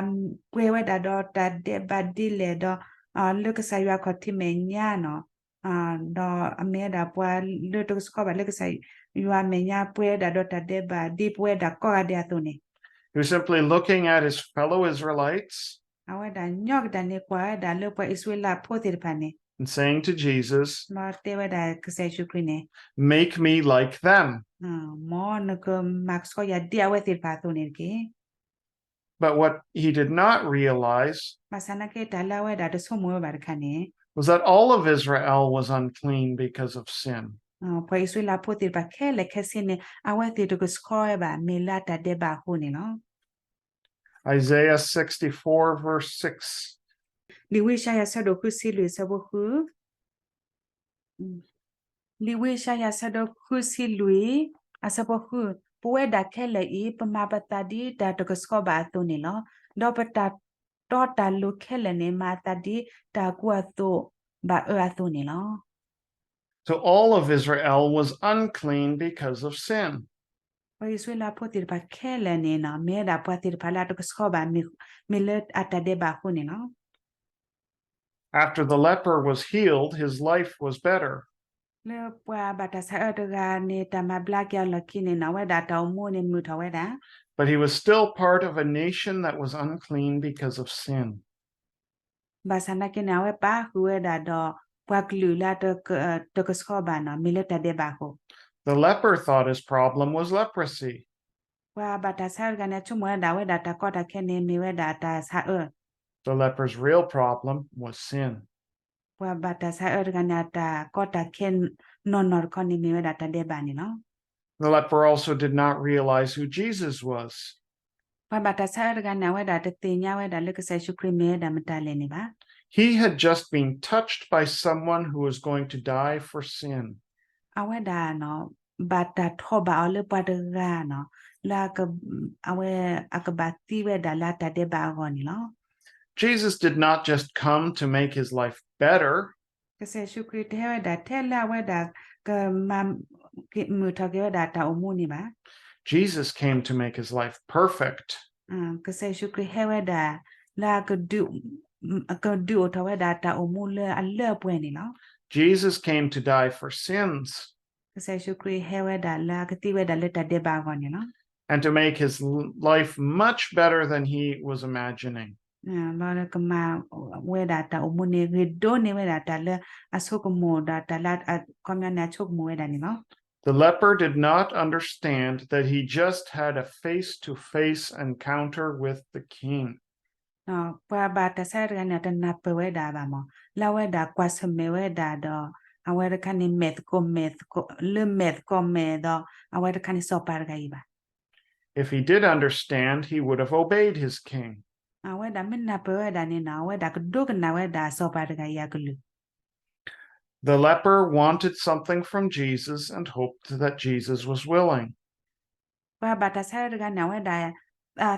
ပှဲၤဝဲဒၣ်ဒီးတၢ်ဒဲးဘးဒ်လဲၣ်ဒီး လၢကစၢ်ယွၤခီၣ်ထံးမဲာ်ညါနီၤ ဒီးအမ့ၢ်ဝဲဒၣ်ပှၤလၢတကဆှီဘၣ်လၢကစၢ်ယွၤမဲာ်ညါ ပှဲၤဝဲဒၣ်ဒီးတၢ်ဒဲးဘးဒ်ပဝဲဒၣ်ကိးဂၤဒဲးအသိးန့ၣ် He was simply looking at his fellow Israelites အဝဲဒၣ်ညီကဒၣ်န့ၣ် ကွၢ်ဝဲဒၣ်လၢပှၤအံၣ်စရ့လးဖိသ့ၣ်တဖၣ်န့ၣ် and saying to Jesus, ဒီးတဲဝဲဒၣ်ကစၢ်ယ့ၣ်ၡူးခရံာ်န့ၣ် Make me like them. မ်နကမၤကဆှီယၤဒ်အဝဲသ့ၣ်တဖၣ်အသိးန့ၣ်တက့ၢ်. But what he did not realize ဘၣ်ဆၣ်သနာ်က့တၢ်လၢအဝဲဒၣ်တဆိကမိၣ်ဝဲဘၣ်တခါန့ၣ် was that all of Israel was unclean because of sin. ပှၤအံၣ်စရ့လးဖိသ့ၣ်တဖၣ်ခဲလၢာ်ခဲဆ့န့ၣ် အဝဲသ့ၣ်တကဆှီဝဲဘၣ် မ့ၢ်လၢအတၢ်ဒဲးဘးအဃိန့ၣ်လီၤ. Isaiah sixty-four, verse six. လံာ်ဝံယၡါယၤဆၢဒိၣ်ဃုဆံလွံၢ်အဆၢဖိဃု လံာ်ဝံယၡါယၤဆၢဒိၣ်ဃုဆံလွံၢ် အဆၢဖိဃု, ပဝဲဒၣ်ခဲလၢာ်အံၤ ပမၤပသးဒ်တၢ်တကဆှီဘၣ်အသိးန့ၣ်လီၤ. ဒီးပတၢ်တီတၢ်လိၤခဲလၢာ်န့ၣ် မၤအသးဒ်တၢ်ကူအသိးဘၣ်အၢအသိးန့ၣ်လီၤ. So all of Israel was unclean because of sin. ပှၤအံၣ်စရ့လးဖိသ့ၣ်တဖၣ်ခဲလၢာ်န့ၣ်နီၤ မ့ၢ်ဝဲဒၣ်ပှၤသ့ၣ်တဖၣ်လၢအတကဆှီဘၣ် မ့ၢ်လၢအတၢ်ဒဲးဘးအဃိန့ၣ်လီၤ. After the leper was healed, his life was better. လၢပှၤဘၣ်တၢ်ဆါအၢတဂၤန့ၣ် တၢ်မၤဘျါက့ၤအီၤလီၢ်ခံန့ၣ်နီၤ အဝဲဒၣ်တၢ်အိၣ်မူန့ၣ်မုာ်ထီၣ်ဝဲဒၣ်. But he was still part of a nation that was unclean because of sin. ဘၣ်ဆၣ်သနာ်က့န့ၣ် အဝဲပာ်ဃုာ်ဝဲဒၣ်ဒီး ပှၤကလုာ်လၢအတကဆှီဘၣ်နီၤ မ့ၢ်လၢတၢ်ဒဲးဘးအဃိ The leper thought his problem was leprosy. ပှၤဘၣ်တၢ်ဆါအၢတဂၤန့ၣ် ဆိကမိၣ်ဝဲဒၣ်ဝဲဒၣ်တၢ်ကီတၢ်ခဲန့ၣ် မ့ၢ်ဝဲဒၣ်တၢ်ဆါအၢ The leper's real problem was sin. ပှၤဘၣ်တၢ်ဆါအၢတဂၤန့ၣ် အတၢ်ကီတၢ်ခဲနီၢ်နီၢ်တခီန့ၣ် မ့ၢ်ဝဲဒၣ်တၢ်ဒဲးဘးန့ၣ်လီၤ. The leper also did not realize who Jesus was. ပှၤဘၣ်တၢ်ဆါအၢတဂၤန့ၣ် အဝဲဒၣ်တသ့ၣ်ညါဝဲဒၣ်လၢကစၢ်ယ့ၣ်ၡူးခရံာ်မ့ၢ်ဝဲဒၣ်မတၤလဲၣ်န့ၣ်ဘၣ်. He had just been touched by someone who was going to die for sin. အဝဲဒၣ် ဘၣ်တၢ်ထီၣ်ဘၣ်အီၤလၢပှၤတဂၤနီၤ လၢ အဝဲအကဘၣ်သံဝဲဒၣ်လၢအတၢ်ဒဲးဘးအဂီၢ်န့ၣ်လီၤ. Jesus did not just come to make his life better. ကစၢ်ယ့ၣ်ၡူးခရံာ်တဟဲဝဲဒၣ်ထဲလၢအဝဲဒၣ် ကမၤ မုာ်ထီၣ်က့ၤဝဲဒၣ်တၢ်အိၣ်မူန့ၣ်ဘၣ်. Jesus came to make his life perfect. ကစၢ်ယ့ၣ်ၡူးခရံာ်ဟဲဝဲဒၣ် လၢ ကဒုးအိၣ်ထီၣ်ဝဲဒၣ်တၢ်အိၣ်မူလၢအလၢအပှဲၤန့ၣ်လီၤ. Jesus came to die for sins. ကစၢ်ယ့ၣ်ၡူးခရံာ်ဟဲဝဲဒၣ်လၢအကသံဝဲဒၣ်လၢတၢ်ဒဲးဘးအဂီၢ်န့ၣ်လီၤ. And to make his life much better than he was imagining. ဒီးကမၤဝဲဒၣ်တၢ်အိၣ်မူန့ၣ် ဂ့ၤဒိၣ်န့ၢ်ဝဲဒၣ်တၢ်လၢအဆိကမိၣ်ဒီးတၢ်လၢအခီပညီန့ၣ်အဆိကမိၣ်ဝဲဒၣ်န့ၣ်လီၤ. The leper did not understand that he just had a face-to-face encounter with the king. ပှၤဘၣ်တၢ်ဆါအၢတဂၤန့ၣ် တနၢ်ပၢၢ်ဝဲဒၣ်ဘၣ်မး လၢအဝဲဒၣ်ကွၢ်ဆၢၣ်မဲာ်ဝဲဒၣ်ဒီး အဝဲတခါန့ၣ်မဲာ်သကိးမဲာ် လၢမဲာ်သကိးမဲာ်ဒီး အဝဲတခါန့ၣ်စီၤပၤတဂၤအံၤဘၣ်. If he did understand, he would have obeyed his king. အဝဲဒၣ်မ့ၢ်နၢ်ပၢၢ်ဝဲဒၣ်န့ၣ်နီၤ အဝဲဒၣ်ကဒိကနၣ်ဝဲဒၣ်စီၤပၤတဂၤအံၤအကလုၢ် The leper wanted something from Jesus and hoped that Jesus was willing. ပှၤဘၣ်တၢ်ဆါအၢတဂၤန့ၣ် အဝဲဒၣ်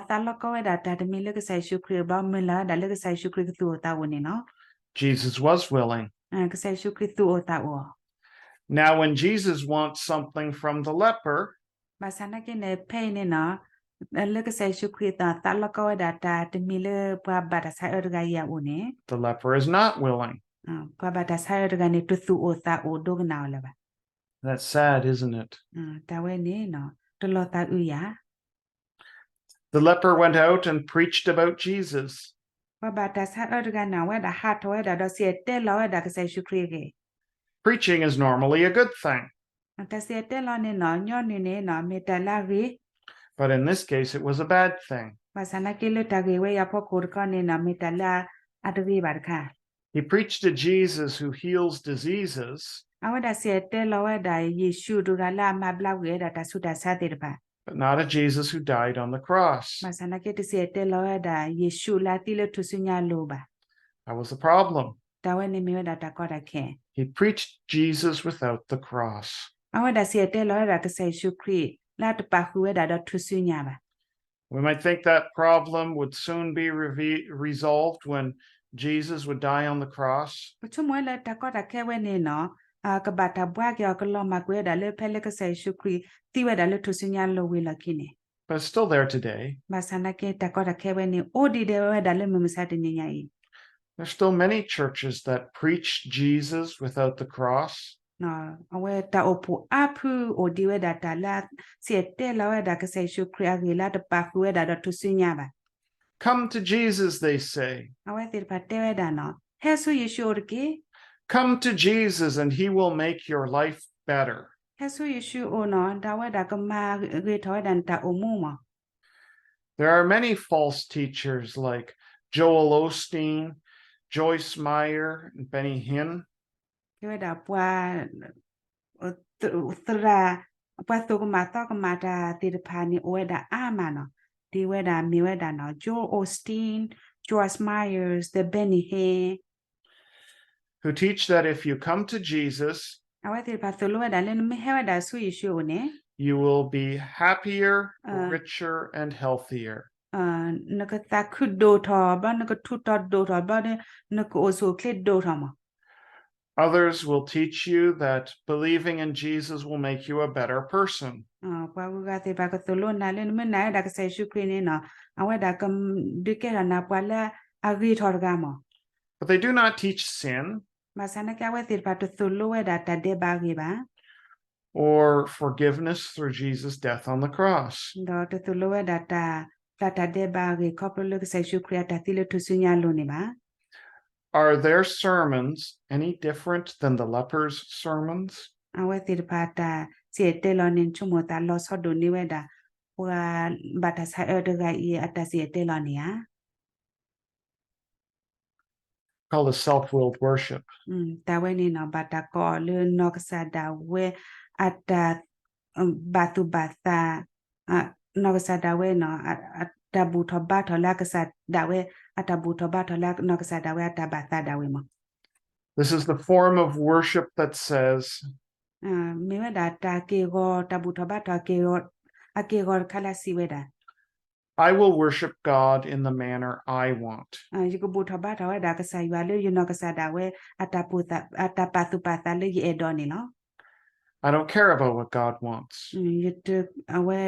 သးလီကီဝဲဒၣ်တၢ်တမံၤလၢကစၢ်ယ့ၣ်ၡူးခရံာ် ဘၣ်မုၢ်လၢ်ဝဲဒၣ်လၢကစၢ်ယ့ၣ်ၡူးခရံာ်ကသူၣ်အိၣ်သးအိၣ်န့ၣ်လီၤ. Jesus was willing. ကစၢ်ယ့ၣ်ၡူးခရံာ်သူၣ်အိၣ်သးအိၣ် Now, when Jesus wants something from the leper, ဘၣ်ဆၣ်သနာ်က့န့ၣ် ဖဲအံၤန့ၣ်နီၤ လၢကစၢ်ယ့ၣ်ၡူးခရံာ်သးလီကီဝဲဒၣ်တၢ်တမံၤလၢပှၤဘၣ်တၢ်ဆါအၢတဂၤအံၤအအိၣ်န့ၣ် the leper is not willing. ပှၤဘၣ်တၢ်ဆါအၢတဂၤန့ၣ် တသူၣ်အိၣ်သးအိၣ်ဒိကနၣ်အီၤလၢၤဘၣ်. That's sad, isn't it? တၢ်ဝဲန့ၣ် တလီၤသးအုးယၤ The leper went out and preached about Jesus. ပှၤဘၣ်တၢ်ဆါအၢတဂၤန့ၣ် အဝဲဒၣ်ဟးထီၣ်ဝဲဒၣ်ဒီးစံၣ်တဲၤတဲလီၤဝဲဒၣ်ကစၢ်ယ့ၣ်ၡူးခရံာ်အဂ့ၢ် Preaching is normally a good thing. တၢ်စံၣ်တဲၤတဲလီၤန့ၣ်နီၤ ညီနုၢ်န့ၣ်နီၤ မ့ၢ်တၢ်လၢအဂ့ၤ But in this case, it was a bad thing. ဘၣ်ဆၣ်သနာ်က့လၢတၢ်ဂ့ၢ်ဝဲအံၤအဖီခိၣ်တခီန့ၣ်နီၤ မ့ၢ်တၢ်လၢအတဂ့ၤဘၣ်တခါ He preached to Jesus who heals diseases, အဝဲဒၣ်စံၣ်တဲၤတဲလီၤဝဲဒၣ် ယ့ၣ်ၡူးတဂၤလၢအမၤဘျါကွံာ်ဝဲဒၣ်တၢ်ဆူးတၢ်ဆါသ့ၣ်တဖၣ် but not a Jesus who died on the cross. ဘၣ်ဆၣ်သနာ်က့တစံၣ်တဲၤတဲလီၤဝဲဒၣ် ယ့ၣ်ၡူးလၢအသံလၢထူၣ်စုညါအလိၤဘၣ်. That was the problem. တၢ်ဝဲန့ၣ်မ့ၢ်ဝဲဒၣ်တၢ်ကီတၢ်ခဲ He preached Jesus without the cross. အဝဲဒၣ်စံၣ်တဲၤတဲလီၤဝဲဒၣ်ကစၢ်ယ့ၣ်ၡူးခရံာ် လၢအတပာ်ဃုာ်ဝဲဒၣ်ဒီးထူၣ်စုညါဘၣ်. We might think that problem would soon be reve-, resolved when Jesus would die on the cross. ပဆိကမိၣ်ဝဲလၢတၢ်ကီတၢ်ခဲဝဲန့ၣ်နီၤ ကဘၣ်တၢ်ဘှါက့ၤအီၤ ကလီၤမၢ်ကွံာ်ဝဲဒၣ်လၢဖဲလၢကစၢ်ယ့ၣ်ၡူးခရံာ်သံဝဲဒၣ်လၢထူၣ်စုညါလိၤဝံၤလီၢ်ခံန့ၣ်, But it's still there today. ဘၣ်ဆၣ်နာ်က့ တၢ်ကီတၢ်ခဲဝဲန့ၣ် အိၣ်ဒံးဒဲးဝဲဒၣ်လၢမုၢ်မဆါတနံၤညါအံၤ. There's still many churches that preach Jesus without the cross. အဝဲတၢ်အိၣ်ဖှိၣ်အါဖုအိၣ်ဒံးဝဲဒၣ်တၢ်လၢ စံၣ်တဲၤတဲလီၤဝဲဒၣ်ကစၢ်ယ့ၣ်ၡူးခရံာ်အဂ့ၢ်လၢတပာ်ဃုာ်ဝဲဒၣ်ဒီးထူၣ်စုညါဘၣ်. Come to Jesus, they say. အဝဲသ့ၣ်တဖၣ်တဲဝဲဒၣ်နီၤ, ဟဲဆူယ့ၣ်ၡူးအအိၣ်တက့ၢ်. Come to Jesus and he will make your life better. ဟဲဆူယ့ၣ်ၡူးအအိၣ်နီၤ ဒီးအဝဲဒၣ်ကမၤဂ့ၤထီၣ်ဝဲဒၣ်နတၢ်အိၣ်မူမး. There are many false teachers like Joel Osteen, Joyce Meyer, and Benny Hinn. ကဲဝဲဒၣ်ပှၤ သရၣ် ပှၤသိၣ်ကမၣ်သီကမၣ်တၢ်သ့ၣ်တဖၣ်န့ၣ် အိၣ်ဝဲဒၣ်အါမးနီၤ, ဒ်ဝဲဒၣ်မ့ၢ်ဝဲဒၣ်နီၤ Joel Osteen, Joyce Myers, the Benny Hinn, who teach that if you come to Jesus, အဝဲသ့ၣ်တဖၣ်သိၣ်လိဝဲဒၣ်လၢနမ့ၢ်ဟဲဝဲဒၣ်ဆူယ့ၣ်ၡူးအအိၣ်န့ၣ် you will be happier, richer, and healthier. နကသးခုဒိၣ်ထီၣ် ဘျီ နကထူးတီၤဒိၣ်ထီၣ် ဘျီ နကအိၣ်ဆူၣ်အိၣ်ချ့ဒိၣ်ထီၣ်မး. Others will teach you that believing in Jesus will make you a better person. ပှၤဂုၤဂၤသ့ၣ်တဖၣ်ကသိၣ်လိနၤလၢနမ့ၢ်နာ်ဝဲဒၣ်ကစၢ်ယ့ၣ်ၡူးခရံာ်န့ၣ်နီၤ အဝဲဒၣ်ကဒုးကဲထီၣ်နၤပှၤလၢအဂ့ၤထီၣ်တဂၤမး. But they do not teach sin. ဘၣ်ဆၣ်နာ်က့ အဝဲသ့ၣ်တဖၣ်တသိၣ်လိဝဲဒၣ်တၢ်ဒဲးဘးအဂ့ၢ်ဘၣ် or forgiveness through Jesus' death on the cross. ဒီးတသိၣ်လိဝဲဒၣ်တၢ်ပျၢ်တၢ်ဒဲးဘးအဂ့ၢ် ခီဖျိလၢကစၢ်ယ့ၣ်ၡူးခရံာ်အတၢ်သံလၢထူၣ်စုညါအလိၤန့ၣ်ဘၣ်. Are their sermons any different than the lepers' sermons? အဝဲသ့ၣ်တဖၣ်တၢ်စံၣ်တဲၤတဲလီၤန့ၣ် နဆိကမိၣ်သးလီၤဆီဒိၣ်န့ၢ်ဝဲဒၣ် ပှၤဘၣ်တၢ်ဆါအၢတဂၤအံၤ အတၢ်စံၣ်တဲၤတဲလီၤန့ၣ်ဧါ. Called a self-willed worship. တၢ်ဝဲန့ၣ်နီၤ ဘၣ်တၢ်ကိးအီၤလၢနီၢ်ကစၢ်ဒၣ်ဝဲ အတၢ် ဘၣ်သူၣ်ဘၣ်သး နီၢ်ကစၢ်ဒၣ်ဝဲနီၤ အတၢ်ဘူၣ်ထီၣ်ဘါထီၣ်လၢအကစၢ်ဒၣ်ဝဲ အတၢ်ဘူၣ်ထီၣ်ဘါထီၣ်လၢနီၢ်ကစၢ်ဒၣ်ဝဲအတၢ်ဘၣ်သးဒၣ်ဝဲမး. This is the form of worship that says, မ့ၢ်ဝဲဒၣ်တၢ်က့ၢ်ဂီၤ တၢ်ဘူၣ်ထီၣ်ဘါထီၣ် အက့ၢ်ဂီၤတခါလၢအစံးဝဲဒၣ် I will worship God in the manner I want. ယကဘူၣ်ထီၣ်ဘါထီၣ်ဝဲဒၣ်ကစၢ်ယွၤလၢယနီၢ်ကစၢ်ဒၣ်ဝဲ အတၢ်ပာ်သူၣ်ပာ်သးလၢယအဲၣ်ဒိးန့ၣ်လီၤ. I don't care about what God wants. အဝဲ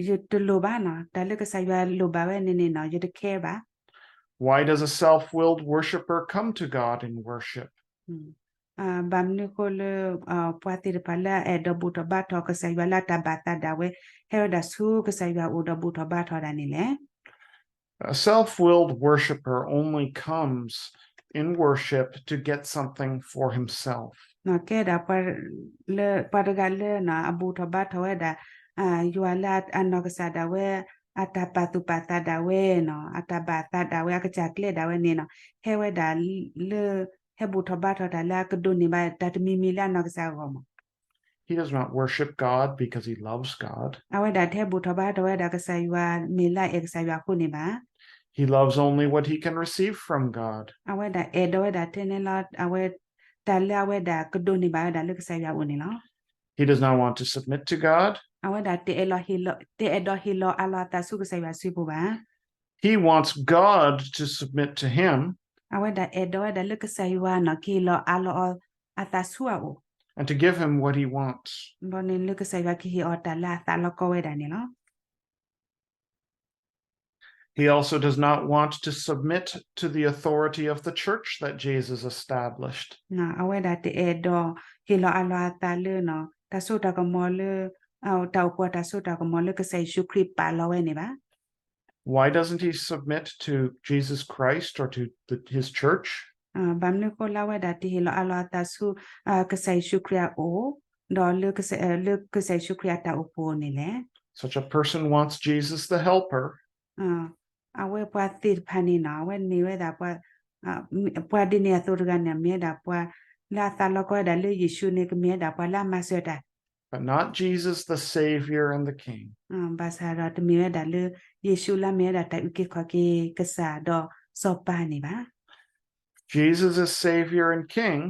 ယတလိၣ်ဘၣ်နီၤ တၢ်လၢကစၢ်ယွၤလိၣ်ဘၣ်ဝဲန့ၣ်န့ၣ်နီၤ ယတ care ဘၣ်. Why does a self-willed worshiper come to God in worship? ဘၣ်မနုၤအဃိလၢ ပှၤသ့ၣ်တဖၣ်လၢအအဲၣ်ဒိးဘူၣ်ထီၣ်ဘါထီၣ်ကစၢ်ယွၤလၢအတၢ်ဘၣ်သးဒၣ်ဝဲ ဟဲဝဲဒၣ်ဆူကစၢ်ယွၤအအိၣ်ဒီးဘူၣ်ထီၣ်ဘါထီၣ်ဒၣ်န့ၣ်လဲၣ်. A self-willed worshiper only comes in worship to get something for himself. ကဲဒၣ် ပှၤတဂၤလၢအဘူၣ်ထီၣ်ဘါထီၣ်ဝဲဒၣ် ယွၤလၢအနီၢ်ကစၢ်ဒၣ်ဝဲ အတၢ်ပာ်သူၣ်ပာ်သးဒၣ်ဝဲနီၤ အတၢ်ဘၣ်သးဒၣ်ဝဲ အကစၢ်ကျဲဒၣ်ဝဲန့ၣ်နီၤ ဟဲဝဲဒၣ်လၢ ဟဲဘူၣ်ထီၣ်ဘါထီၣ်တၢ်လၢအကဒိးန့ၢ်ဘၣ်တၢ်တမံၤမံၤလၢအနီၢ်ကစၢ်အဂီၢ်မး. He does not worship God because he loves God. အဝဲဒၣ်တဟဲဘူၣ်ထီၣ်ဘါထီၣ်ဝဲဒၣ်ကစၢ်ယွၤ မ့ၢ်လၢအအဲၣ်ကစၢ်ယွၤအဃိန့ၣ်ဘၣ်. He loves only what he can receive from God. အဝဲဒၣ်အဲၣ်ဒိးဝဲဒၣ်ထဲန့ၣ်လီၤ အဝဲ တၢ်လၢအဝဲဒၣ်ကဒိးန့ၢ်ဘၣ်ဝဲဒၣ်လၢကစၢ်ယွၤအအိၣ်န့ၣ်လီၤ. He does not want to submit to God. အဝဲဒၣ် တအဲၣ်ဒိးဟ့ၣ်လီၤအါလီၤအသးဆူကစၢ်ယွၤစုပူၤဘၣ်. He wants God to submit to him. အဝဲဒၣ်အဲၣ်ဒိးဝဲဒၣ်လၢကစၢ်ယွၤနီၤ ကဟ့ၣ်လီၤအါလီၤအသးဆူအအိၣ် and to give him what he wants. ဘျီန့ၣ်လၢကစၢ်ယွၤကဟ့ၣ်အီၤတၢ်လၢအသးလီကီဝဲဒၣ်န့ၣ်လီၤ. He also does not want to submit to the authority of the church that Jesus established. အဝဲဒၣ်တအဲၣ်ဒိးဟ့ၣ်လီၤအါလီၤအသးလၢ တၢ်စိတၢ်ကမီၤလၢ တၢ်အိၣ်ဖှိၣ်တၢ်စိတၢ်ကမီၤလၢကစၢ်ယ့ၣ်ၡူးခရံာ်ပာ်လီၤဝဲန့ၣ်ဘၣ်. Why doesn't he submit to Jesus Christ or to the, his church? ဘၣ်မနုၤအဃိလၢအဝဲဒၣ်တဟ့ၣ်လီၤအါလီၤအသးဆူ ကစၢ်ယ့ၣ်ၡူးခရံာ်အအိၣ် ဒီးလၢကစၢ်ယ့ၣ်ၡူးခရံာ်အတၢ်အိၣ်ဖှိၣ်န့ၣ်လဲၣ်. Such a person wants Jesus the Helper. အဝဲပှၤသ့ၣ်တဖၣ်န့ၣ်နီၤ အဝဲမ့ၢ်ဝဲဒၣ် ပှၤဒ်န့ၣ်အသိးတဂၤန့ၣ် မ့ၢ်ဝဲဒၣ်ပှၤလၢအသးလီကီဝဲဒၣ်လၢယ့ၣ်ၡူးန့ၣ် ကမ့ၢ်ဝဲဒၣ်ပှၤလၢအမၤစၢၤတၢ် but not Jesus the Savior and the King. ဘၣ်ဆၣ်ဒီးတမ့ၢ်ဝဲဒၣ်လၢ ယ့ၣ်ၡူးလၢမ့ၢ်ဝဲဒၣ်တၢ်အုၣ်က့ၤခီၣ်က့ၤကစၢ်ဒီးစီၤပၤန့ၣ်ဘၣ်. Jesus is Savior and King.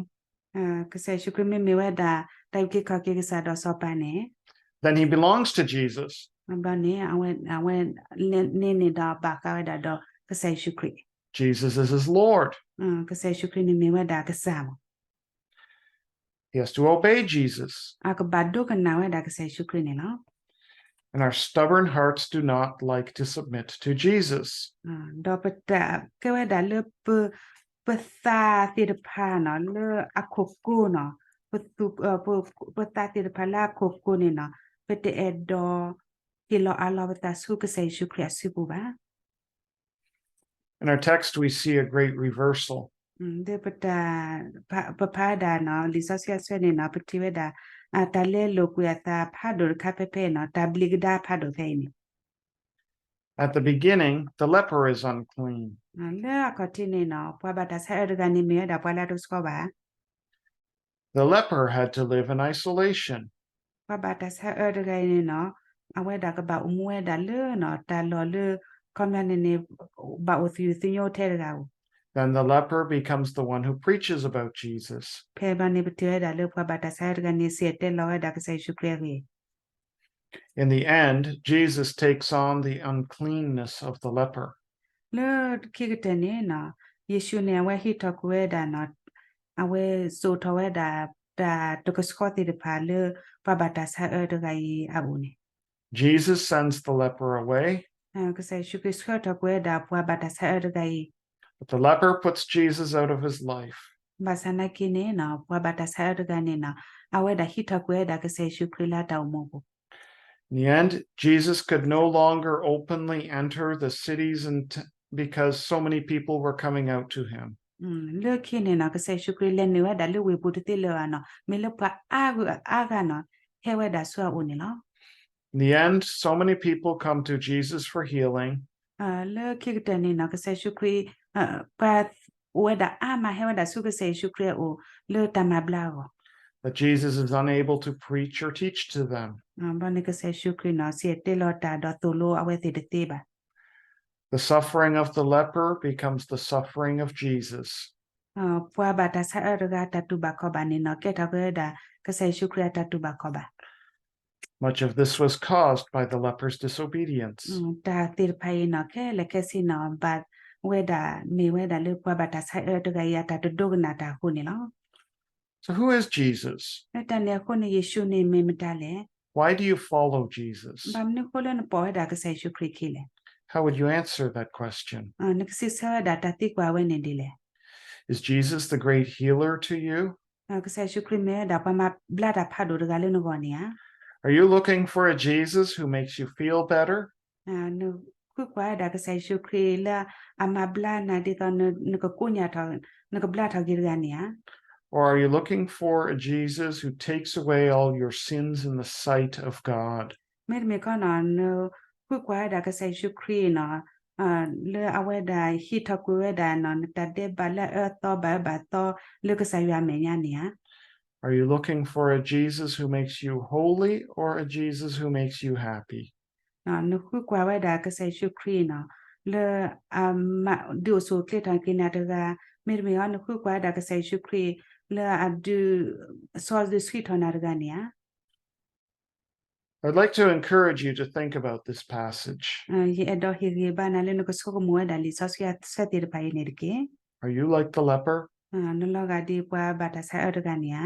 ကစၢ်ယ့ၣ်ၡူးခရံာ်မ့မ့ၢ်ဝဲဒၣ် တၢ်အုၣ်က့ၤခီၣ်က့ၤကစၢ်ဒီးစီၤပၤန့ၣ် then he belongs to Jesus. ဘျီန့ၣ် အဝဲန့ၣ်န့ၣ်ဒီးဘၣ်ဃးဝဲဒၣ်ဒီးကစၢ်ယ့ၣ်ၡူးခရံာ် Jesus is his Lord. ကစၢ်ယ့ၣ်ၡူးခရံာ်န့ၣ်မ့ၢ်ဝဲဒၣ်ကစၢ်မး He has to obey Jesus. အကဘၣ်ဒိကနၣ်ဝဲဒၣ်ကစၢ်ယ့ၣ်ၡူးခရံာ်န့ၣ်လီၤ. And our stubborn hearts do not like to submit to Jesus. ဒီးပတၢ်ကဲဝဲဒၣ်လၢ ပသးသ့ၣ်တဖၣ်နီၤ လၢအခိၣ်ကိၤနီၤ, ပသူ ပသးသ့ၣ်တဖၣ်လၢအခိၣ်ကိၤန့ၣ်နီၤ, ပတအဲၣ်ဒိးဟ့ၣ်လီၤအးလီၤပသးဆူကစၢ်ယ့ၣ်ၡူးခရံာ်အစုပူၤဘၣ်. In our text, we see a great reversal. ဒီးပတၢ် ပဖးဒၣ်နီၤ လံာ်စီဆှံအဆၢန့ၣ်နီၤ ပထံၣ်ဝဲဒၣ် တၢ်လဲလိာ်ကွံာ်အသးဖးဒိၣ်တခါဖဲဖဲနီၤ, တၢ်ဘျံးကဒါဖးဒိၣ်ဖဲအံၤန့ၣ် At the beginning, the leper is unclean. လၢအခီၣ်ထံးန့ၣ်နီၤ ပှၤဘၣ်တၢ်ဆါအၢတဂၤန့ၣ် မ့ၢ်ဝဲဒၣ်ပှၤလၢအတဆှီဘၣ်. The leper had to live in isolation. ပှၤဘၣ်တၢ်ဆါအၢတဂၤအံၤန့ၣ်နီၤ အဝဲဒၣ်ကဘၣ်အိၣ်မူဝဲဒၣ်လၢနီၤ တၢ်လီၢ်လၢ ခီပညီန့ၣ်န့ၣ် ဘၣ်အိၣ်သယုၢ်သညိထဲတဂၤဧိၤ Then the leper becomes the one who preaches about Jesus. ဖဲဘျီန့ၣ် ပထံၣ်ဝဲဒၣ်လၢပှၤဘၣ်တၢ်ဆါအၢတဂၤန့ၣ် စံၣ်တဲၤတဲလီၤဝဲဒၣ်ကစၢ်ယ့ၣ်ၡူးခရံာ်အဂ့ၢ် In the end, Jesus takes on the uncleanness of the leper. လၢခံကတၢၢ်န့ၣ်နီၤ ယ့ၣ်ၡူးန့ၣ် အဝဲဟံးထီၣ်ကွံာ်ဝဲဒၣ်နီၤ အဝဲစိာ်ထီၣ်ဝဲဒၣ် တၢ်တကဆှီသ့ၣ်တဖၣ်လၢ ပှၤဘၣ်တၢ်ဆါအၢတဂၤအံၤအအိၣ်န့ၣ် Jesus sends the leper away. ကစၢ်ယ့ၣ်ၡူးခရံာ်ဆှၢထီၣ်ကွံာ်ဝဲဒၣ်ပှၤဘၣ်တၢ်ဆါအၢတဂၤအံၤ But the leper puts Jesus out of his life. ဘၣ်ဆၣ်နာ်က့န့ၣ်နီၤ ပှၤဘၣ်တၢ်ဆါအၢတဂၤန့ၣ်နီၤ အဝဲဒၣ်ဟံးထီၣ်ကွံာ်ဝဲဒၣ်ကစၢ်ယ့ၣ်ၡူးခရံာ်လၢအတၢ်အိၣ်မူအပူၤ In the end, Jesus could no longer openly enter the cities and t- because so many people were coming out to him. လၢခံန့ၣ်နီၤ ကစၢ်ယ့ၣ်ၡူးခရံာ်လဲၤနုာ်ဝဲဒၣ်လၢဝ့ၢ်ပူၤတသ့လၢၤဘၣ်နီၤ မ့ၢ်လၢပှၤအါဂၤအါဂၤနီၤ ဟဲဝဲဒၣ်ဆူအအိၣ်န့ၣ်လီၤ. In the end, so many people come to Jesus for healing. လၢခံကတၢၢ်န့ၣ်နီၤ ကစၢ်ယ့ၣ်ၡူးခရံာ် ပှၤအိၣ်ဝဲဒၣ်အါမး ဟဲဝဲဒၣ်ဆူကစၢ်ယ့ၣ်ၡူးခရံာ်အအိၣ် လၢတၢ်မၤဘျါအဂီၢ် But Jesus is unable to preach or teach to them. ဘျီန့ၣ်ကစၢ်ယ့ၣ်ၡူးခရံာ်နီၤ စံၣ်တဲၤတဲလီၤတၢ်ဒီးသိၣ်လိအဝဲသ့ၣ်တသ့ဘၣ် The suffering of the leper becomes the suffering of Jesus. ပှၤဘၣ်တၢ်ဆါအၢတဂၤအတၢ်တူၢ်ဘၣ်ခီၣ်ဘၣ်န့ၣ်နီၤ ကဲထီၣ်က့ၤဝဲဒၣ် ကစၢ်ယ့ၣ်ၡူးခရံာ်အတၢ်တူၢ်ဘၣ်ခီၣ်ဘၣ် Much of this was caused by the leper's disobedience. တၢ်သ့ၣ်တဖၣ်အံၤနီၤ ခဲလၢာ်ခဲဆ့နီၤ ဘၣ်ဝဲဒၣ် မ့ၢ်ဝဲဒၣ်လၢပှၤဘၣ်တၢ်ဆါအၢတဂၤအံၤ အတၢ်တဒိကနၣ်တၢ်အဃိန့ၣ်လီၤ. So who is Jesus? လၢတၢ်န့ၣ်အဃိန့ၣ် ယ့ၣ်ၡူးန့ၣ်မ့ၢ်မတၤလဲၣ်. Why do you follow Jesus? ဘၣ်မနုၤအဃိလၢနပိာ်ဝဲဒၣ်ကစၢ်ယ့ၣ်ၡူးခရံာ်အခံလဲၣ်. How would you answer that question? နကစံးဆၢဝဲဒၣ်တၢ်သံကွၢ်ဝဲန့ၣ်ဒ်လဲၣ်. Is Jesus the great healer to you? ကစၢ်ယ့ၣ်ၡူးခရံာ်မ့ၢ်ဝဲဒၣ်ပှၤမၤဘျါတၢ်ဖးဒိၣ်တဂၤလၢနဂီၢ်န့ၣ်ဧါ. Are you looking for a Jesus who makes you feel better? နဃုကွၢ်ဝဲဒၣ်ကစၢ်ယ့ၣ်ၡူးခရံာ်လၢအမၤဘျါနၤဒ်သိးနကကိညၢ်ထီၣ် နကဘျါထီၣ်က့ၤတဂၤန့ၣ်ဧါ. Or are you looking for a Jesus who takes away all your sins in the sight of God? မ့တမ့ၢ်ခီနီၤ နဃုကွၢ်ဝဲဒၣ်ကစၢ်ယ့ၣ်ၡူးခရံာ်နီၤ လၢအဝဲဒၣ်ဟံးထီၣ်ကွံာ်ဝဲဒၣ်နီၤ နတၢ်ဒဲးဘးလၢအအၢသီဘၣ်အၢဘၣ်သီလၢကစၢ်ယွၤအမဲာ်ညါန့ၣ်ဧါ. Are you looking for a Jesus who makes you holy or a Jesus who makes you happy? နဃုကွၢ်ဝဲဒၣ်ကစၢ်ယ့ၣ်ၡူးခရံာ်နီၤ လၢအဒုးအိၣ်ဆူၣ်အိၣ်ချ့ထီၣ်က့ၤနၤတဂၤ, မ့တမ့ၢ်အီၤ နဃုကွၢ်ဝဲဒၣ်ကစၢ်ယ့ၣ်ၡူးခရံာ် လၢအဒုးစီဒုးဆှံထီၣ်နၤတဂၤန့ၣ်ဧါ. I'd like to encourage you to think about this passage. ယအဲၣ်ဒိးဟ့ၣ်ဂံၢ်ဘါနၤလၢနကဆိကမိၣ်ဝဲဒၣ်လံာ်စီဆှံအဆၢသ့ၣ်တဖၣ်အံၤန့ၣ်တက့ၢ်. Are you like the leper? နလီၤဂာ်ဒ်ပှၤဘၣ်တၢ်ဆါအၢတဂၤန့ၣ်ဧါ.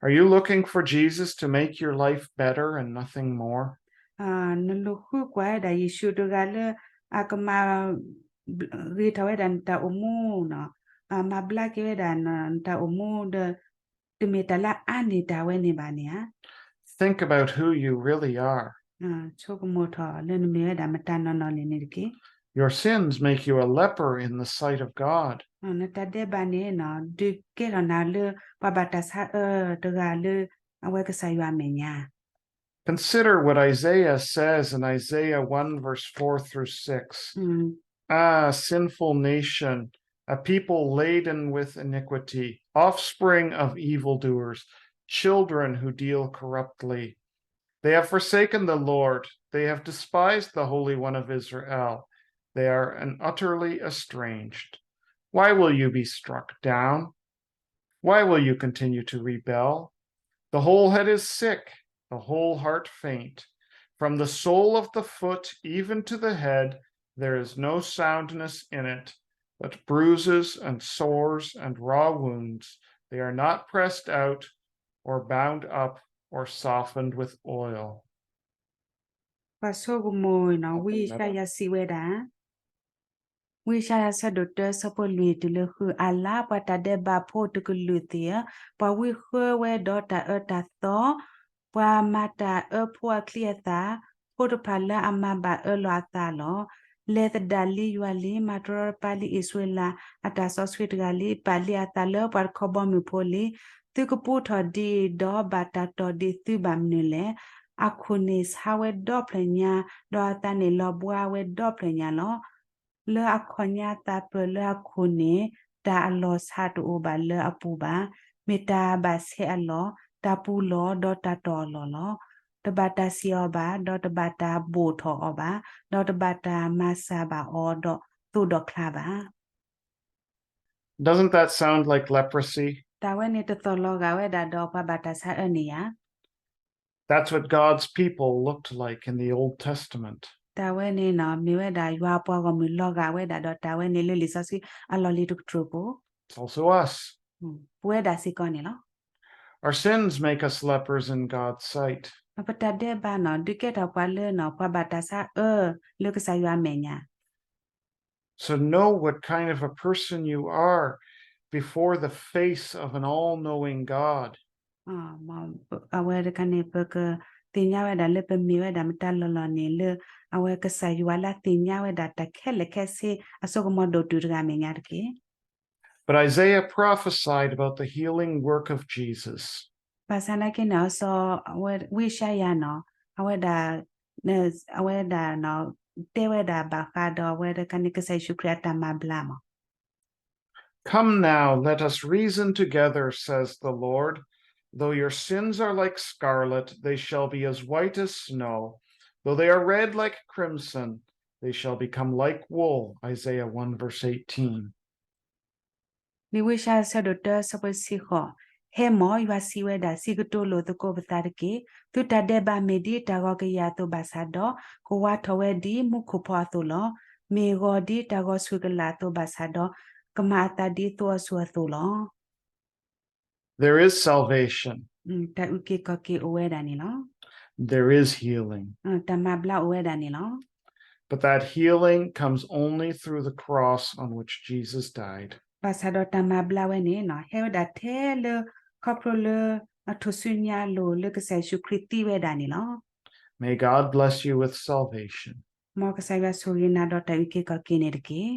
Are you looking for Jesus to make your life better and nothing more? နလူၤဃုကွၢ်ဝဲဒၣ်ယ့ၣ်ၡူးတဂၤလၢ အကမၤ ဂ့ၤထီၣ်ဝဲဒၣ်နတၢ်အိၣ်မူနီၤ, မၤဘျါက့ၤဝဲဒၣ်နတၢ်အိၣ်မူဒီး တမ့ၢ်တၢ်လၢအါန့ၢ်တၢ်ဝဲန့ၣ်ဘၣ်န့ၣ်ဧါ. Think about who you really are. ဆိကမိၣ်ထီၣ်လၢနမ့ၢ်ဝဲဒၣ်မတၤနီၢ်နီၢ်လဲၣ်န့ၣ်တက့ၢ်. Your sins make you a leper in the sight of God. နတၢ်ဒဲးဘးန့ၣ်နီၤ ဒုးကဲထီၣ်နၤလၢ ပှၤဘၣ်တၢ်ဆါအၢတဂၤလၢ အဝဲကစၢ်ယွၤအမဲာ်ညါ Consider what Isaiah says in Isaiah one, verse four through six. Ah, sinful nation, a people laden with iniquity, offspring of evildoers, children who deal corruptly. They have forsaken the Lord, they have despised the Holy One of Israel. They are an utterly estranged. Why will you be struck down? Why will you continue to rebel? The whole head is sick, the whole heart faint. From the sole of the foot even to the head, there is no soundness in it, but bruises and sores and raw wounds, They are not pressed out or bound up or softened with oil. ပှၤဆိကမိၣ်နီၤ ဝံယၡါယၤစံးဝဲဒၣ်, ဝံယၡါယၤဆၢဒိၣ်တၢ ဆၢဖိလွံၢ်တုၤလၢဃု, အါလါ ပှၤတၢ်ဒဲးဘးဖိတကလုာ်သ့ၣ်ဧၢ, ပှၤဝံဃၢဝဲဒီးတၢ်အၢတၢ်သီ, ပှၤမၤတၢ်အၢဖိအချံအသၣ်, ဖိတဖၣ်လၢအမၤဘၣ်အၢလီၤအသးလီၤ. လဲၤသဒၣ်လံယွၤလံ, မၤတရီတပါလံအံၣ်စရ့လးအတၢ်စီဆှံတဂၤလံ, ပာ်လံအသးလၢပှၤတခီဘီမုၢ်ဖိလံ. သုကပူထီၣ်ဒ်အံၤ, ဒီးဘၣ်တၢ်တီၢ်ဒံးသုဘၣ်မနုၤလဲၣ်. အခိၣ်န့ၣ်ဆါဝဲဒီဖျၢၣ်ညါ, ဒီးအသးန့ၣ်လီၤဘှါဝဲဒီဖျၢၣ်ညါလီၤ. လၢအခီၣ်ညါသးပၢၢ်လၢအခိၣ်န့ၣ်, တၢ်အလီၢ်ဆါတအိၣ်ဘၣ်လၢအပူၤဘၣ်. မ့ၢ်တၢ်ဘၣ်ဆဲးအလီၢ်, တၢ်ပူၤလီၢ်, ဒီးတၢ်တီၢ်အလီၢ်လီၤ. တဘၣ်တၢ်စံၢ်အီၤဘၣ်, ဒီးတဘၣ်တၢ်ဘိၣ်ထီၣ်အီၤဘၣ်, ဒီးတဘၣ်တၢ်မၤစၢ်ဘၣ်အီၤဒီးသိးဒီးချါဘၣ်. Doesn't that sound like leprosy? တၢ်ဝဲန့ၣ်တသီၣ်လီၤဂာ်ဝဲဒၣ်ဒီးပှၤဘၣ်တၢ်ဆါအၢန့ၣ်ဧါ. That's what God's people looked like in the Old Testament. တၢ်ဝဲန့ၣ်နီၤ မ့ၢ်ဝဲဒၣ်ယွၤအပှၤဂီၢ်မုၢ်လီၤဂာ်ဝဲဒၣ်ဒီးတၢ်ဝဲန့ၣ်လၢလံာ်စီဆှံအလီၢ်လံၤတကတြူၢ်ပူၤ. It's also us. ပဝဲဒၣ်စ့ၢ်ကီးန့ၣ်လီၤ. Our sins make us lepers in God's sight. ပတၢ်ဒဲးဘးနီၤ ဒုးကဲထီၣ်ပှၤလၢနီၤ ပှၤဘၣ်တၢ်ဆါအၢလၢကစၢ်ယွၤအမဲာ်ညါ So know what kind of a person you are before the face of an all-knowing God. အဝဲတခါန့ၣ် ပကသ့ၣ်ညါဝဲဒၣ်လၢပမ့ၢ်ဝဲဒၣ်မတၤလီၢ်လီၢ်န့ၣ် လၢအဝဲကစၢ်ယွၤလၢအသ့ၣ်ညါဝဲဒၣ် တၢ်ခဲလၢာ်ခဲဆ့အစိကမီၤဒိၣ်တုာ်တဂၤအမဲာ်ညါတက့ၢ်. But Isaiah prophesied about the healing work of Jesus. ဘၣ်ဆၣ်နာ်က့န့ၣ် စီၤဝံယၡါယၤနီၤ အဝဲဒၣ် အဝဲဒၣ် တဲဝဲဒၣ်ဘၣ်ဃးဒီးအဝဲတခါန့ၣ် ကစၢ်ယ့ၣ်ၡူးခရံာ်အတၢ်မၤဘျါမး Come now, let us reason together, says the Lord. Though your sins are like scarlet, they shall be as white as snow. Though they are red like crimson, they shall become like wool. Isaiah one verse eighteen. လံာ်ဝံယၡါယၤဆၢဒိၣ်တၢ ဆၢဖိတဆံဃိး, ဟဲမီၢ် ယွၤစံးဝဲဒၣ်, စံးကတိၤလိာ်သကိးပသးတက့ၢ်. သုတၢ်ဒဲးဘးမ့ၢ်ဒ်တၢ်ဂီၤကယၤအသိးဘၣ်ဆၣ်ဒီး, ကဝါထီၣ်ဝဲဒ်မူခိၣ်ဖီအသိးလီၤ. မ့ၢ်ဂီၤဒ်တၢ်ဂီၤဆူၣ်ကလာ်အသိးဘၣ်ဆၣ်ဒီး, ကမၤအသးဒ်သိအစိၤအသိးလီၤ. There is salvation. တၢ်အုၣ်က့ၤခီၣ်က့ၤအိၣ်ဝဲဒၣ်န့ၣ်လီၤ. There is healing. တၢ်မၤဘျါအိၣ်ဝဲဒၣ်န့ၣ်လီၤ. But that healing comes only through the cross on which Jesus died. ဘၣ်ဆၣ်ဒီးတၢ်မၤဘျါဝဲန့ၣ် ဟဲဝဲဒၣ်ထဲလၢ ခီဖျိလၢအထူၣ်စုညါအလိၤလၢကစၢ်ယ့ၣ်ၡူးခရံာ်သံဝဲဒၣ်န့ၣ်လီၤ. May God bless you with salvation. မ်ကစၢ်ယွၤဆိၣ်ဂ့ၤနၤဒီးတၢ်အုၣ်က့ၤခီၣ်က့ၤန့ၣ်တက့ၢ်.